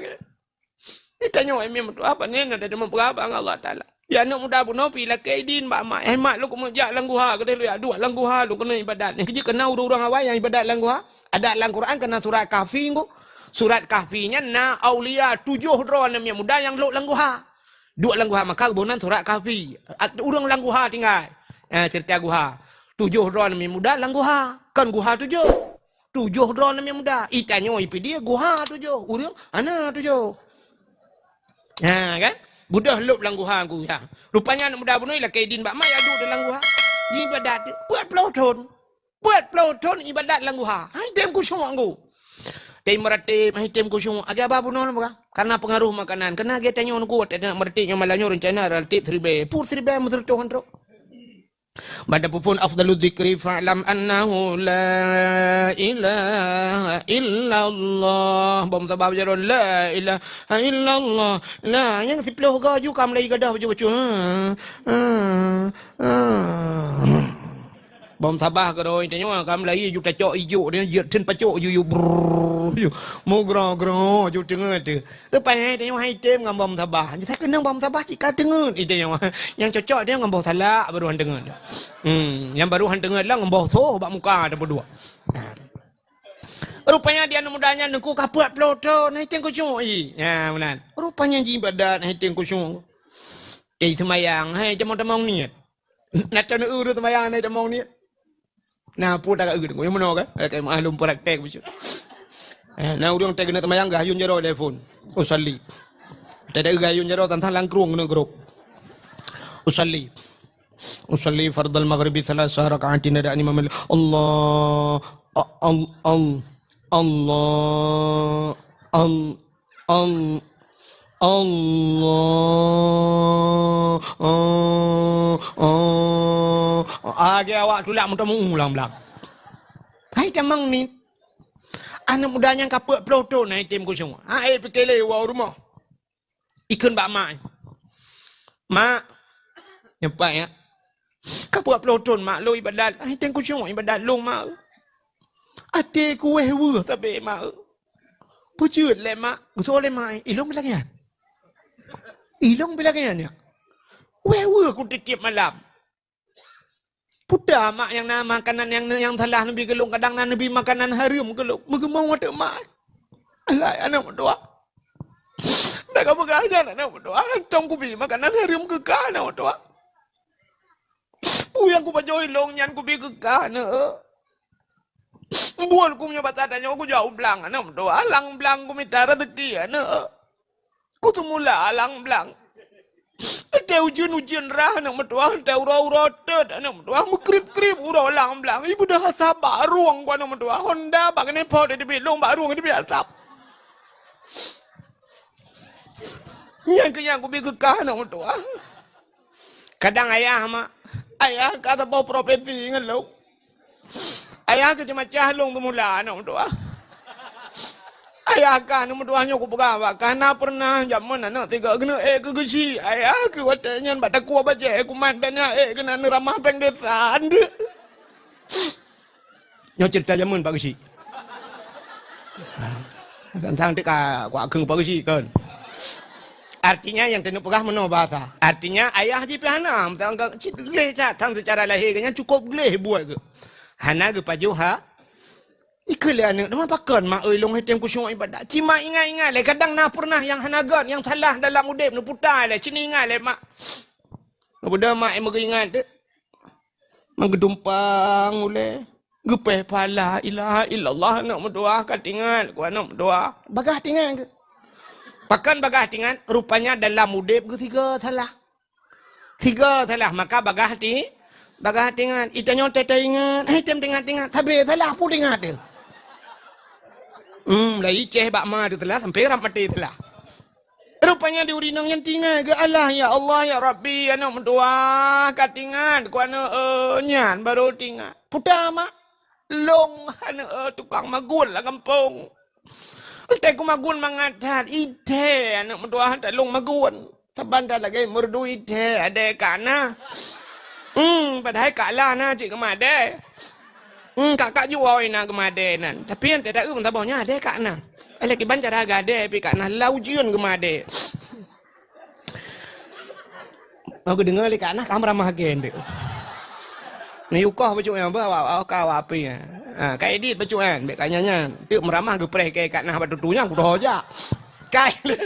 Geutanyoe, hai meutuah, pane na teurimong peugah haba ngon Allah Taala. Ya, aneuk muda bunoe pi lakée idin bak mak. Hai mak, lôn keumeung jak lam guha, keudeh lôn jak duek lam guha, lôn keuneuk ibadat. Nyang keujeuet kana ureuëng-ureuëng awai nyang ibadat lam guha. Adak lam Quran kana surat Kahfi ngu. Surat Kahfi nyan na aulia tujoh droe aneuk miet muda nyang lhok lam guha. Duek lam guha, maka geuboh nan surat Kahfi. At-, ureuëng lam guha tinggai. Eh, cerita guha. Tujoh droe aneuk miet muda lam guha. Kon guha tujoh. Tujoh droe aneuk miet muda. Itanyoe ipidie guha tujoh. Ureuëng hana tujoh. Ha, kan? Beudôh lhok lam guha ngu, ya. Rupanya aneuk muda bunoe ilakée idin bak mak, jak duek lam guha. Jiibadat peuet ploh thon. Peuet ploh thon ibadat lam guha. Hai tem khusyuk ngu. Tem meuratéb, hai tem khusyuk. Agai haba bunoe lôn peugah. Karena peungaroh makanan. Karena geutanyoe nyoe kuat, meuratéb nyoe malam nyoe rencana reulatif siribée. Pur siribée meuseureutoh trok. Bak tapeuphon afdalu dzikri fa'lam annahu la ilaha illallah. Bom tabah beujaroe, la ilaha illallah. Nah, nyang siploh goe ju ka mulai gadoh bacut-bacut. Ha, ha, ha. Bom tabah keudroe tanyoe ka mulai ju tacok ijok, dia jeuet theun pacok ju, ju brrrr, ju mugroe-groe ju teungeut teuh. Leupah nyan tanyoe hai tem ngon bom tabah. Nyata keunong bom tabah cit ka teungeut i tanyoe. Nyang cocok tanyoe ngon boh salak baru han teungeut. Hmm, nyang baru han teungeut lah ngon boh soh bak muka tapeuduek. Rupanya di aneuk muda nyan teungku ka peuet ploh thon, hai tem khusyuk i. Ya, meunan. Rupanya jiibadat, hai tem khusyuk. Teuh seumayang, hai tamong-tamong niet. Na taneuk ureuëng seumayang, hai tamong niet. Nah, peue taga ureuëng, nyang meunoe kan? Eh, kayak maklum praktek bacut. Eh, na ureuëng teuh keuneuk seumayang, geuhayun jaroe telepon. Usalli. Teuh geuhayun jaroe tantang langkrueng keuneuk grob. Usalli. Usalli fardal maghribi tsalasa raka'atin, ada imam. Allah, a-, al-, al-, Allah, al-, al-, Allah, ah, ah. Lagée awak tulak meuteumeu ulang-ulang. Hai tamong niet. Aneuk muda nyang ka peuet ploh thon hai tem khusyuk. Hai pike lé woe u rumoh. Ikheun bak mak. Mak. Nyoe pat ya. Ka peuet ploh thon mak lôn ibadat. Hai tem khusyuk ibadat lôn mak. Até ku wéh weueh sabe mak. Peue jeuet lé mak? Geusoe lé mak. Ilong bilangéan. Ilong bilangéan ya. Wéh weueh ku tiep-tiep malam. Peue mak nyang na makanan nyang, nyang salah neubi keu lôn, kadang na neubi makanan hareuem keu lôn. Meugeumong watée mak. Alah aneuk meutuah. Dak ka peugah nyan aneuk meutuah, hantom kubi makanan hareuem keu kah aneuk meutuah. Peue nyang kupajoh ilong nyan kubi keu kah aneuk. Buet ku meunyoe basa tanyoe kujak u blang aneuk meutuah, lam blang kumita raseuki aneuk. Kuteumula lam blang. Watée ujeuen-ujeuen rhah aneuk meutuah, watée uroe-uroe teut aneuk meutuah, meukrib-krib uroe lam blang. Ibeudôh asap bak rueng ku aneuk meutuah, honda bak keuneuk po teubiet, lôn bak rueng teubiet asap. Nyan keuh nyang kubi keu kah aneuk meutuah. Kadang ayah mak, ayah ka saboh profesi ngon lôn. Ayah keuh ceumacah lôn teumula aneuk meutuah. Ayah kah aneuk meutuah nyoe kupeugah bak kah, na peureunah jameun aneuk tiga geuneuk ék keu geuchik. Ayah keu watée nyan bak takue bajée kumat dan nyan ék keunan neuramah péng desa. Andeuk. Nyoe ceurita jameun Pak Geuchik. Tantang teuka kuakeueng Pak Geuchik kon. Artinya nyang taneuk peugah meunoe bahasa. Artinya ayah jih pih hana, meutanggong cit gleh that, tan seucara lahé geuh nyan cukôp gleh buet geuh. Hana geupajoh ha. Ikeu lé aneuk, teuma pakon mak oi lôn hana tem khusyuk ibadat. Cit mak ingat-ingat lé, kadang na peureunah nyang hana gét, nyang salah dalam udép neuputa lé, cit ingat lé mak. Mudah mak nyang meugeuingat teuh. Meugeudumpeung ulée. Geupéh phala, ilaha illallah, aneuk meutuah ka tingat, ku aneuk meutuah. Bagah tingat keu. Pakon bagah tingat, rupanya dalam udép geuh sigoe salah. Sigoe salah, maka bagah ti-, bagah tingat. Itanyoe teuh ingat, hai tem tingat-tingat, sabe salah pun tingat teuh. Hmm, lai ceh bak ma teuh salah, sampai rab maté salah. Rupanya di ureueng inong nyan tingat keu Allah, "Ya Allah, ya Rabbi, aneuk meutuah ka tingat, ku aneuk, eh, nyan baru tingat." Puta mak, lôn aneuk, eh, tukang magun lam gampông. Entah ku magun mangat that, ideh aneuk meutuah that lôn magun. Saban that lagée merdu ideh, adeh ka na. Hmm, padahai ka lah na cit geumadeh. Hmm, kak-kak juai na geumadeh nan. Tapi nyang teuta eu saboh nyan adeh ka na. Eh, laki ban cara gadeh pi ka na lau jieun geumadeh. Aku deungoe lé ka na kam ramah gen dek. Ni ukoh bacut nyan bah awak ka awak api. Ha, ka edit bacut nyan, bek ka nyan nyan. Teuk meuramah geupreh ke ka na bak tutu nyan kudoh jak. Kai le.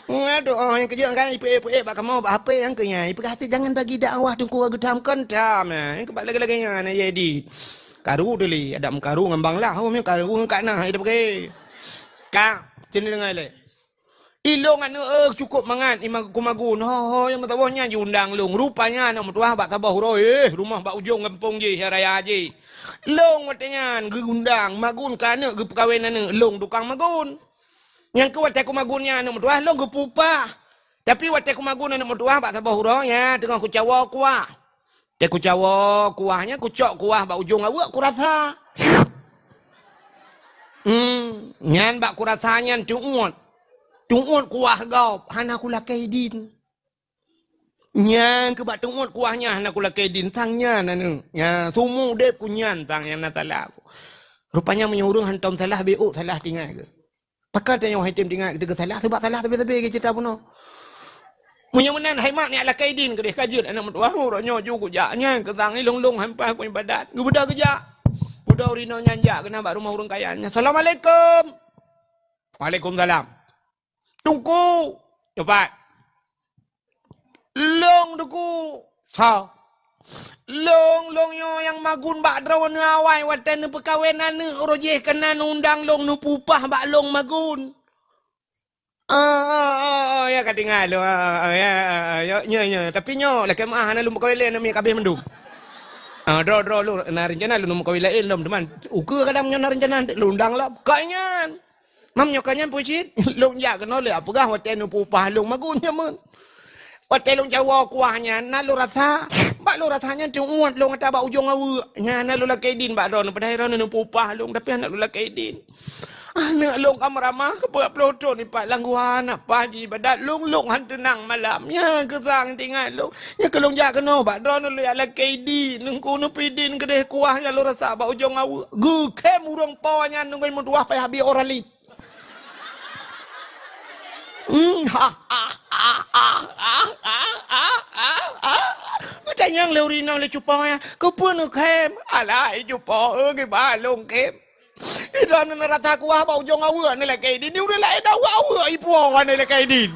Aduh, oh, nyang keujeuet kan ipeue-peue bak kamoe bak H P nyang keu nyan. Ipeugah jangan bagi dakwah teungku geutam kon tam. Nyang keu bak lagée-lagée nyan ya edit. Karu teuh lé, adak meukaru ngon bang lah, oh, meukaru ngon ka na, hai dipake. Ka, sini deungoe lé. Ilong aneuk, eh, cukôp mangat, ima kumagun. Ho, ho, nyang meusaboh nyan jiundang lôn. Rupanya aneuk meutuah bak saboh uroe, eh, rumoh bak ujong gampông jih, raya jih. Lôn watée nyan geuundang, magun keu aneuk geupeukawen aneuk, lôn tukang magun. Nyang keu watée kumagun nyan aneuk meutuah, lôn geupupah. Tapi watée kumagun aneuk meutuah bak saboh uroe, nyan teungoh kucawo kuah. Teuh kucawo kuah nyan, kucok kuah bak ujong aweuek, kurasa. Hmm, nyan bak kurasa nyan teuuet. Teuuet kuah gob, hana kulakée idin. Nyan keu bak teuuet kuah nyan hana kulakée idin, sang nyan aneuk. Nyan, seumeu udeb ku nyan sang nyang na salah ku. Rupanya meunyoe ureueng hantom salah, beuôt salah tingat keu. Pakon tanyoe hai tem tingat keu salah, sabab salah sabe-sabe keu ceurita bunoe. Meunyoe meunan hai mak, nyak lakée idin keudeh ka jeuet aneuk meutuah, uroe nyoe ju kujak nyan keu sang ilong-long han paih ku ibadat. Geubeudôh geujak. Beudôh ureueng inong nyan jak keunan bak rumoh ureueng kaya nyan. "Assalamualaikum." "Waalaikumsalam." "Teungku." "Nyoe pat." "Lôn Teungku." "Soe?" "Lôn, lôn nyoe nyang magun bak droeneuh awai watée neupeukawen aneuk, uroe jih keunan undang lôn neupupah bak lôn magun." "Ah, ah, ah, ah, ya ka tingat lôn. Ah, ah, ya, ah, ah, ya, nyoe, nyoe. Tapi nyoe, lakée meuah hana lôn peukawen lé, aneuk miet ka abéh mandum. Ah, droe, droe lôn, na reuncana lôn neupeukawen laén lom, teuma ukeue kadang nyoe na reuncana lôn undang lom." Ka nyan. Mam nyoe ka nyan peue cit? Lôn jak keunoe lé, peugah watée neupupah lôn magun jameun. Watée lôn cawo kuah nyan, na lôn rasa, bak lôn rasa nyan teuuet lôn ata bak ujong aweuek. Nyan na lôn lakée idin bak droeneuh, padahai droeneuh neupupah lôn, tapi hana lôn lakée idin. Aneuk lôn ka meuramah keu peuet ploh thon ipat lam guha, na paih jiibadat lôn, lôn han teunang malam. Nyan keu sang tingat lôn. Nyan keu lôn jak keunoe bak droeneuh lôn jak lakée idin, Teungku neupeuidin keudeh kuah nyang lôn rasa bak ujong aweuek. Geukhém ureueng po nyan ngon meutuah paih habéh Oralid. Hmm, ha, ha, ha. Geutanyong lé ureueng inong lé cupo nyan, "Keupeue neukhém?" "Alah, hai cupo, eh, kiban lôn khém. Droeneuh neurasa kuah bak ujong aweuek neulakée idin, di ureueng laén aweuek-aweuek ipuwoe neulakée idin."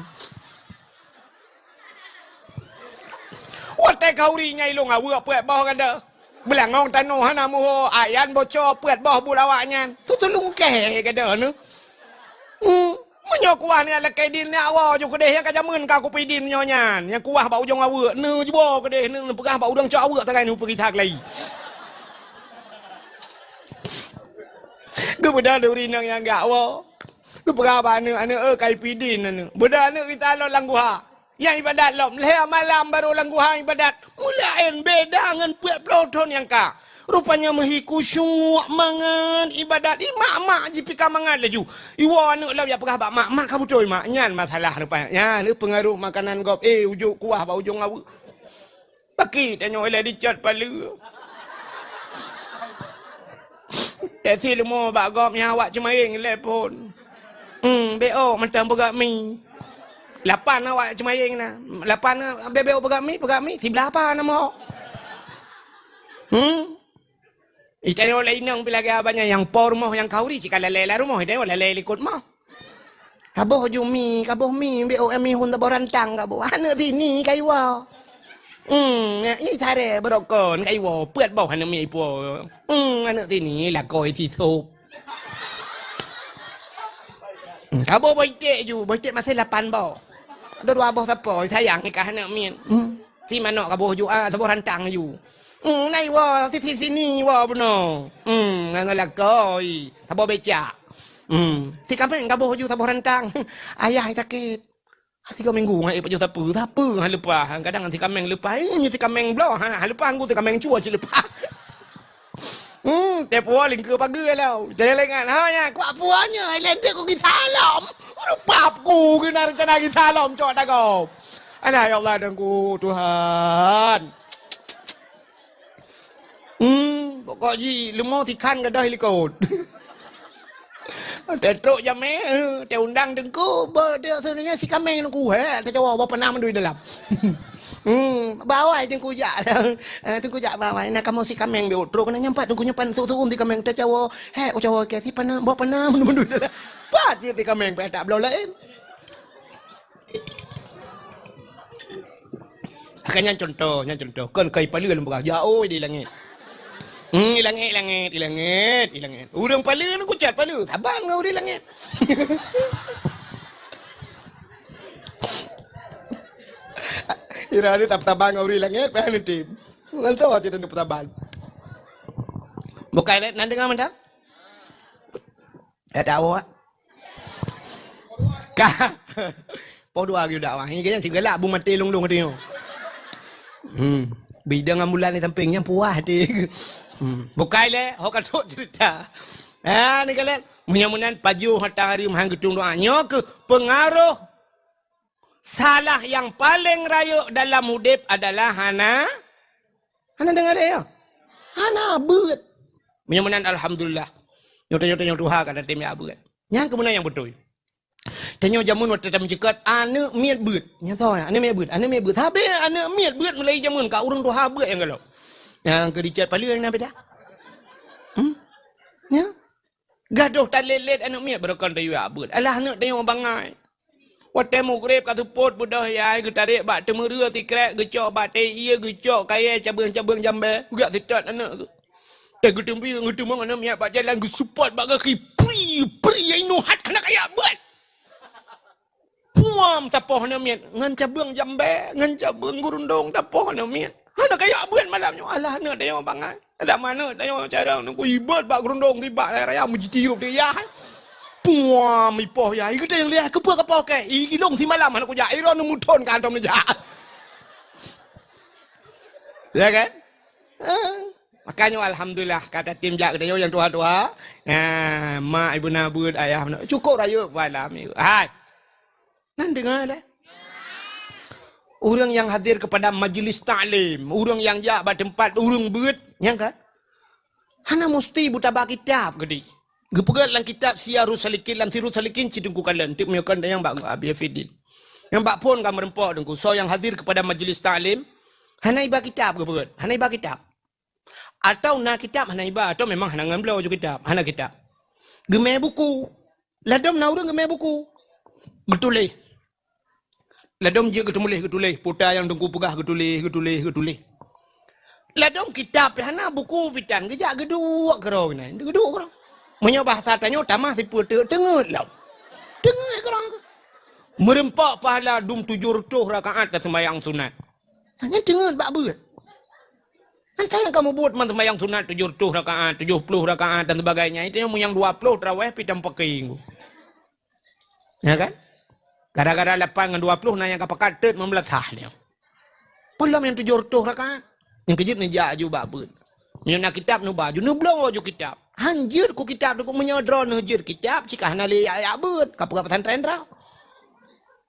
Watée khauri nyang ilong aweuek peuet boh gada. Beulangong tanoh hana muho, ayan boco peuet boh buet awaknyan. Tutulungkée gada nyoe. Hmm. Meunyoe kuah nyan lakée idin nyak woe ju keudeh nyang ka jameun ka kupeudin nyoe nyan. Nyang kuah bak ujong aweuek, neujuboe keudeh, neupeugah bak ureueng cok aweuek sagai neupeugisa keulayi. Geubeudôh lé ureueng inong nyang jak woe. Geupeugah bak aneuk, "Aneuk, eh, ka ipeudin aneuk." Beudôh aneuk geutalon lam guha. Nyang ibadat lom, lhèe malam barô lam guha ibadat. Mulaén beda ngon peuet ploh thon nyang ka. Rupanya meuhi khusyuk mangat ibadat. I mak-mak jipika mangat laju. Iwoe aneuk lom jak peugah bak mak, "Mak, ka beutôi, Mak." Nyan masalah rupanya. Nyan peungaroh makanan gob. Eh, ujok kuah bak ujong aweuek. Paki tanyoe ilèe dicot paleue. Teusi leumo bak gob nyan awak ceumayeng ilèe phôn. Hmm, beo mantong peugah mi. Lapan awak ceumayeng na. Lapan beo peugah mi, peugah mi. Siblah apa nama? Hmm? Itanyoe lé inong pih lagèe abang nyan nyang po rumoh nyang khauri cit ka lalè lam rumoh, itanyoe lalè likot moh. Kaboh ju mi, kaboh mi, beo mi hun taboh rantang kaboh. Aneuk sini kaiwoe. Hmm, i saré beurokon kaiwoe, peuet boh aneuk mi ipo. Hmm, aneuk sini lakôi sisop. Hmm, kaboh boh iték ju, boh iték maséh lapan boh. Dua, dua boh sapo, sayang nikah aneuk miet. Hmm. Si manok kaboh ju, ah, saboh rantang ju. Hmm, na iwoe, si, si, sini iwoe bunoe. Hmm, ngon lakôi. Saboh becak. Hmm, si kaméng kaboh ju saboh rantang. Ayah sakét. Tiga minggu ngon ék pajoh sapeue, sapeue han leupah. Kadang si kaméng leupah, eh, si kaméng bloe, han, han leupah, ngon si kaméng cue cit leupah. Hmm, teupeu lingkeu pageue lom. Jangan lengan, ha, nya, kuak puan nya, lente ku gisa lom. Rupap ku keunan rencana gisa lom, cok dagoe. Alah, ya Allah, dan ku Tuhan. Hmm, pokok jih, leumo sikhan gadôh likot. Teutrok jamé, eh, teuundang teungku, ba, dia sebenarnya si kaméng teungku, he, teucawa, ba pernah mandui dalam. Hmm, bawai teungku jak. Eh, teungku jak bawai. Nah, kamoe si kaméng beu trok, keuneuk nyampat teungku nyampat, tu, tu, si kaméng teucawa. He, ucawa ke, si pernah, ba pernah mandui dalam. Pat je si kaméng, pih tak bloe laén. Akan nyan contoh, nyan contoh. Kon kai paleue lôn peugah, jaoh di langét. Hmm, di langét, langét, di langét, di langét. Ureueng paleue nyan kucat paleue, saban ngon ureueng langét. Ira ni tak saban ngon ureueng langét, payah neutem. Ngon soe cit neupeutaban. Bukai lé, nan deungoe mantong? Eh, tak awak. Ka. Poh dua lagi dakwah. Ini kan si galak bu maté lung-lung teuh. Hmm. Bidang ambulan di samping nyan puah teuh. Hmm. Bukai lé, ho ka trok cerita. Ha, ni kalian. Meunyo meunan pajoh hareuem han geutung doa. Nyoe keuh pengaruh salah nyang paleng rayeuk dalam udeb adalah hana, hana deungoe lé, ya. Hana beuet. Meunyo meunan, alhamdulillah. Nyoe tanyoe, tanyoe tuha ka tatem ya beuet. Nyan keuh meunan nyang beutôi. Tanyoe jameun watèe tameuceukat, aneuk miet beuet. Nyan soe, aneuk miet beuet, aneuk miet beuet. Sabe aneuk miet beuet mulai jameun ka ureueng tuha beuet nyang galak. Nyang keu dicet paleue nyang na beda. Hmm? Ya? Gadôh talét-lét aneuk miet barokon tayue beuet. Alah aneuk tanyoe bangai. Watèe mugreb ka seupôt beudôh yai geutarek bak teumeureu sikrek, geucok bak tayue, geucok kayèe cabeueng-cabeueng jambé, geujak seutôt aneuk geuh. Teuh geuteumbi, geuteumong aneuk miet bak jalan, geuseupôt bak gaki, pri, pri, ai nuhat hana kaya beuet. Puam tapoh aneuk miet, ngon cabeueng jambé, ngon cabeueng geurundong tapoh aneuk miet. Hana kaya beuet malam nyoe, alah aneuk tanyoe bangai. Adak ma aneuk tanyoe carông nungku ibot bak geurundong tibak raya-raya meujitiup teuh yah. Puam ipoh yah, i geuteueng lé yah, keupeue kapoh kèe? I gilong simalam hana kujak, i droeneuh meuthon ka hantom neujak. Ya kan? Ah. Makanya alhamdulillah ka tatem jak geutanyoe nyang tuha-tuha. Ah, mak ibu na beuet, ayah na. Cukup rayeuk pahala mi. Hai. Nan deungoe lé. Ureueng nyang hadir kepada majlis taklim, ureueng nyang jak bak teumpat ureueng beuet, nyang ka? Hana musti buta bak kitab geude. Geupeugah lam kitab Siyarus Salikin, lam Sirus Salikin cit teungku kalon, teuk meunyoe kon nyang bak Abi Afidin. Nyang bak phon ka meureumpok teungku, soe nyang hadir kepada majlis taklim, hana iba kitab geupeugah, hana iba kitab. Atau na kitab hana iba, atau memang hana ngon bloe ju kitab, hana kitab. Geumè buku. Ladom na ureueng geumè buku. Geutuléh. Ladom jeuet geuteumuléh, geutuléh. Puta nyang teungku peugah geutuléh, geutuléh, geutuléh. Ladom kitab pih hana, buku pih tan, geujak geuduek keudroe keunan. Geuduek keudroe. Meunyoe bahasa tanyoe tamah sipeue teuk, teungeut lom. Teungeut keudroe. Meureumpok pahala dum tujoh reutôh rakaat dan sembahyang sunat. Nyan teungeut bak beuet. Entah nyang kamoe buet man sembahyang sunat tujoh reutôh rakaat, tujoh ploh rakaat dan sebagainya. Itu nyang meunyoe dua ploh tarawih pih tam pakai. Ya kan? Gara-gara lapan ngon dua ploh na nyang ka pakat teut meumeulasah nyoe. Peulom nyang tujoh reutôh rakaat. Nyang keujeuet neujak aju bak beuet. Meunyoe na kitab neuba aju, neubloe aju kitab. Han jeuet ku kitab teungku, meunyoe droeneuh jeuet kitab, cit ka hana lé jak-jak beuet, ka peugah pesantren droe.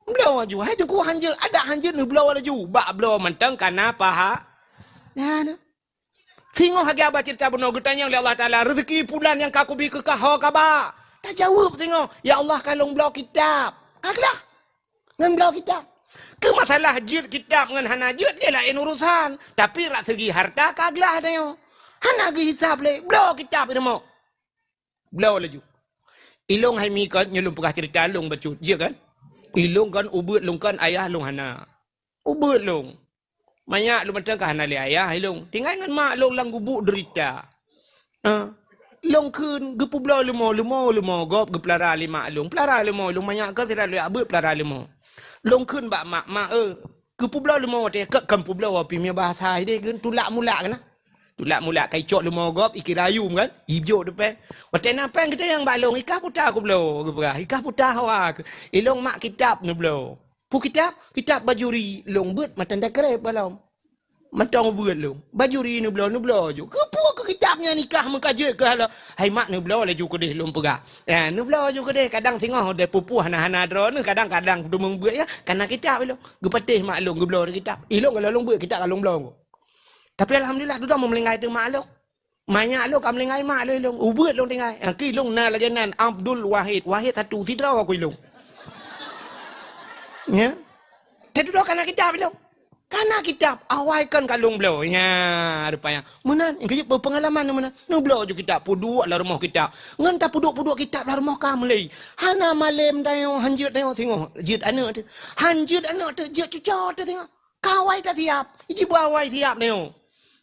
Bloe aju, hai teungku han jeuet, adak han jeuet neubloe laju. Bak bloe mantong kana paha. Nah, nah. Singoh lagèe haba ceurita bunoe geutanyong lé Allah Taala, "Reuzeuki pulan nyang ka kubi keu kah ho ka ba?" Tajaweueb singoh, "Ya Allah, ka lôn bloe kitab." Ka glah. Ngon bloe kitab. Keu masalah jeuet kitab ngon hana jeuet, nyan laén urusan. Tapi rak segi harta ka glah tanyoe. Hana geuhisab lé, bloe kitab i rumoh. Bloe laju. Ilôn hai mi kon, nyoe lôn peugah ceurita lôn bacut, jeuet kan? Ilôn kon ubeuet lôn kon, ayah lôn hana. Ubeuet lôn. Manyak lôn mantong ka hana lé ayah ilôn. Tinggai ngon mak lôn lam gubuk deurita. Ha. Lôn kheun, geupeubloe leumo, leumo, leumo gob geupeulara lé mak lôn. Peulara leumo lôn, manyak kon sira lôn jak beuet peulara leumo. Lôn kheun bak mak, "Mak, eu, geupeubloe leumo watèe keu kon peubloe pih meunyoe bahasa idéh kheun tulak mulak keunan." Tulak mulak ka icok leumo gob, ikira ayum kan? Ijok depan. Watèe na péng geutanyong bak lôn, "I kah peue ta kubloe?" Geupeugah, "I kah peue ta hawa?" Ilôn mak kitab neubloe. Peue kitab? Kitab Bajuri. Lôn beuet mantong takreb bak lom. Mantong beuet lôn. Bajuri neubloe, neubloe ju. Keupeue keu kitab nyan i kah meuka jeuet keu halo? Hai mak neubloe laju keudéh lôn peugah. Ya, neubloe ju keudéh. Kadang singoh deh pupuh hana-hana droeneuh, kadang-kadang teumeueng beuet ya. Kana kitab ilôn. Geupatéh mak lôn geubloe kitab. Ilôn kalau lôn beuet kitab ka lôn bloe. Tapi alhamdulillah, dudoe meulinggai teuma lôn. Manyak lôn ka meulinggai mak lôn ilôn. Ubeuet lôn tinggai. Ah, keu ilôn na lagèe nan Abdul Wahid. Wahid satu, sidroe ku ilôn. Ya. Teududoe kana kitab ilôn. Kana kitab, awai kon ka lôn bloe. Ya, rupanya. Meunan, nyang keu jeuet peungalaman meunan. Neubloe ju kitab, peuduek lam rumoh kitab. Ngon tapeuduek-peuduek kitab lam rumoh ka meulai. Hana malém tanyoe, han jeuet tanyoe singoh. Jeuet aneuk teuh. Han jeuet aneuk teuh, jeuet cucoe teuh singoh. Ka awai tasiap. Jiba awai siap nyoe.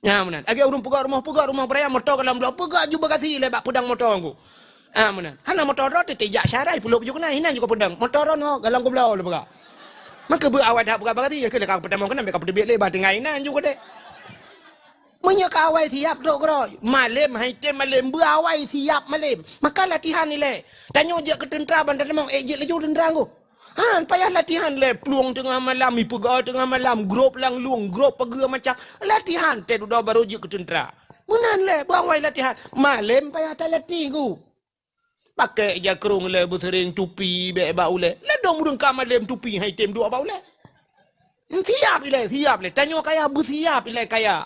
Nyan meunan. Lagèe ureueng peugöt rumoh, peugöt rumoh beuraya moto ka lôn bloe, peugöt aju bagasi lé bak peudong moto ngku. Ah, meunan. Hana moto droe teuh jak syarai pulo baju keunan, inan ju ka peudong. Moto droe nyoe galong kubloe lé peugöt. Maka beu awai that peugöt bagasi, ya keu lé ka peutamong keunan, bèk ka peuteubiet lé bah tinggai inan ju keudéh. Meunyoe ka awai siap trok keudroe, malém hai tem malém, beu awai siap malém. Maka latihan ilèe. Tanyoe jeuet keu teuntra ban tatamong, ék jeuet laju teuntra ngku. Han payah latihan lé, plueng teungoh malam, ipeugah teungoh malam, grob lam lueng, grob pageue macam. Latihan teududoe barô jeuet keu teuntra. Meunan lé, beu awai latihan. Malém payah talatih ku. Pakék jakrong lé, beuseuréng tupi bèk bak ulèe. Ladôm ureueng ka malém tupi hai tem duek bak ulèe. Siap ilèe, siap lé. Tanyoe kaya beusiap ilèe kaya.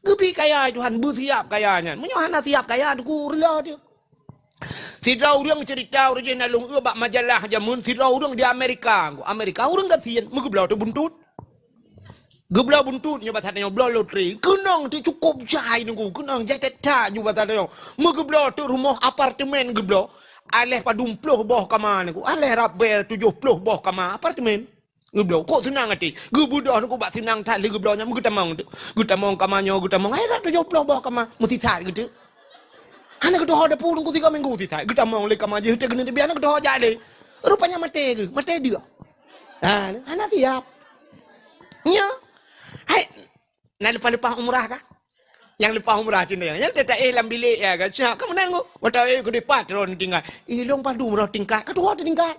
Geubi kaya Tuhan beusiap kaya nyan. Meunyoe hana siap kaya, teungku reuloh teuh. Sidroe ureueng ceurita ureueng jih na lôn eu bak majalah jameun, sidroe ureueng di Amerika. Amerika ureueng gasien, meugeubloe teuh buntut. Geubloe buntut nyoe basa tanyoe bloe lotri. Keunong teuh cukôp jai teungku, keunong jai that-that ju basa tanyoe. Meugeubloe teuh rumoh apartemen geubloe. Aléh padum ploh boh kama teungku. Aléh rabée tujoh ploh boh kama apartemen. Geubloe, kok seunang até. Geubeudôh teungku bak seunang that lé geubloe nyan meugeutamong teuk. Geutamong kama nyoe, geutamong, hai that tujoh ploh boh kama, meusisat geuteuk. Hana geutuho dapu teungku tiga minggu sisat. Geutamong lé kama jih teuh keuneuk teubiet hana geutuho jak lé. Rupanya maté geuh, maté deuek. Ha, hana siap. Nyo. Hai, na leupah-leupah umrah kah? Nyang leupah umrah cit nyan. Nyang teuh taéh lam bilék ya kan. Siap ka meunan ngku. Watèe éh keu dipat droe tingkat. Ilôn padum roh tingkat. Ka tuwoe teuh tingkat.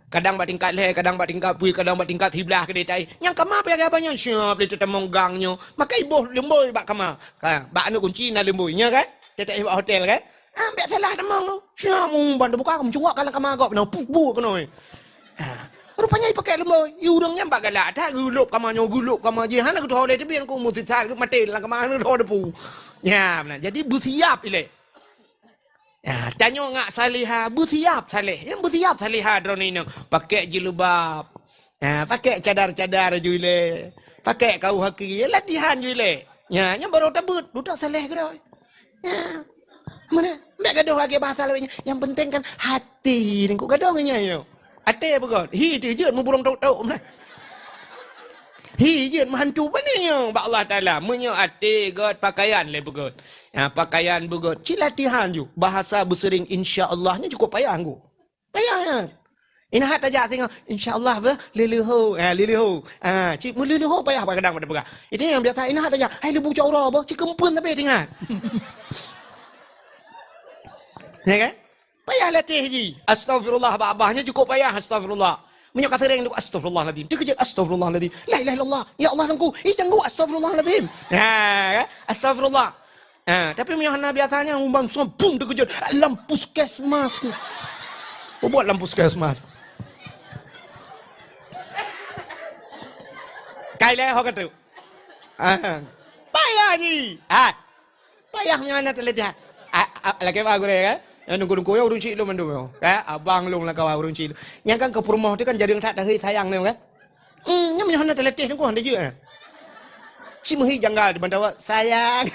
Kadang bak tingkat lhèe, kadang bak tingkat peuet, kadang bak tingkat siblaih keudéh taéh. Nyang kama payah geuba nyan siap lé teutamong gang nyoe. Makai boh leumbôi bak kama. Ka, bak aneuk kunci na leumbôi. Nya kan? Teuh taéh bak hotel kan? Ah, bèk salah tamong. Siap mu ban teubuka meucungok ka lam kama gob. Nah, pu-, bu keunoe. Ha. Rupanya ipakék leumbôi. I ureueng nyan bak galak that geulôp kama nyoe, geulôp kama jih. Hana geutuho lé teubiet ku meusisat geuh maté lam kama hana geutuho dapu. Nya, meunan. Jadi beusiap ilèe. Ha, tanyoe ngat saleha, beusiap saleh. Nyang beusiap saleha droeneuh inong. Pakék jilbab. Ha, pakék cadar-cadar ju ilèe. Pakék kaoh kaki, latihan ju ilèe. Nya, nyan barô tabeuet, dudoe saleh keudroe. Ya. Meunan? Bèk gadôh lagèe bahasa lawét nyan. Yang penting kan hati. Teungku gadôh ngon nyan nyoe. Até peugöt. Hi teuh jeuet meuburông tok-tok meunan. Hi jeuet meuhantu pane nyoe bak Allah Taala. Meunyoe até göt, pakaian lé beugöt. Ya, pakaian beugöt. Cit latihan ju. Bahasa beuseuring insya Allah nyan cukôp payah ngku. Payah nyan. Inah tajak singoh, insya Allah beuh, leuleuho. Ha, leuleuho. Ha, cit meuleuho payah kadang pada peugah. Itu yang biasa inah tajak, hai leubeh cok uroe beuh, cit keumpeuen tapi teuingat. Ya kan? Payah latih ji. Astagfirullah bak babah nyan cukôp payah astagfirullah. Meunyoe ka sering tu, "Astagfirullahaladzim." Teukeujot, "Astagfirullahaladzim. La ilaha illallah. Ya Allah, Teungku." Ih, Teungku, astagfirullahaladzim. Ha, kan? Astagfirullah. Ha, tapi meunyoe hana biasa nyan, umban sombong teukeujot. Lam puskesmas tu. Bubuet lam puskesmas. Kai lé ho ka tu. Ah. Payah ji. Ah. Payah nyan na teulatih. Ah, ah, lagèe bak gurèe kan? Nyan dungku-dungku ya ureueng chik lôn mandum ya. Kan? Abang lôn lagèe ureueng chik lôn. Nyang kan keu peurumoh tu kan jareueng that tahei sayang nyan kan? Hmm, nyan meunyoe hana teulatih dungku hana jeuet kan? Si meuhi janggal di bantawa sayang.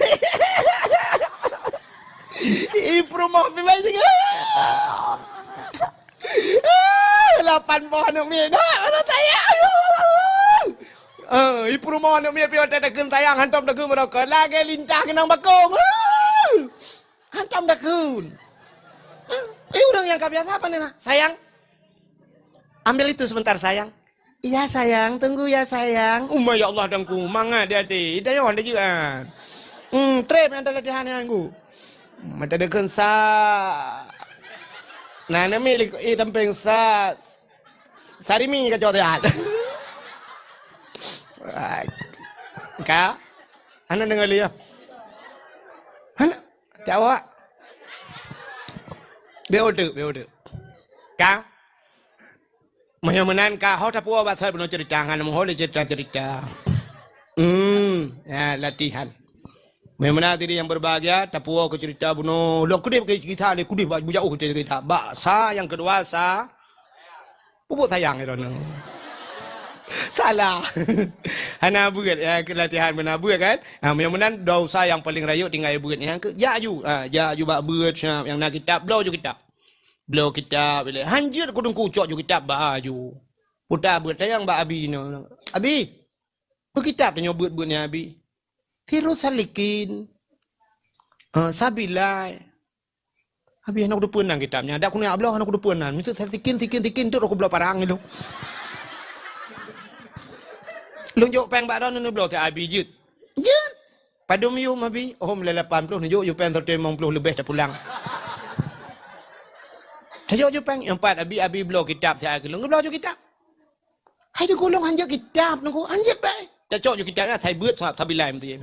Ih, peurumoh pi bai singoh. Lapan boh aneuk miet, nak, aneuk sayang. Eh, ih, peurumoh aneuk miet, pi watèe takheun sayang, hantom takheun meurokok. Lagèe lintah keunong bakong. Hantom takheun. Eh, ureueng nyang ka biasa apa ni, nak? Sayang. Ambil itu sebentar, sayang. "Iya, sayang. Tunggu ya, sayang." Uma, ya Allah, Teungku. Mangat di até. Ita nyoe hana jeuet. Hmm, trép nyang teulatih nyan, Teungku. Mata deukheun sa. Nah, nami lik-, eh, tampéng sa. Sarimi ka cok siat. Ka? Hana deungoe lé ya? Hana? Jawab. Beu teuk, beu teuk. Ka? Meunyoe meunan ka, ho tapuwoe bak sat bunoe cerita, ngon meuho lé cerita-cerita. Hmm, ya, latihan. Meunyoe meunan hadirin yang berbahagia, tapuwoe keu cerita bunoe. Lôn keudeh bak kisah, lé keudeh bak bujauh cerita. Bak sa nyang keudua, sa pupuk sayang droeneuh. Salah. Hana beuet, ya, keu latihan beuna beuet kan? Ha, meunyoe meunan, dua usaha nyang paleng rayeuk tinggai beuet. Nyang keu, jak ju. Ha, jak ju bak beuet, siap. Nyang na kitab, bloe ju kitab. Bloe kitab ilèe. Han jeuet keu teungku cok ju kitab ba ju. Puta beuet tanyong bak abi nyoe. "Abi, peue kitab tanyoe beuet-beuet nyan, Abi?" "Sirus Salikin. Eh, Sabilai." "Abi, hana kuteupeu nan kitab nyan. Dak kuneuk bloe hana kuteupeu nan. Miseue Salikin, Sikin, Sikin, tu rot kubloe parang ilôn." Lôn jok péng bak droeneuh, neubloe keu Abi jeuet. Jeuet. "Padum yum, Abi?" "Oh, mulai lapan ploh neujok ju péng, seratus limong ploh leubeh tapulang." Tajok ju péng, nyang pat Abi, Abi bloe kitab siat keu lôn. Geubloe ju kitab. "Hai, di gulong han jeuet kitab, nunggu han jeuet bai." Tacok ju kitab, ya, sai beuet, sabab Sabilai meuti.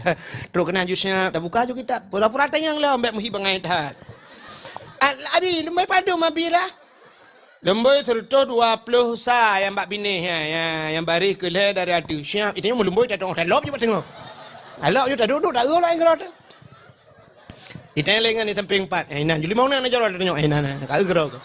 Trok keunan ju siap, tabuka ju kitab. Pura-pura tanyong lom, bèk meuhi bangai that. "Al-, Abi, lumboi padum, Abi lah?" "Lumboi seratus dua ploh sa nyang bak binéh, ya, ya, nyang baréh keu lhèe dari ateueh." Siap, itu nyang meulumboi tatong, talop ju bak teungoh. Alop ju taduek-duek, taeu laén keudroe teuh. Itanyong lé ngon di sampéng pat. "Eh, inan, ju limong na, na jaroe tanyong." "Eh, na, na, ka eu keudroe keuh."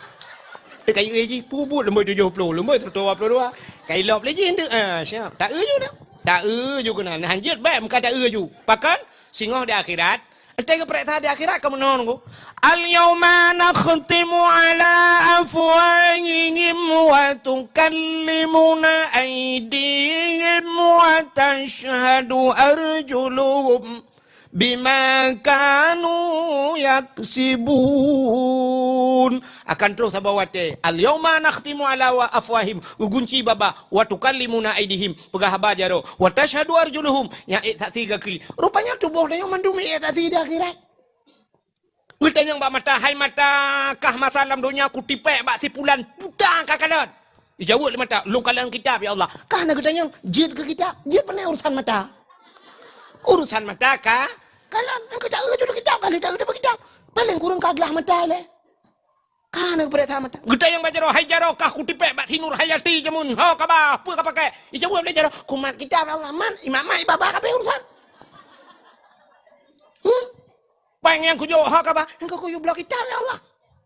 Teuka eu jih, peubuet lumboi tujoh ploh, lumboi seratus dua puluh dua. Ka ilop lé jih, enteuk. Ah, siap. Taeu ju dah. Taeu ju keunan. Nah, han jeuet bèk, meuka taeu ju. Pakon? Singoh di akhirat. Enteuk geupareksa di akhirat, ka meunoe nunggu. "Al-yauma nakhtimu ala afwahihim wa tukallimuna aidihim wa tashhadu arjuluhum bima kanu yaksibun." Akan troh saboh watèe, "Al-yauma nakhtimu ala wa afwahim," geugunci babah, "wa tukallimuna aidihim," peugah haba jaroe, "wa tashhadu arjuluhum," nyang ék saksi gaki. Rupanya tuboh tanyoe mandum ék saksi di akhirat. Geutanyong bak mata, "Hai mata, kah masa lam donya kutipék bak si pulan buta ka kalon?" Ijaweueb lé mata, "Lôn kalon kitab, ya Allah." Ka na geutanyong, "Jeuet keu kitab, jeuet pane urusan mata?" Urusan mata ka kalon, nyang ka taeu ju kitab, ka lheueh taeu ju kitab. Paleng kureueng ka glah mata lé. Ka na geupareksa mata. Geutanyong bak jaroe, "Hai jaroe, kah kutipék bak si Nur Hayati jameun? Ho kaba, peue ka pakai?" Ijaweueb lé jaroe, "Kumat kitab, ya Allah, mat, imat-mat, iba-ba, ka payah urusan." Hmm? "Péng nyang kujok, ho kaba?" "Nyang ka kuyue bloe kitab, ya Allah."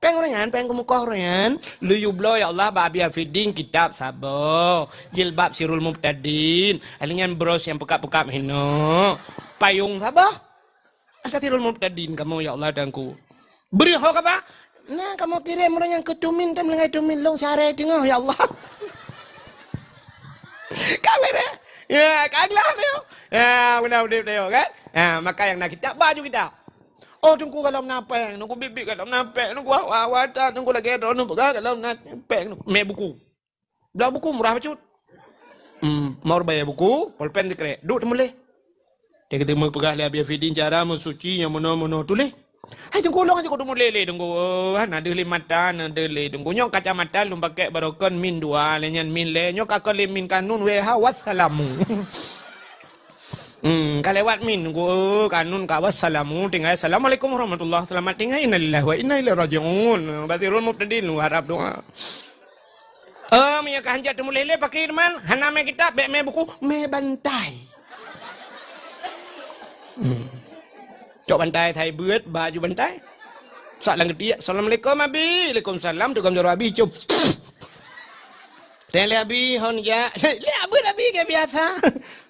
"Péng uroe nyan, péng keumeukoh uroe nyan, lôn yue bloe, ya Allah, bak Abi Afiddin kitab saboh, jilbab Sirul Mubtadin, alèh nyan bros nyang peukab-peukab hinoe, payong saboh. Ata Sirul Mubtadin kamoe, ya Allah, Teungku." "Breuh ho kaba?" "Na kamoe kirém uroe nyan keu tumin, tam leungai tumin lôn syaré teungoh, ya Allah." Ka beureh. Ya, ka glah nyoe. Ya, beuna udép nyoe kan? Ya, maka nyang na kitab, ba ju kitab. "Oh, Teungku, golom na péng. Nunggu biet-biet golom na péng. Nunggu hawa-hawa that. Nunggu lagèe droeneuh peugah golom na péng." Mé buku. Bloe buku murah bacut. Hmm, mau bayar buku, polpen sikrek. Duek teumuléh. Dia kata, "Meupeugah lé Abi Afiddin cara meusuci nyang meunoe-meunoe tuléh." Hai Teungku, lôn cukôp teumulé lé Teungku. Oh, hana deuh lé mata, hana deuh lé Teungku. Nyoe kacamata lôn pakék barokon min dua, lé nyan min lhèe. Nyoe ka kon lé min kanun W H wassalamu. Hmm, ka lewat min Teungku. Oh, kanun ka wassalamu, tinggai assalamualaikum warahmatullah. Selamat tinggai, innalillahi wa inna ilaihi raji'un. Bak Sirul Mubtadin lôn harap doa. Eh, meunyoe ka hanjeuet teumulé lé pakri teuma, hana mé kitab, bèk mé buku, mé bantai. Hmm. Cok bantai, thai beuet, baju bantai. Sak lam geutiek, "Assalamualaikum, Abi." "Waalaikumsalam," teugom jaroe Abi, cium. Teuh lé Abi, hon jak. Lé beuet Abi, keu biasa.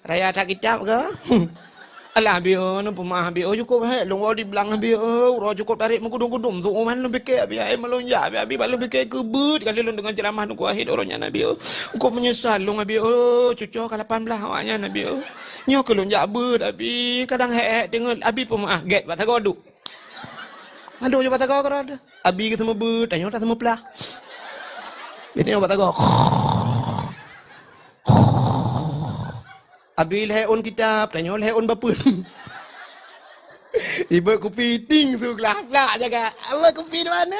Raya that kitab keu? Alah, Abi, oh, nang peumaah, Abi, oh, cukôp hék, lôn woe di blang, Abi, oh, uroe cukôp tarek meugudum-gudum, su uman lôn pike, Abi, ai, malôn jak, Abi, Abi, bak lôn pike keu beuet, kali lôn deungoe ceuramah Teungku Wahid uroe nyan, Abi, oh. Cukôp meunyeusal lôn, Abi, oh, cucoe ka lapan blaih awak nyan, Abi, oh. Nyoe keuh lôn jak beuet, Abi, kadang hék-hék teungeut, Abi, peumaah, gèt bak sagoe duek. Aduh, cuba tagoe keudroe. Abi geuseumeubeuet, tanyoe taseumeuplah. Biasanya obat tagoe. Abi lhèe ôn kitab, tanyoe lhèe ôn bapeuen. Ibeuet kupi ting su glah plak jaga. Apa kupi di mana?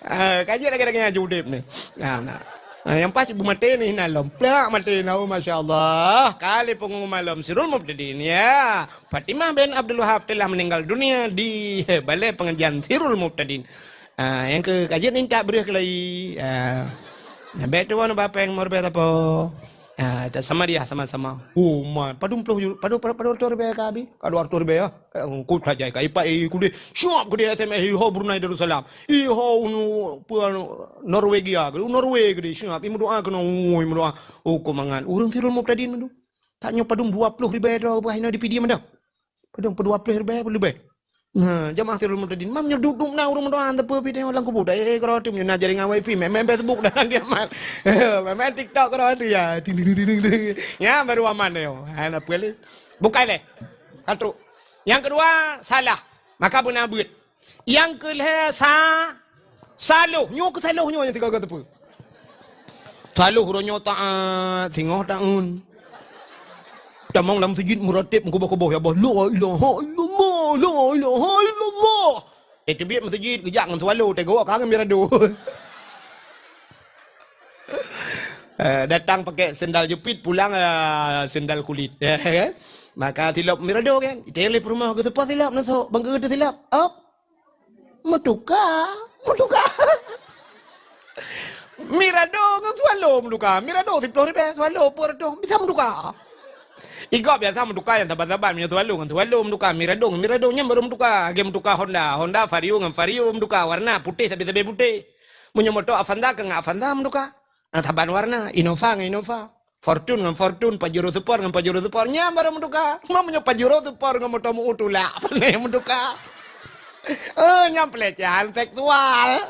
Ah, ka jeuet lagèe-lagèe nyan aju udép ni. Ah, nah. Ah, nyang pas ibu maté ni, na lom. Plak maté na, oh, masya Allah. Kali pengumuman lom Sirul Mubtadin, ya. Fatimah bin Abdul Wahab telah meninggal dunia di balai pengajian Sirul Mubtadin. Ah, nyang keu ka jeuet ni tak breuh keulai. Ah. Nyang bèk tuan bapeng meureubèh sapo. Ah, tak sama dia sama-sama. Oh, man. Padum ploh ju-, padum, padum, padum reutôh ribèe ka Abi? Ka dua reutôh ribèe, ya? Ka, ku tajai ka ipak, eh, kudeh. Siap kudeh S M S, iho Brunei Darussalam. Iho unu, peue, Norwegia, Norway kudeh. Siap, imeudoa keunoe, oh, imeudoa. Oh, kok mangat. Ureueng Sirul Mubtadin tu. Tanyoe padum dua ploh ribèe droe bah inoe di Pidie mantong. Padum, padum dua ploh ribèe, padum leubeh. Nah, jamaah Sirul Mubtadin, mam nyoe duek-duek na ureueng meudoa, teupeu pih tengok lam kubu. Dah, eh, keudroe tu, nyoe na jaringan wifi, main, main Facebook dalam diaman. Main, main TikTok keudroe tu, ya. Ting, ting, ting, ting, ting. Nyan baru aman nyoe. Ha, na peue lé? Bukai lé. Ka trok. Nyang keudua, salah. Maka beuna beuet. Nyang keulhèe sa-, saloh. Nyoe keu saloh nyoe nyang sigoe-goe teupeu. Saloh uroe nyoe taat, singoh taeun. Tamong lam meuseujid meuratib meukuboh-kuboh, ya Allah, la ilaha illallah, la ilaha illallah. Eh, teubiet meuseujid, geujak ngon swallow, teugok ka ngon mirado. Eh, datang pakai sendal jepit, pulang, eh, sendal kulit. Ya kan? Maka silop mirado kan. Itée lé peurumoh geuseupah silop, neusok, bang geuteuk silop. Op. Meutuka, meutuka. Mirado ngon swallow meutuka. Mirado siplôh ribèe, swallow peuet reutôh, bisa meutuka. Igob biasa meutuka nyang saban-saban, meunyoe swallow ngon swallow meutuka, mirado ngon mirado nyan baru meutuka. Lagèe meutuka Honda, Honda Vario ngon Vario meutuka, warna putéh sabe-sabe putéh. Meunyoe moto Avanza keu ngon Avanza meutuka. Ah, saban warna, Innova ngon Innova. Fortuner ngon Fortuner, Pajero Sport ngon Pajero Sport, nyan baru meutuka. Meunyoe Pajero Sport ngon moto meu tulak, pane meutuka. Eh, nyan pelecehan seksual.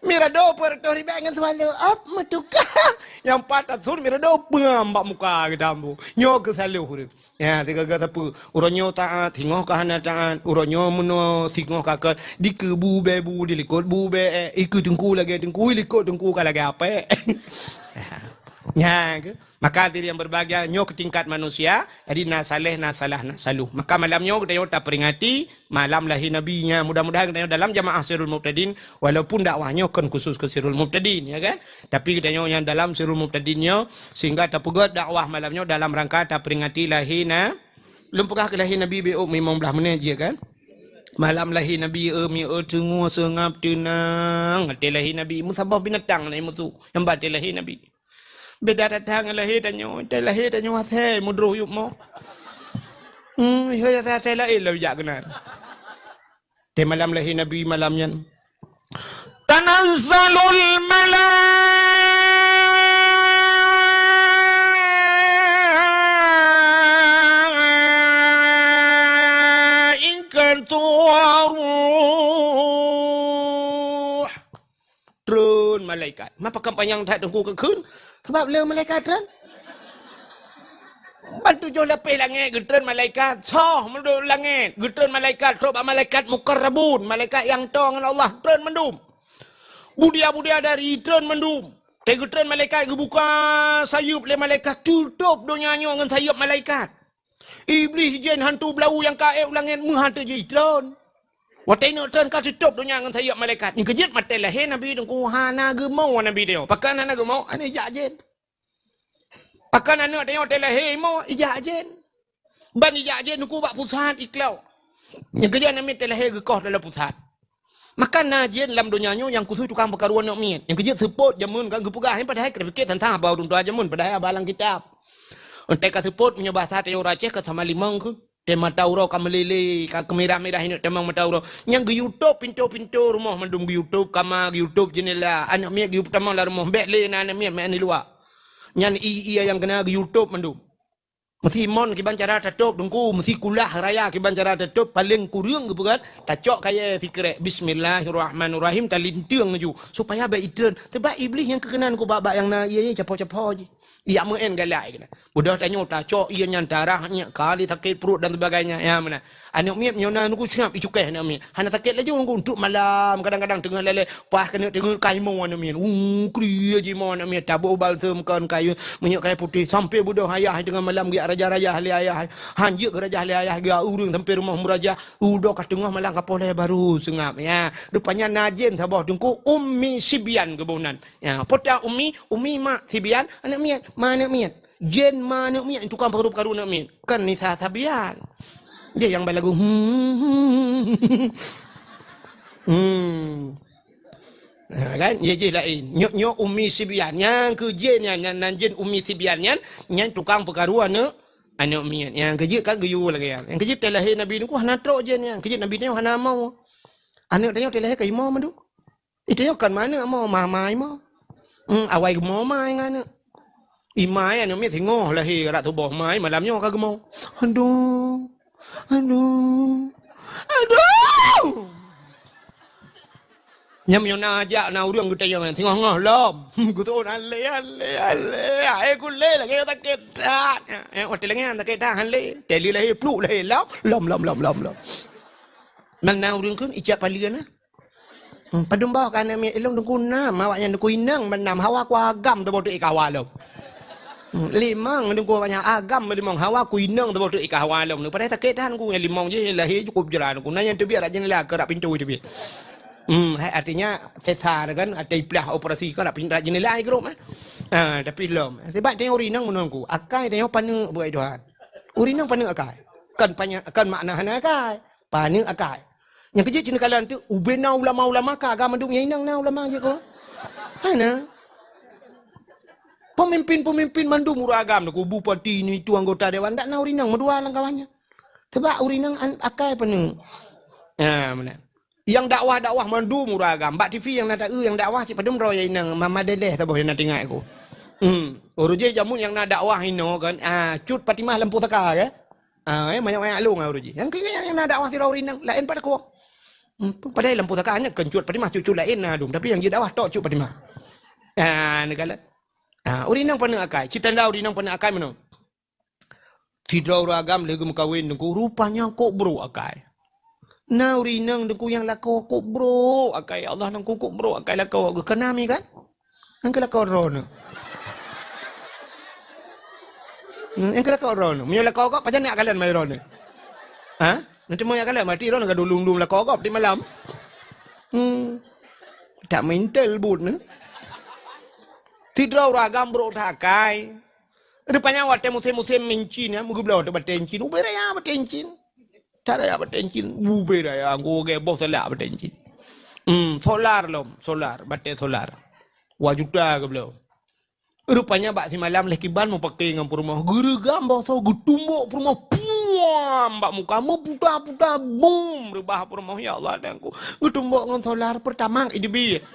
Mirado peuet reutôh ribèe ngon swallow, op, meutuka. Nyang pat tasut mirado peungam bak muka geutambu. Nyoe keu saloh ureueng. Ya, sigoe-goe teupeu. Uroe nyoe taat, singoh ka hana taat. Uroe nyoe meunoe, singoh ka kon. Dikeue bu bèe bu, dilikot bu bèe, eh, ikeue teungku lagèe teungku, ilikot teungku ka lagèe apèe. Nyan keuh. Maka hadirin yang berbahagia, nyoe keu tingkat manusia, jadi na saleh, na salah, na saloh. Maka malam nyoe geutanyoe taperingati malam lahé Nabi nyan. Mudah-mudahan geutanyoe dalam jamaah Sirul Mubtadin, walaupun dakwah nyoe kon khusus keu Sirul Mubtadin, ya kan? Tapi geutanyoe nyang dalam Sirul Mubtadin nyoe, sehingga tapeugöt dakwah malam nyoe dalam rangka taperingati lahé na-, lôn peugah keu lahé Nabi beu limong blaih menit jih, kan? Malam lahé Nabi, eh, mi, eh, teungoh seungab teunang. Watèe lahé Nabi, meusaboh binatang na musu nyang ba watèe lahé Nabi. Beda that-that ngon lahé tanyoe, watèe lahé tanyoe asèe meudroh yup mo. Hmm, ihôi asèe-asèe laén lom jak keunan. Watèe malam lahé Nabi malam nyan. Tanazzalul malaikatu war-ruh. Treun malaikat. Mapa kan panyang that teungku keu kheun? Sabab le malaikat treun. Ban tujoh lapéh langét geutreun malaikat, soh meudeh langét, geutreun malaikat, trok bak malaikat muqarrabun, malaikat nyang toe ngon Allah, treun mandum. Budia-budia dari treun mandum. Watèe geutreun malaikat, geubuka sayeuep lé malaikat, tutôp donya nyoe ngon sayeuep malaikat. Iblih jén hantu blau nyang ka ék u langét meuhan teujitron. Watée neuk tron ka teutôb donya ngon sayeuep malaikat. Nyang keujeuet maté lahé Nabi Teungku hana geumo Nabi nyoe. Pakon hana geumo? Aneuk jak jén. Pakon aneuk tanyoe teu lahé imo ijak jén. Ban ijak jén Teungku bak pusat iklok. Nyang keujeuet aneuk miet teu lahé geukoh dalam pusat. Maka na jén lam donya nyoe nyang khusos tukang peukaru aneuk miet. Nyang keujeuet seupôt jameun kan geupeugah, padahai keu pike teuntang haba ureuëng tuha jameun, padahai haba lam kitab. Entai ka seupôt meunyoe basa tanyoe ureuëng Aceh ka sama limong keu. Tém mata uroe ka meulélé, ka keumirah-mirah ineuk tamong mata uroe. Nyang geuyue tôb pintoe-pintoe rumoh mandum geuyue tôb, kama geuyue tôb, jeundela. Aneuk miet geuyue tamong lam rumoh, bék lé na aneuk miet meu'en di luwa. Nyan ié-ié nyang keuna geuyue tôb mandum. Meusi mon kiban cara tatôb Teungku, meusi kulah raya kiban cara tatôb, paleng kureueng geupeugah, tacok kayée sikrek, Bismillahirrahmanirrahim, talinteung laju, supaya bék itreun. Sabab Iblih nyang keukeunan ku bak-bak nyang na ié-ié capo-capo jih. Ijak meu'en galak keunan. Beudôh tanyoe tacok ié nyan tarah nyan kali sakét pruet dan sebagainya. Ya, meunan. Aneuk miet nyoe na Teungku siap icukéh aneuk miet. Hana sakét laju Teungku untuk malam, kadang-kadang teungoh lalée, paih keuneuk teungoh ka imo aneuk miet. Uh, kriye jih imo aneuk miet. Taboh balsem kon kayu, minyeuk kayu putéh sampai beudôh ayah teungoh malam geujak rajah-rajah lé ayah. Han jeuet geurajah lé ayah geujak ureuëng sampai rumoh meurajah. Udoe ka teungoh malam ka poh lhée baru seungab. Ya, rupanya na jén saboh Teungku Ummi Sibyan geuboh nan. Ya, peue ta Ummi, Ummi mak Sibyan, aneuk miet, ma aneuk miet. Jén ma aneuk miet, tukang peukaru-peukaru aneuk miet. Kan Nisa Sabian. Dia nyang balagu. Hmm. Hmm. Ha, kan? Ya, jih laén. Nyoe, nyoe Ummi Sibyan. Nyang keu jén nyan, nyan, nan jén Ummi Sibyan nyan, nyan tukang peukaru aneuk, aneuk miet. Nyang keu jeuet kan geuyue lagée nyan. Nyang keu jeuet teu lahé Nabi Teungku hana trok jén nyan. Keu jeuet Nabi nyoe hana mau. Aneuk tanyoe teu lahé ka imo mandum. Itu nyoe kon ma aneuk mo, ma, ma imo. Hmm, awai geumo ma ngon aneuk. Ima aneuk miet singoh lahé rot tuboh ma, malam nyoe ka geumo. Aduh. Aduh. Aduh. Nyam nyoe na jak na ureuëng geutanyong singoh-ngoh lom. Geutuon han lé, han lé, han lé. Hai kulé lagée sakét that. Eh, watée lagée sakét that han lé. Teli lahé pluk lahé lom, lom, lom, lom, lom, lom. Nan na ureuëng kheun ijak palian na. Hmm, padum boh ka aneuk miet ilong Teungku nam, awaknyan Teungku inong meunam hawa ku agam teuboh teuk ikawa lom. Hmm, limong Teungku awaknyan agam limong hawa ku inong teuboh teuk ikawa lom. Padahai sakét that Teungku nyang limong jih lahé cukup jra Teungku. Na nyang teubiet rak jeundela keu rak pintoe teubiet. Hmm, hai artinya sesar kan, atei plah operasi kan rak pin-, rak jeundela ai grup eh. Ha, tapi lom. Sebab tanyoe ureuëng inong meunurunku, akai tanyoe paneuk bukai Tuhan. Ureuëng inong paneuk akai. Kan panya-, kan makna hana akai. Paneuk akai. Nyang keu jeuet cineukala teuk ubena ulama-ulama ka agam mandum nyang inong na ulama jih ko. Hana. Pemimpin-pemimpin mandum ureuëng agam Teungku, bupati ni tu anggota dewan dak na ureuëng inong meudua lam kawan nyan. Sebab ureuëng inong an-, akai paneuk. Ha, meunan. Nyang dakwah-dakwah mandum ureuëng agam. Bak T V nyang na taeu nyang dakwah cit padum droe nyang inong ma-, madeleh saboh nyang na teuingat ku. Hmm. Ureuëng jih jameun nyang na dakwah inoe kan. Ah, Cut Fatimah lam pusaka ke? Ah, eh, manyak-manyak lôn ah ureuëng jih. Nyang keu nyang na dakwah sidroe ureuëng inong laén pat takue. Hmm, padahai lam pusaka nyan kon Cut Fatimah, cut-cut laén na dum, tapi nyang jidakwah tok Cut Fatimah. Ah, neukalon. Ah, ureuëng inong paneuk akai. Cit tanda ureuëng inong paneuk akai meunoe. Sidroe ureuëng agam lheueh geumeukawen Teungku, rupanya kok brok akai. Na ureuëng inong Teungku nyang lakoe kok brok akai. Ya Allah, Teungku kok brok akai lakoe geuh. Keunami kan? Nyang keu lakoe droeneuh. Hmm, nyang keu lakoe droeneuh. Meunyoe lakoe gob, pajan neujak kalon bak droeneuh? Ha? Nanti meunyoe kalon, berarti droeneuh ka dulung-dulung lakoe gob di malam. Hmm. Tak mental buet neuh. Sidroe ureuëng agam brok that akai. Rupanya watée musém-musém mincin, ya, meugeubloe teuk batée incin. Ubé raya batée incin. That raya batée incin. Ubé raya, gobnyan boh salak batée incin. Hmm, solar lom, solar, batée solar. Dua juta geubloe. Rupanya bak simalam lheueh kiban meupaké ngon peurumoh. Geureugam boh soe geutumbok peurumoh. Puam! Bak muka meuputa-puta. Bum! Reubah peurumoh. Ya Allah, Teungku. Geutumbok ngon solar Pertamax ideubiet.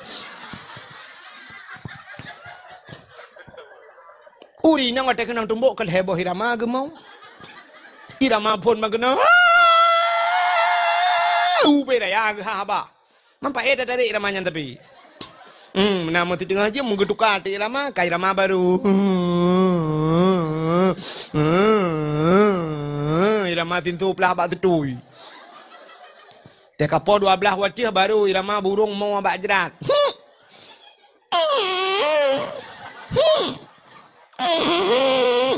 Ureuëng inong watée keunong tumbok keu lhée boh Irama geumo. Irama phon bak keunoe. Ubé raya geuhah haba. Meupaét tatarek Irama nyan tapi. Hmm, na meuteungoh jeuem meugeutuka ateueh Irama, ka Irama baru. Irama sintoe plah bak teutui. Teuka po dua blaih watée baru Irama burong mo bak jrat.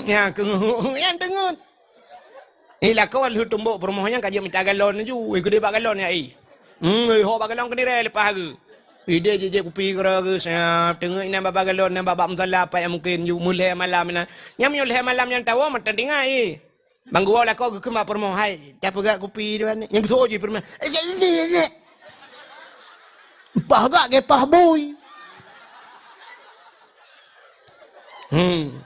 Nyang teungeut, nyang teungeut. Eh, lakoe lheueh tumbok peurumoh nyan ka jeuet mita galon laju. Eh, keudeh bak galon ya, eh. Hmm, eh, hok bak galon keunirée leupah geuh. Ideh jijép kupi keudroe geuh, siap teungeut inan babah galon, inan babah musala, apa nyang mungken ju meulhée malam inan. Nyang meunyoe lhée malam nyang tawoe mantong tinggai, eh. Bang geuwoe lakoe geukheun bak peurumoh, "Hai, tapeugah kupi dua ni." Nyang geusoe jih peurumoh, "Eh, eh, eh, eh." Pah gak gepah bui. Hmm.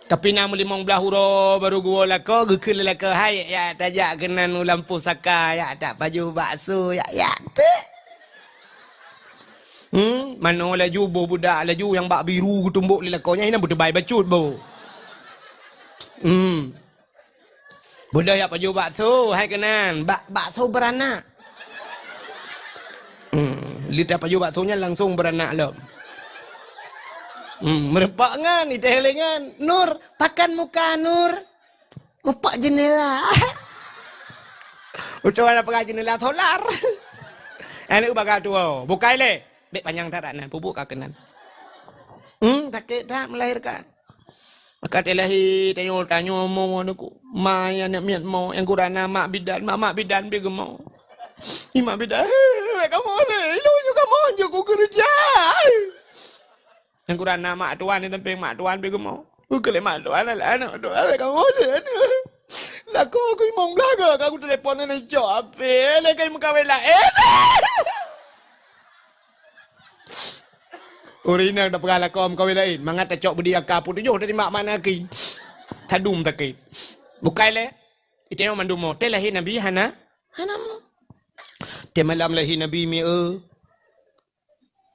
Tapi na meulimong blaih uroe baru geuwoe lakoe, geukheun lé lakoe, "Hai, ya, tajak keunan u lampôh saka, ya, tak pajoh bakso, ya, ya." Teuh. Hmm, manoe laju, boh budak laju, nyang bak biru geutumbok lé lakoe nyan, inan beuteubai bacut boh. Hmm. Beudôh jak pajoh bakso, hai keunan, bak-, bakso beuranak. Hmm, lheueh tapajoh bakso nyan langsong beuranak lom. Hmm, meureumpok ngon, iteh lé ngon, "Nur, pakan muka, Nur." Meupok jeundela. Utoe na peugah jeundela solar. Aneuk baga tuwoe, bukai lé. Bèk panyang that nan, peubuet ka keunan. Hmm, sakét that melahirkan. Maka teulahé tanyoe, tanyoe mo aneuk ku. Ma nyang aneuk miet mo, nyang gurana mak bidan, mak, mak bidan pi geumo. Ih, mak bidan, "Hei, kamoe lé, ilôn ju kamoe ju ku keureuja." Nyang gurana mak tuan di sampéng mak tuan pi geumo. Ukeuleh mak tuan, alah aneuk tuan, "Hei, kamoe lé aneuk. Lakoe ku imong belaga ka ku telepon aneuk cok apé, lé kai meukawen laén." Ureueng inong tapeugah lakoe meukawen laén, mangat tacok beudi aka peutujoh tadi mak mana ki. Tadum takét. Bukai lé. Iteurimong mandum mo. Teuh lahé Nabi hana, hana mo. Teuh malam lahé Nabi mi, eh.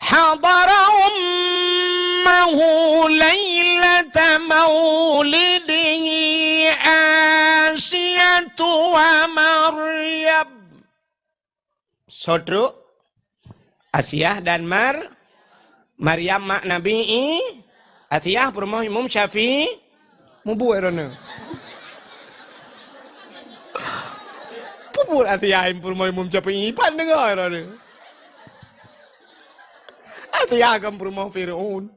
Hadara ummahu lailata maulidihi Asiyatu wa Maryam. Soe trok? Asiah dan Mar-, Maryam mak Nabi I-, Asiah peurumoh Imam Syafi'i. Mubuet droeneuh. Peue buet Asiah peurumoh Imam Syafi'i? Pan deungoe droeneuh. Asiah kan peurumoh Fir'aun.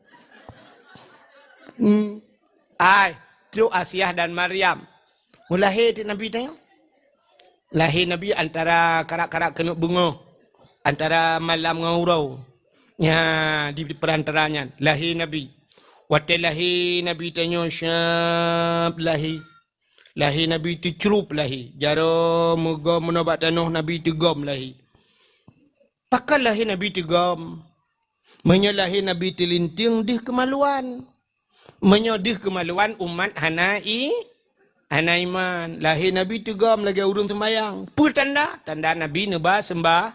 Hmm. Ai, trok Asiah dan Maryam. Meulahé teuk Nabi tanyoe. Lahé Nabi antara karak-karak keuneuk beungoh, antara malam ngon uroe. Nya, di peurantara nyan lahé Nabi. Watée lahé Nabi tanyoe syab lahé. Lahé Nabi teucrup lahé. Jaroe meugom meunoe bak tanoh Nabi teugom lahé. Pakon lahé Nabi teugom? Meunyoe lahé Nabi teulinteung deuh keumaluan. Meunyoe deuh keumaluan umat hana i-, hana iman. Lahé Nabi teugom lagée ureuëng seumbayang. Peue tanda? Tanda Nabi neuba seumbah-,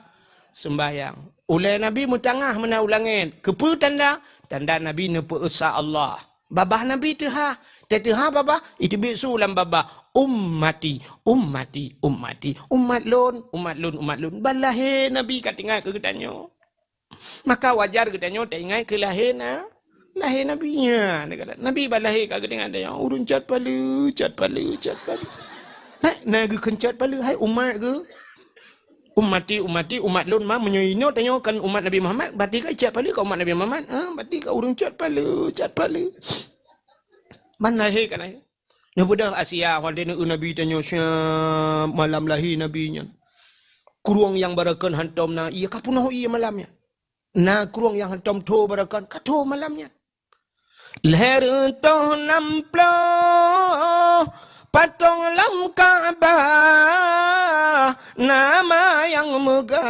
seumbayang. Ulée Nabi meutangah meunan u langét. Keupeue tanda? Tanda Nabi neupeu-esa Allah. Babah Nabi teuhah, teuhah babah, iteubiet su lam babah, "Ummati, ummati, ummati, umat lôn, umat lôn, umat lôn." Ban lahé Nabi ka teuingat keu geutanyoe. Maka wajar geutanyoe teuingat keu lahé na, lahé Nabi nyan. Nabi ban lahé ka geutanyoe, ureuëng cot paleue, cot paleue, cot paleue. Hai, na geukheun cot paleue, hai umat geuh. Ummati, ummati, umat lôn ma, meunyoe inoe tanyoe kon umat Nabi Muhammad, berarti ka cot paleue ka umat Nabi Muhammad, ha, berarti ka ureuëng cot paleue, cot paleue. Ban lahé ka lahé. Neubeudôh Asia, watée neu Nabi tanyoe siab malam lahé Nabi nyan. Krueng nyang barakon hantom na ié, ka peunoh ié malam nyan. Na krueng nyang hantom tho barakon, ka tho malam nyan. Lhèe reutôh nam ploh patong lam Ka'bah, nama nyang meugah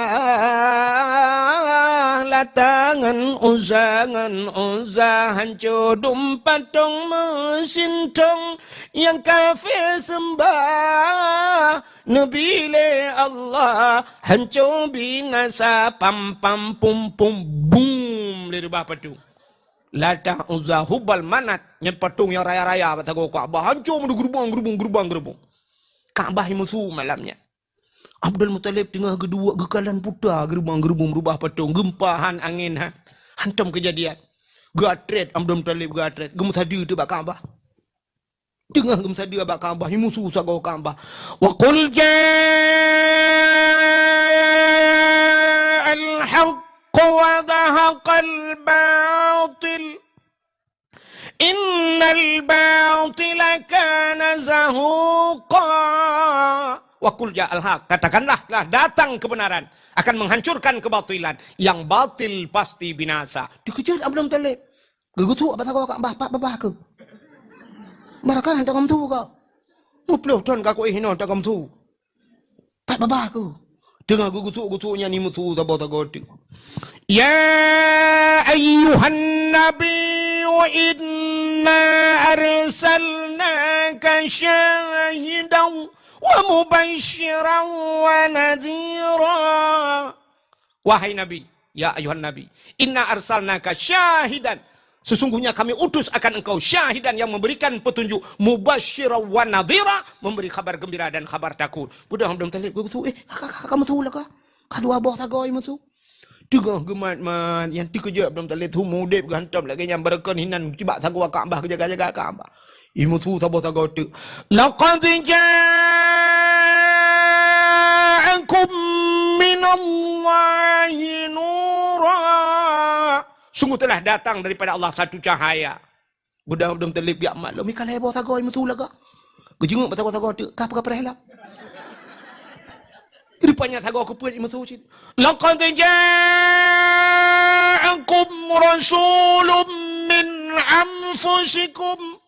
Lata ngon Uzza, ngon Uzza hanco dum patong meusintong nyang kafé seumbah Nabi lé Allah hanco binasa pam pam pum pum bum lé reubah patong. Lata, Uzza, Hubal, Manat, nyan patong nyang raya-raya bak sagoe Ka'bah, hanco meudeuh geurubong, geurubong, geurubong, geurubong. Ka'bah imusu malam nyan. Abdul Muthalib teungoh geuduek geukalon puta geurubong, geurubong, meurubah patong, geumpa han, angén han. Hantom keujadian. Geuatrét, Abdul Muthalib geuatrét, geumeusadeue teuk bak Ka'bah. Teungoh geumeusadeue bak Ka'bah, imusu sagoe Ka'bah. Wa qul ja'al haqqu wa zahaqal batil. Innal batila kana zahuqa. Wa qul ja'al haq, katakanlah telah datang kebenaran, akan menghancurkan kebatilan. Yang batil pasti binasa. Dikeujot Abdul Muttalib. Geugeutuk bak sagoe Ka'bah, pat babah keuh. Barangkahan tagom tu kah. Muplôh thon ka kuéh hinoe tagom tu. Pat babah keuh. Teungoh geugeutuk-geutuk nyan imeuthu saboh sagoe teuk. Ya ayyuhan nabiyyu inna arsalnaka syahidan wa mubasyiran wa nadhira. Wahai Nabi, ya ayuhan Nabi, inna arsalnaka syahidan. Sesungguhnya kami utus akan engkau syahidan yang memberikan petunjuk, mubasyiran wa nadhira, memberi khabar gembira dan khabar takut. Beudôh Abdul Muttalib geuteu, eh, ka, ka, ka, ka meuteu lah ka. Ka dua boh sagoe meuteu. Teungoh geumat-mat, nyang teukeujot Abdul Muttalib, teuma udép geuhantom lagée nyang beureukon hinan, cibak sagoe Ka'bah, geujaga-jaga Ka'bah. Imeuteu saboh sagoe teuk. Laqad ja'akum minallahi nura. Sungguh telah datang daripada Allah satu cahaya. Beudôh Abdul Muttalib geujak mat lom, ka lhée boh sagoe imeuteu lagak. Geujeungeuek bak sagoe-sagoe teuk, ka peugah preh lom. Rupanya sagoe keupeuet imeuteu cit. Laqad ja'akum rasulun min anfusikum.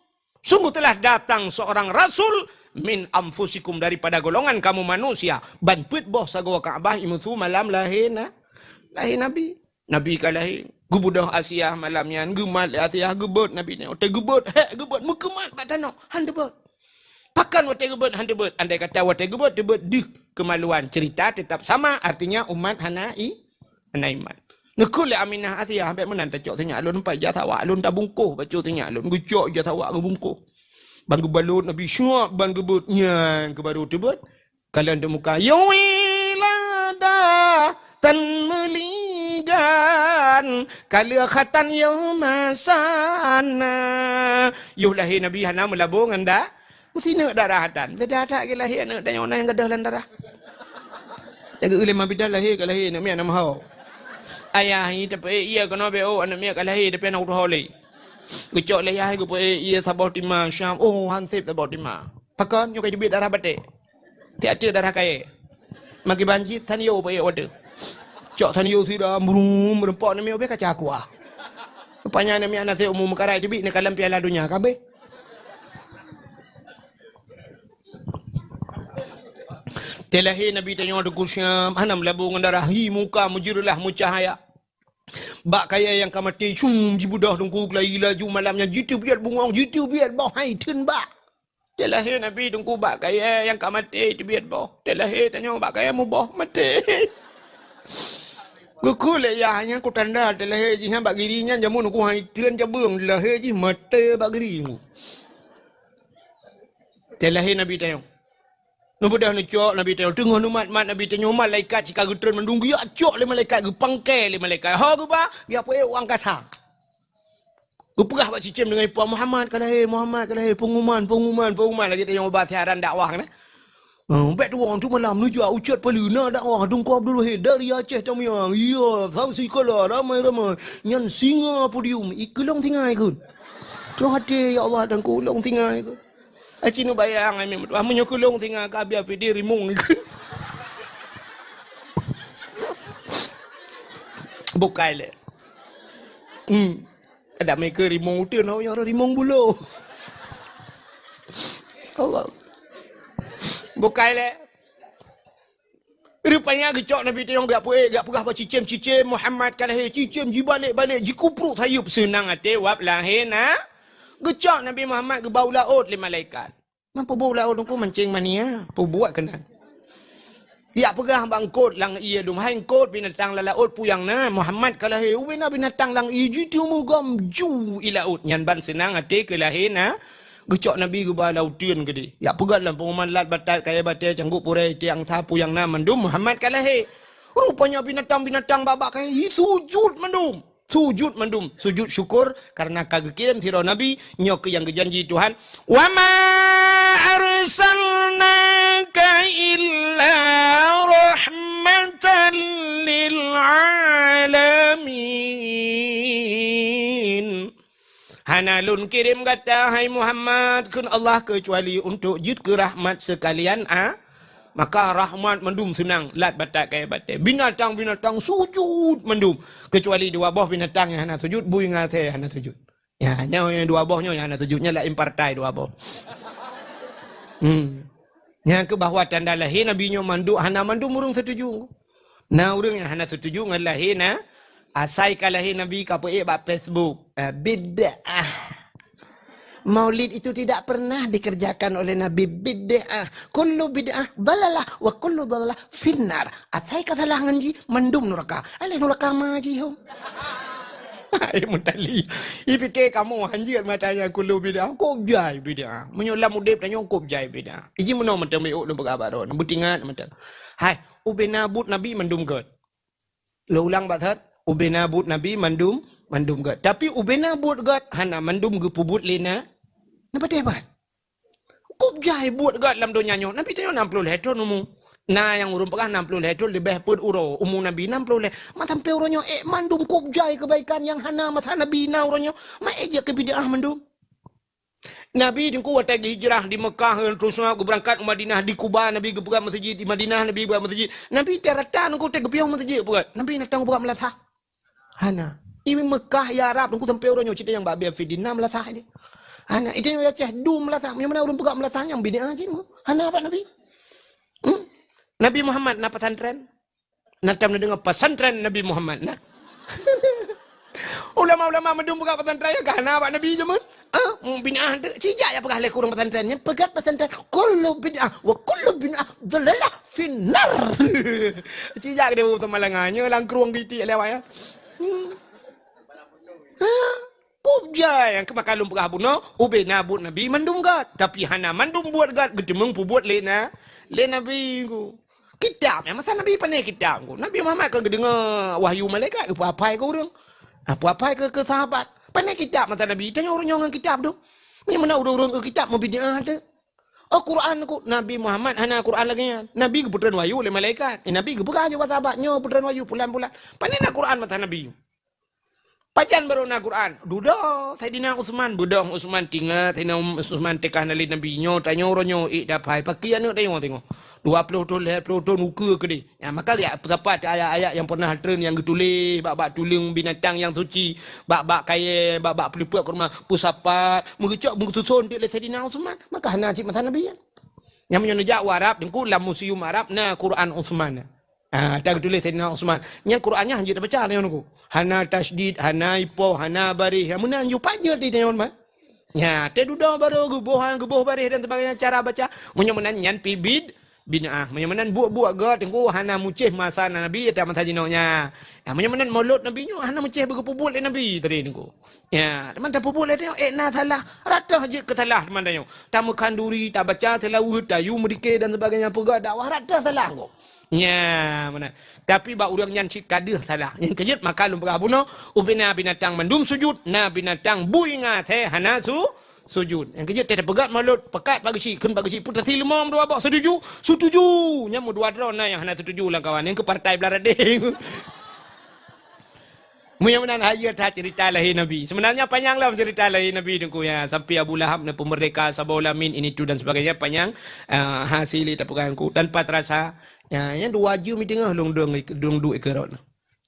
Sungguh telah datang seorang rasul min anfusikum, daripada golongan kamu manusia. Ban peuet boh sagoe Ka'bah imeuteu malam lahé na, lahé Nabi. Nabi ka lahé. Geubeudôh Asiah malam nyan, geumat lé Asiah, geubeuet Nabi nyan. Watée geubeuet, hék geubeuet, meukeumat bak tanoh, han teubeuet. Pakon watée geubeuet han teubeuet? Andai kata watée geubeuet teubeuet deuh kemaluan, cerita tetap sama, artinya umat hana i-, hana iman. Neukheun lé Aminah Asiah, bék meunan tacok sinyak lôn, pai ija sawak lôn tabungkoh bacut sinyak lôn. Geucok ija sawak geubungkoh. Ban geubalot Nabi, siap ban geubeuet, nyan keuh baru teubeuet. Kalon teumuka, ya wilada tan meuligan, ka lheueh khatan ya masana. Yoh lahé Nabi hana meulabô ngon da-, meusineuk darah tan. Beda that keu lahé aneuk tanyoe na nyang gadôh lam darah. Lagée ulée ma bidan lahé ka lahé aneuk miet na meuho. Ayah nyan tapeuék ié keunoe bék, oh, aneuk miet ka lahé tapi hana kutuho lé. Geucok lé ayah geupeuék ié saboh tima Syam, oh, han sép saboh tima. Pakon nyoe ka jiteubiet darah batée. Tiep-tiep darah kayée. Maki banci, Sanyo beu ék watée. Cok Sanyo sira, brum, meureumpok aneuk miet ubé kaca kuah. Rupanya aneuk miet na sép umu meukarai teubiet neukalon Piala Dunia ka abéh. Teulahé Nabi tanyoe Teungku Syam, hana meulabô ngon darah, hi muka meujeureulah meucahya. Bak kayée nyang ka maté, cum, jibeudôh Teungku, laju malam nyan jiteubiet bungong, jiteubiet boh hai theun bak. Teulahé Nabi Teungku bak kayée nyang ka maté teubiet boh. Teulahé tanyoe bak kayée muboh maté. Geukheun lé yah nyan keu tanda teulahé jih nyan bak giri nyan jameun Teungku hai treun jabeueng, teulahé jih maté bak giri Teungku. Teulahé Nabi tanyoe. Neubeudôh neucok Nabi tanyoe, teungoh neumat-mat Nabi tanyoe, malaikat cit ka geutreun mandum, geujak cok lé malaikat, geupangkai lé malaikat. Ho geuba, geujak peuék u angkasa. Geupeugah bak cicém deungon ipuang, "Muhammad ka lahé, Muhammad ka lahé, peunguman, peunguman, peunguman." Lagée tanyoe ba siaran dakwah kan. Oh, bék tuwöng tu malam neujak ucot peue na dakwah Teungku Abdul Wahid dari Aceh Tamiang. Iya, saksi kala ramai-ramai. Nyan singa podium, i keulong singa ikot. Troh até, ya Allah, dan keulong singa ikot. Aci neubayang ai meutuah, meunyoe keulong singa ka habéh pidie rimong. Bukai lé. Hmm. Ada meuke rimong uteuen, nyoe rimong bulo. Allah. Bukai lé. Rupanya geucok Nabi tanyoe geujak peuék, geujak peugah bak cicém-cicém, "Muhammad ka lahé." Cicém jibalek-balek, jikupruek sayeuep, seunang até wab lahé na. Geucok Nabi Muhammad geuba u laôt lé malaikat. Man peubuet u laôt Teungku mancing mania, peubuet keunan. Geujak peugah bak eungkôt lam ié dum, "Hai eungkôt, binatang lam laôt peue nyang na, Muhammad ka lahé." Ubé na binatang lam ié jiteumé gom ju i laôt. Nyan ban seunang até keu lahé na. Geucok Nabi geuba lam uteuen keudeh. Geujak peugah lam peunguman lat batat, kayée batée, cangguek purée, tiang sa, peue nyang na mandum, Muhammad ka lahé. Rupanya binatang-binatang bak-bak kayée sujut mandum. Sujut mandum, sujut syukur karena ka geukirém sidroe Nabi, nyoe keuh nyang geujanji Tuhan, "Wa ma arsalnaka illa rahmatan lil alamin." Hana lôn kirém gata, hai Muhammad, kheun Allah, keucuali untuk jeuet keu rahmat seukalian a-, Maka rahmat mandum seunang lat batat kayée batée. Binatang-binatang sujud mandum. Keucuali dua boh binatang nyang hana sujud, bui ngon asée hana sujud. Ya, nyoe nyang dua boh nyoe nyang hana sujud, nyan laén partai dua boh. Hmm. Nyang keu bahwa tanda lahé Nabi nyoe mandum, hana mandum ureuëng setuju. Na ureuëng nyang hana setuju ngon lahé na, asai ka lahé Nabi ka peuék bak Facebook. Ah, bid'ah. Maulid itu tidak pernah dikerjakan oleh Nabi, bid'ah. Kullu bid'ah dalalah wa kullu dalalah finnar. Asai ka salah ngon jih, mandum nuraka. Alah nuraka ma jih ho. Hai mutali. Ipike kamoe hanjeuet mata nyang kullu bid'ah. Kop jai bid'ah. Meunyoe lam udeb tanyoe kop jai bid'ah. Iji meunoe mantong meu'uk lôn peugah bak droeneuh. Beutingat mantong. Hai, ubena buet Nabi mandum gét. Lôn ulang bak that, ubena buet Nabi mandum, mandum gét. Tapi ubena buet gét hana mandum geupeubuet lé na. Na patéh ban. Kop jai buet gét lam donya nyoe. Nabi tanyoe nam ploh lhée thon umu. Na nyang ureuëng peugah nam ploh lhée thon leubeh peuet uroe. Umu Nabi nam ploh lhée. Ma sampoe uroe nyoe ék mandum kop jai keubaikan nyang hana masa Nabi na uroe nyoe. Ma ék jeuet keu bid'ah mandum. Nabi teungku watée geuhijrah di Meukah, terus geubeurangkat u Madinah, di Kuba Nabi geupeugah meuseujid, di Madinah Nabi geupeugah meuseujid. Nabi tiep rata teungku watée geupiôh meuseujid peugah. Nabi na tang geupeugah meulasah. Hana. Ié Meukah, ya Arab, teungku sampoe uroe nyoe cit nyang bak biar fidin na meulasah ni. Hana, itu nyang Aceh dum meulasah. Meunyoe mana ureuëng peugah meulasah nyang bid'ah cit. Hana bak Nabi. Hmm? Nabi Muhammad na pesantren. Na tam na deungoe pesantren Nabi Muhammad na. Ulama-ulama mandum peugah pesantren nyang ka hana bak Nabi jameun. Ah, bid'ah tu. Cijak ya peugah lé kurang pesantren nyan. Peugah pesantren kullu bid'ah wa kullu bid'ah dalalah finnar. Cijak dia ureuëng Malanga nyoe langkrueng titik lewat ya. Hmm. Ha? Kop jai nyang keumakan lôn peugah bunoe, ubena buet Nabi mandum gét, tapi hana mandum buet gét geuteumeung peubuet lé na, lé Nabi ku. Kitab nyang masa Nabi pané kitab ku. Nabi Muhammad kan geudeungoe wahyu malaikat geupeuapai keu ureuëng. Ah, peuapai keu, keu sahabat. Pané kitab masa Nabi, tanyoe ureuëng nyoe ngon kitab tu. Meunyoe meunan ureuëng-ureuëng keu kitab meubid'ah tu. Oh Quran ku, Nabi Muhammad hana Quran lagée nyan. Nabi geupeutreun wahyu lé malaikat. Eh, Nabi geupeugah ju bak sahabat nyoe peutreun wahyu pulan-pulan. Pané na Quran masa Nabi. Pajan barô na Quran? Dudoe Saidina Utsman, beudôh Utsman tingat Saidina Utsman teuka na lé Nabi nyoe, tanyoe uroe nyoe ék dapai pakri aneuëk tanyoe teungoh. Dua ploh thon, lhée ploh thon ukeue keudeh. Ya, maka ya peusapat ayat-ayat nyang pernah treun nyang geutuléh bak-bak tuleueng binatang nyang suci, bak-bak kayée, bak-bak peuleupeuk kurma, peusapat, meugeucok meugeususon lé Saidina Utsman. Maka hana cit masa Nabi nyan. Nyang meunyoe neujak u Arab, teungku lam museum Arab na Quran Utsman. Ah, ka geutuléh Saidina Utsman. Nyang Quran nyan hanjeuet tabaca nyoe nungku. Hana tasydid, hana ipoh, hana baréh. Nyang meunan ju pajoh di nyoe mah. Nya, teududoe barô geuboh, geuboh baréh dan sebagainya cara baca. Meunyoe meunan nyan pih bid, bid'ah. Meunyoe meunan buet-buet gét teungku hana mucéh masa Nabi atau masa jinoe nya. Ya, meunyoe meunan maulud Nabi nyoe hana mucéh beugeupubuet lé Nabi tadi nungku. Ya, teuma tapeubuet lé nyoe ék na salah. Rata jeuet keu salah teuma tanyoe. Tameukhanduri, tabaca seulaweuet, tayue meudike dan sebagainya peugah dakwah rata salah nungku. Nya, meunan. Tapi bak ureuëng nyan cit ka deuh salah. Nyang keujeuet maka lôn peugah bunoe, ubena binatang mandum sujud, na binatang bui ngon asée hana su, sujud. Nyang keujeuet teupeugah maulud, pakat bak geuchik, kheun bak geuchik, peutasi leumom dua boh setuju, setuju. Nyang meudua droe na nyang hana setuju lam kawan, nyang keu partai blah radeh. Meunyoe meunan hayeue that cerita lahé Nabi. Sebenarnya panyang lom cerita lahé Nabi teungku ya. Sampai Abu Lahab na peumerdeka saboh lamin ini tu dan sebagainya panyang uh, hasil tapeugah ku tanpa terasa. Ya, nyang dua jeuem teungoh lôn dong dong duek keurot.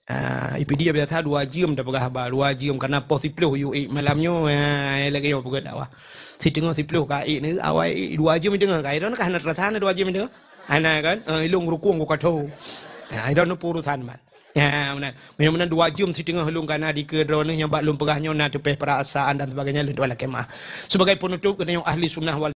Ah, ipi dia biasa dua jeuem tapeugah haba, dua jeuem karena poh siploh yue ék malam nyoe. Ah, lagée nyoe peugah dakwah. Siteungoh siploh ka ék ni awai dua jeuem teungoh ka. Idon ka hana terasa na dua jeuem teungoh. Hana kan? Ah, ilong rukung ku katho. Ah, idon urusan man. Ya, meunan. Meunyoe meunan dua jeuem siteungoh lôn kana di keudroe nyoe nyang bak lôn peugah nyoe na teupeh perasaan dan sebagainya lôn tuan lakée mah. Sebagai penutup keutanyoe ahli sunnah wal